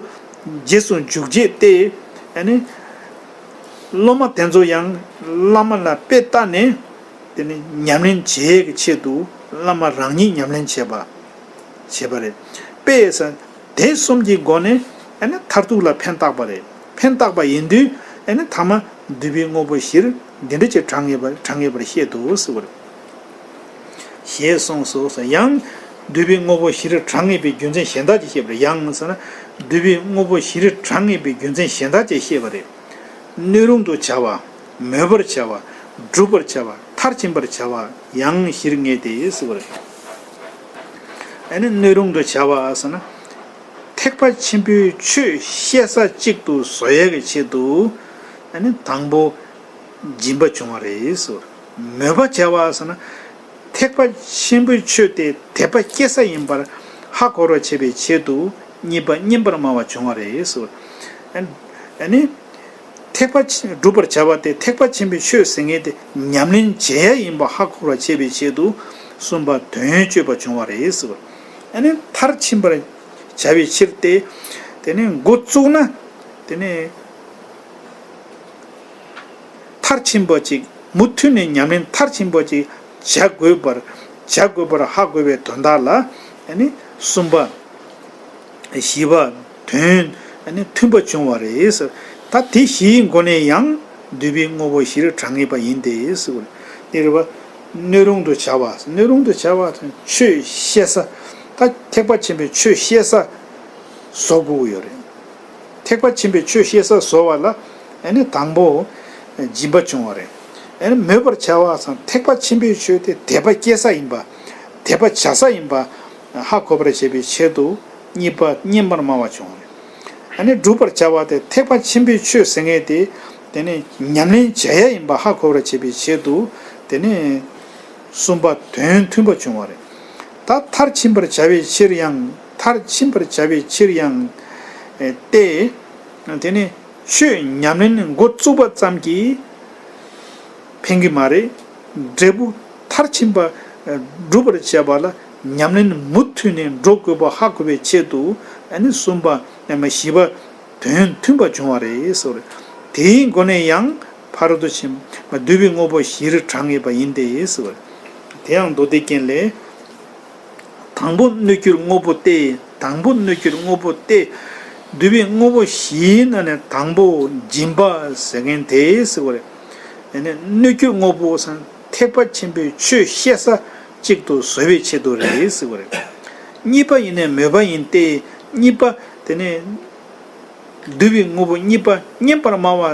རྗེས་སུ་འཇུག་བྱེད་དེ། ཨ་ནི་སློབ་མ་དེ་ཚོ་ཡང་བླ་མ་ལ་དཔེ་ལྟ་ནས་དེ་ནི་ཉམས་ལེན་བྱེད་ཀྱི་ཆེད་དུ་བླ་མ་རང་ཉིད་ཉམས་ལེན་བྱེད་པ། བྱེད་པ་རེད། དཔེ་ས་དེ་གསུམ་གྱི་སྒོ་ནས་ཨ་ནི་མཐར་ཐུག་ལ་ཕན་བཏགས་པ་རེད། ཕན་བཏགས་པ་ཡིན་དུས་ཨ་ནི་ཐ་མ་འདུས་པའི་དངོས་པོ་བཞིར་འདི་འདྲ་ཅིག་གྲངས་ངེས་པར་གྲངས་ངེས་པར་བཤད་དོ་ཟེར་བ་རེད། ཞེས་གསུངས་སོ། ཡང་འདུས་པའི་དངོས་པོ་བཞིར་གྲངས་ངེས་པའི་རྒྱུ་མཚན་གཞན་དག་ཅིག་བཤད་པ་རེད། ཡང་ཟེར་ན་འདུས་པའི་དངོས་པོ་བཞིར་གྲངས་ངེས་པའི་རྒྱུ་མཚན་གཞན་དག་ཅིག་བཤད་པ་རེད། སྣོད་རུང་དུ་བྱ་བ། མོས་པར་བྱ་བ། བསྒྲུབ་པར་བྱ་བ། མཐར་ཕྱིན་པར་བྱ་བ་ཡང་བཞིར་ངེས་ཏེ་ཟེར་བ་རེད། ཨ་ནི་སྣོད་རུང་དུ་བྱ་བ་ཟེར་ན། ཐེག་པ་ཆེན་པོའི་ཆོས་བཤད་ས་གཅིག་ཏུ་བཟོ་ཡས་ཀྱི་ཆེད་དུ་ཨ་ནི་དང་པོ་སྦྱིན་པ་བྱུང་བ་རེད་ཟེར། མོས་པ་བྱ་བ་ཟེར་ན། ཐེག་པ་ཆེན་པོའི་ཆོས་དེ་དད་པ་སྐྱེ་ས་ཡིན་པར་ཧ་གོ་བར་བྱེད་པའི་ཆེད་དུ་གཉིས་པ་སྙན་པར་སྨྲ་བ་བྱུང་བ་རེད་ཟེར། ཨ་ནི། ཐེག་པ་ཆེ་བསྒྲུབ་པར་བྱ་བ་སྟེ། ཐེག་པ་ཆེན་པོའི་ཆོས་ཟེར་མཁན་དེ་ཉམས་ལེན་བྱེད་ཡ་ཡིན་པ་ཧ་གོ་བར་བྱེད་པའི་ཆེད་དུ་གསུམ་པ་དོན་སྤྱོད་པ་བྱུང་བ་རེད་ཟེར། ཨ་ནི་མཐར་ཕྱིན་པར་བྱ་བའི་ཕྱིར་ཏེ། དེ་ནས་འགོ་བཙུགས་ན། དེ་ནས་མཐར་ཕྱིན་པ་ཅིག་མུ་མཐུད་ནས་ཉམས་ལེན་མཐར་ཕྱིན་པ་ཅིག་བྱ་དགོས་པར་བྱ་དགོས་པར་ཧ་གོ་བའི་དོན་དག་ལ། ཨ་ནི་གསུམ་པ། བཞི་པ་དོན་ཨ་ནི་མཐུན་པ་བྱུང་བ་རེད་ཟེར། ད་དེ་བཞིའི་སྒོ་ནས་ཡང་འདུས་པའི་དངོས་པོ་བཞིར་གྲངས་ངེས་པ་ཡིན་ཏེ་ཟེར་བ་རེད། དེ་རེད་པ། སྣོད་རུང་དུ་བྱ་བ། སྣོད་རུང་དུ་བྱ་བ་ཆོས་བཤད་ས། ད་ཐེག་པ་ཆེན་པོའི་ཆོས་བཤད་ས་བཟོ་དགོས་ཀྱི་ཡོད་རེད། ཐེག་པ་ཆེན་པོའི་ཆོས་བཤད་ས་བཟོ་བ་ལ་ཨ་ནི་དང་པོ་སྦྱིན་པ་བྱུང་བ་རེད། ཨ་ནི་མོས་པར་བྱ་བ་ཟེར་ཐེག་པ་ཆེན་པོའི་ཆོས་དེ་དད་པ་སྐྱེ་ས་ཡིན་པ། དད་པ་བྱ་ས་ཡིན་པ། ཧ་གོ་བར་བྱེད་པའི་ཆེད་དུ་གཉིས་པ་སྙན་པར་སྨྲ་བ་བྱུང་བ་རེད། ཨ་ནི་སྒྲུབ་པར་བྱ་བ་དེ་ཐེག་པ་ཆེན་པོའི་ཆོས་ཟེར་མཁན་དེ། དེ་ནི་ཉམས་ལེན་བྱ་ཡ་ཡིན་པ་ཧ་གོ་བར་བྱེད་པའི་ཆེད་དུ། དེ་ནི་གསུམ་པ་དོན་མཐུན་པ་བྱུང་བ་རེད། ད་མཐར་ཕྱིན་པར་བྱ་བའི་ཕྱིར་ཡང་། མཐར་ཕྱིན་པར་བྱ་བའི་ཕྱིར་ཡང་། ཨེ་སྟེ། དེ་ནི་ཆོས་ཉམས་ལེན་འགོ་བཙུགས་པ་ཙམ་གྱིས་ཕན་གྱི་མ་རེད། འབྲས་བུ་མཐར་ཕྱིན་པ་སྒྲུབ་པར་བྱེད་པ་ལ་ཉམས་ལེན་མུ་མཐུད་ནས་འགྲོ་དགོས་པ་ཧ་གོ་བའི་ཆེད་དུ། ཨ་ནི་གསུམ་པ་ཡང་ན་བཞི་པ་དོན་མཐུན་པ་བྱུང་བ་རེད་ཟེར། དེའི་སྒོ་ནས་ཡང་ཕ་རོལ་ཏུ་ཕྱིན་འདུས་པའི་དངོས་པོ་བཞིར་གྲངས་ངེས་པ་ཡིན་ཏེ་ཟེར། དེ་ཡང་མདོ་སྡེ་རྒྱན་ལས། དང་པོ་སྣོད་གྱུར་དངོས་པོ་སྟེ། དང་པོ་སྣོད་གྱུར་དངོས་པོ་སྟེ། འདུས་པའི་དངོས་པོ་བཞིའི་ནང་ནས་དང་པོ་སྦྱིན་པ་ཟེར་མཁན་དེ་ཟེར་བ་རེད། དེ་ནས་སྣོད་གྱུར་དངོས་པོ་ཟེར་ཐེག་པ་ཆེན་པོའི་ཆོས་བཤད་ས་གཅིག་ཏུ་བཟོ་བའི་ཆེད་དུ་རེད་ཟེར་བ་རེད། གཉིས་པ་ཡིན་ནས་མོས་པ་ཡིན་ཏེ། གཉིས་པ་དེ་ནས། འདུས་པའི་དངོས་པོ་གཉིས་པ་སྙན་པར་སྨྲ་བ་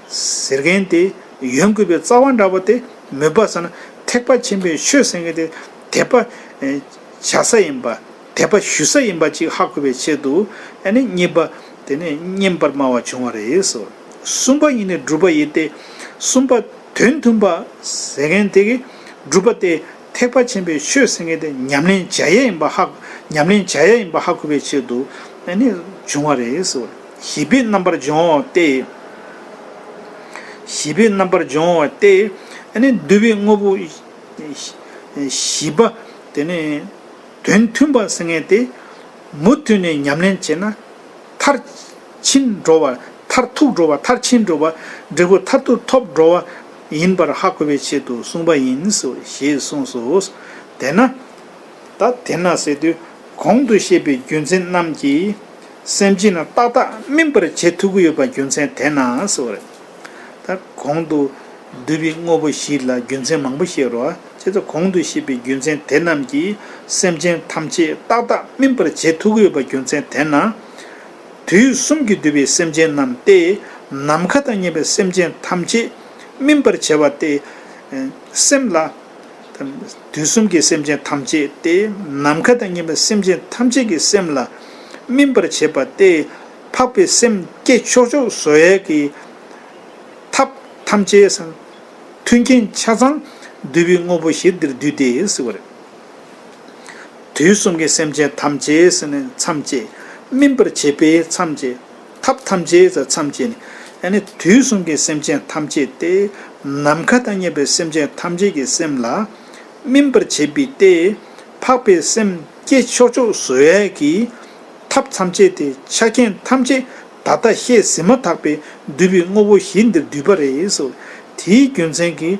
ཟེར་མཁན་དེ་ཡོང་དགོས་པའི་རྩ་བ་འདྲ་བོ་དེ་མོས་པ་ཟེར་ན་ཐེག་པ་ཆེན་པོའི་ཆོས་ཟེར་མཁན་དེ་དད་པ་བྱ་ས་ཡིན་པ། དད་པ་ཞུ་ས་ཡིན་པ་ཅིག་ཧ་གོ་བའི་ཆེད་དུ། ཨ་ནི་གཉིས་པ་དེ་ནས་སྙན་པར་སྨྲ་བ་བྱུང་བ་རེད་ཟེར། གསུམ་པ་ཡིན་ནས་སྒྲུབ་པ་ཡིན་ཏེ། གསུམ་པ་དོན་མཐུན་པ་ཟེར་མཁན་དེ་གི་སྒྲུབ་པ་དེ་ཐེག་པ་ཆེན་པོའི་ཆོས་ཟེར་མཁན་དེ་ཉམས་ལེན་བྱ་ཡས་ཡིན་པ་ཧ། ཉམས་ལེན་བྱ་ཡས་ཡིན་པ་ཧ་གོ་བའི་ཆེད་དུ་ཨ་ནི་བྱུང་བ་རེད་ཟེར། བཞི་པའི་རྣམ་པར་སྦྱོང་བ་སྟེ། བཞི་པའི་རྣམ་པར་སྦྱོང་བ་སྟེ། ཨ་ནི་འདུས་པའི་དངོས་པོ་བཞི་པ་དེ་ནི་དོན་མཐུན་པ་ཟེར་མཁན་དེ་མུ་མཐུད་ནས་ཉམས་ལེན་བྱས་ན། མཐར་ཕྱིན་འགྲོ་བ། མཐར་ཐུག་འགྲོ་བ། མཐར་ཕྱིན་འགྲོ་བ། འབྲས་བུ་མཐར་ཐུག་ཐོབ་འགྲོ་བ་ཡིན་པར་ཧ་གོ་བའི་ཆེད་དུ་གསུངས་པ་ཡིན་ཞེས་གསུངས་སོ། དེས་ན། ད་དེས་ན་ཟེར་དུས་གོང་དུ་བཤད་པའི་རྒྱུ་མཚན་རྣམས་ཀྱིས་སེམས་ཅན་ལ་ཏག་ཏག་སྨིན་པར་བྱེད་ཐུབ་ཀྱི་ཡོད་པ་རྒྱུ་མཚན་དེས་ན་ཟེར་བ་རེད། ད་གོང་དུ་འདུས་པའི་དངོས་པོ་བཞི་ལ་རྒྱུ་མཚན་མང་པོ་བཤད་རོགས། བྱས་ཙང་གོང་དུ་བཤད་པའི་རྒྱུ་མཚན་དེ་རྣམས་ཀྱིས་སེམས་ཅན་ཐམས་ཅད་ཏག་ཏག་སྨིན་པར་བྱེད་ཐུབ་ཀྱི་ཡོད་པ་རྒྱུ་མཚན་དེས་ན། དུས་གསུམ་གྱིས་བསྡུས་པའི་སེམས་ཅན་རྣམས་ཏེ། ནམ་མཁའ་དང་མཉམ་པའི་སེམས་ཅན་ཐམས་ཅད་སྨིན་པར་བྱེད་པ་སྟེ། སེམས་ལ། དུས་གསུམ་གྱི་སེམས་ཅན་ཐམས་ཅད་ཏེ། ནམ་མཁའ་དང་མཉམ་པའི་སེམས་ཅན་ཐམས་ཅད་ཀྱི་སེམས་ལ་སྨིན་པར་བྱེད་པ་སྟེ། འཕགས་པའི་སེམས་བསྐྱེད་ཆོག་ཆོག་བཟོ་ཡས་ཀྱི་ཐབས་ཐམས་ཅད་ཟེར་ན། མཐུན་རྐྱེན་ཆ་ཚང་བསྡུས་པའི་དངོས་པོ་བཞི་འདིར་བསྡུས་ཏེ་ཟེར་བ་རེད། དུས་གསུམ་གྱི་སེམས་ཅན་ཐམས་ཅད་ཟེར་ནས་མཚམས་བཅད། སྨིན་པར་བྱེད་པའི་མཚམས་བཅད། ཐབས་ཐམས་ཅད་ཟེར་མཚམས་བཅད་ནས། ཡང་ན་དུས་གསུམ་གྱི་སེམས་ཅན་ཐམས་ཅད་དེ། ནམ་མཁའ་དང་མཉམ་པའི་སེམས་ཅན་ཐམས་ཅད་ཀྱི་སེམས་ལ་སྨིན་པར་བྱེད་པའི་སྟེ། འཕགས་པའི་སེམས་བསྐྱེད་ཆོག་ཆོག་བཟོ་ཡས་ཀྱི་ཐབས་ཐམས་ཅད་དེ། ཆ་རྐྱེན་ཐམས་ཅད་ད་ལྟ་བཤད་ཟིན་མ་ཐག་པའི་བསྡུས་པའི་དངོས་པོ་བཞི་འདིར་བསྡུས་པ་རེད་ཟེར། དེའི་རྒྱུ་མཚན་གྱིས་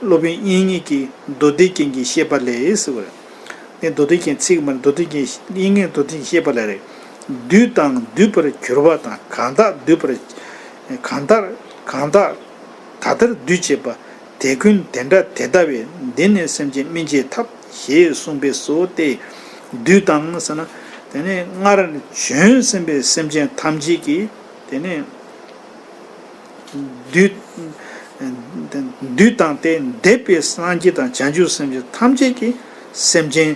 སློབ་དཔོན་དབྱིག་གཉེན་གྱིས་མདོ་སྡེ་རྒྱན་གྱི་བཤད་པ་ལས་ཟེར་བ་རེད། ནས་མདོ་སྡེ་རྒྱན་ཚིག་མ་མདོ་སྡེ་རྒྱན་དབྱིག་གཉེན་མདོ་སྡེ་རྒྱན་བཤད་པ་ལས་རེད། བསྡུས་དང་བསྡུས་པར་གྱུར་པ་དང་། གང་དག་བསྡུས་པར། གང་དག་གང་དག་ད་ལྟར་བསྡུས་བྱས་པ། དེ་ཀུན་དེ་འདྲ་དེ་ལྟ་བས། འདི་ནི་སེམས་ཅན་སྨིན་བྱེད་ཐབས། ཞེས་གསུངས་པས་སོ་སྟེ། བསྡུས་དང་ཟེར་ན། དེ་ནས་སྔར་བྱོན་ཟིན་པའི་སེམས་ཅན་ཐམས་ཅད་ཀྱི། དེ་ནས། བསྡུས། བསྡུས་དང་སྟེ། འདས་པའི་སངས་རྒྱས་དང་བྱང་ཆུབ་སེམས་དཔའ་ཐམས་ཅད་ཀྱི་སེམས་ཅན་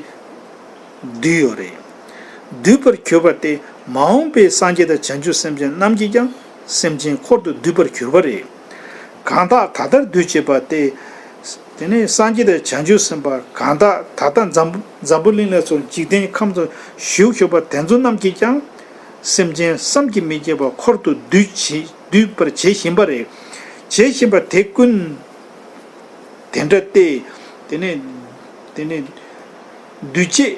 བསྡུས་ཡོད་རེད། བསྡུས་པར་གྱུར་པ་སྟེ། མ་འོངས་པའི་སངས་རྒྱས་དང་བྱང་ཆུབ་སེམས་དཔའ་རྣམས་ཀྱིས་ཀྱང་སེམས་ཅན་འཁོར་དུ་བསྡུས་པར་གྱུར་པ་རེད། གང་དག་ད་ལྟར་བསྡུས་བྱས་པ་སྟེ། དེ་ནས་སངས་རྒྱས་དང་བྱང་ཆུབ་སེམས་དཔའ་གང་དག་ད་ལྟ་འཛམ་འཛམ་བུ་གླིང་ལ་སོགས་འཇིག་རྟེན་ཁམས་སུ་བཞུགས་བཞུགས་པ་དེ་ཚོ་རྣམས་ཀྱིས་ཀྱང་། སེམས་ཅན་བསམ་གྱིས་མི་ཁྱབ་པ་འཁོར་དུ་བསྡུས་བྱེད་བསྡུས་པར་བྱེད་བཞིན་པ་རེད། བྱེད་བཞིན་པ་དེ་ཀུན་དེ་འདྲ་སྟེ། དེ་ནས་དེ་ནས་འདུས་བྱས་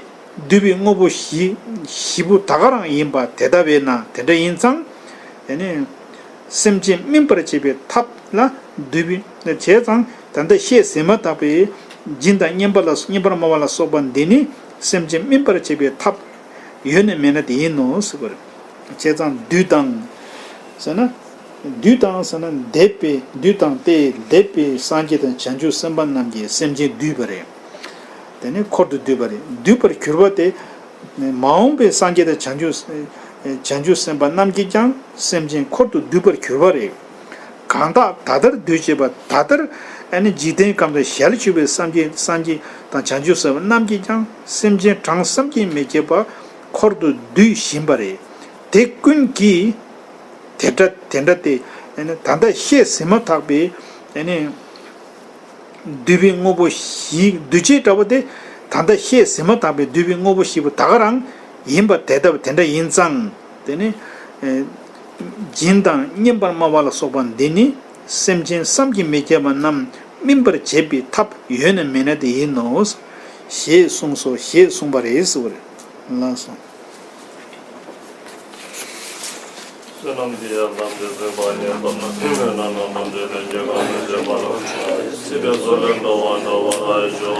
བསྡུས་པའི་དངོས་པོ་བཞི་བཞི་པོ་ད་ག་རང་ཡིན་པ་དེ་ལྟ་བས་ན། དེ་འདྲ་ཡིན་ཙང་། དེ་ནས་སེམས་ཅན་སྨིན་པར་བྱེད་པའི་ཐབས་ལ་བསྡུས་པའི་བྱས་ཙང་། ད་ལྟ་བཤད་ཟིན་མ་ཐག་པའི་སྦྱིན་དང་བསྙེན་པ་ལ་བསྙེན་པར་སྨྲ་བ་ལ་སོགས་པ་འདི་ནི་སེམས་ཅན་སྨིན་པར་བྱེད་པའི་ཐབས་ཡོད་ནི་མེད་ན་དེ་ཡིན་ནོ་ཟེར་བ་རེད། བྱས་ཙང་བསྡུས་དང་ཟེར་ན། བསྡུས་དང་ཟེར་ན་འདས་པའི། བསྡུས་དང་སྟེ། འདས་པའི་སངས་རྒྱས་དང་བྱང་ཆུབ་སེམས་དཔའ་རྣམས་ཀྱིས་སེམས་ཅན་བསྡུས་པ་རེད། དེ་ནི་འཁོར་དུ་བསྡུས་པ་རེད། བསྡུས་པར་གྱུར་པ་སྟེ། མ་འོངས་པའི་སངས་རྒྱས་དང་བྱང་ཆུབ་བྱང་ཆུབ་སེམས་དཔའ་རྣམས་ཀྱིས་ཀྱང་སེམས་ཅན་འཁོར་དུ་བསྡུས་པར་གྱུར་པ་རེད། གང་དག་ད་ལྟར་བསྡུས་བྱས་པ། ད་ལྟར་ཨ་ནི་འཇིག་རྟེན་ཁམས་སུ་ཞལ་བཞུགས་པའི་སངས་རྒྱས་སངས་རྒྱས་དང་བྱང་ཆུབ་སེམས་དཔའ་རྣམས་ཀྱིས་ཀྱང་སེམས་ཅན་གྲངས་བསམ་གྱིས་མི་ཁྱབ་པ་འཁོར་དུ་བསྡུས་བཞིན་པ་རེད། དེ་ཀུན་གྱིས་དེ་འདྲ་དེ་འདྲ་སྟེ། ཨ་ནི་ད་ལྟ་བཤད་ཟིན་མ་ཐག་པའི་ཨ་ནི། བསྡུས་པའི་དངོས་པོ་བཞི། འདུས་བྱས་འདྲ་བོ་དེ་ད་ལྟ་བཤད་ཟིན་མ་ཐག་པའི་བསྡུས་པའི་དངོས་པོ་བཞི་པོ་ད་ག་རང་ཡིན་པ་དེ་ལྟ་བུ་དེ་འདྲ་ཡིན་ཙང་། དེ་ནི་སྦྱིན་དང་བསྙེན་པར་སྨྲ་བ་ལ་སོགས་པ་འདི་ནི་སེམས་ཅན་བསམ་གྱིས་མི་ཁྱབ་པ་རྣམས་སྨིན་པར་བྱེད་པའི་ཐབས་ཡོད་ན་མེད་ན་དེ་ཡིན་ནོ། ཞེས་གསུངས་སོ། ཞེས་གསུངས་པ་རེད་ཟེར་བ་རེད། ལགས་སོ། བསོད་ནམས་འདི་ཡིས་ཐམས་ཅད་གཟིགས་པ་ཉིད། ཐོབ་ནས་ཕྱིར་མི་ལྡང་ནམ་མཁའ་དང་མཉམ་པའི་མངོན་ཤེས་པ་ལ། སྲིད་པའི་མཚོ་ལས་འགྲོ་བ་སྒྲོལ་བ་ལ་ཞུགས།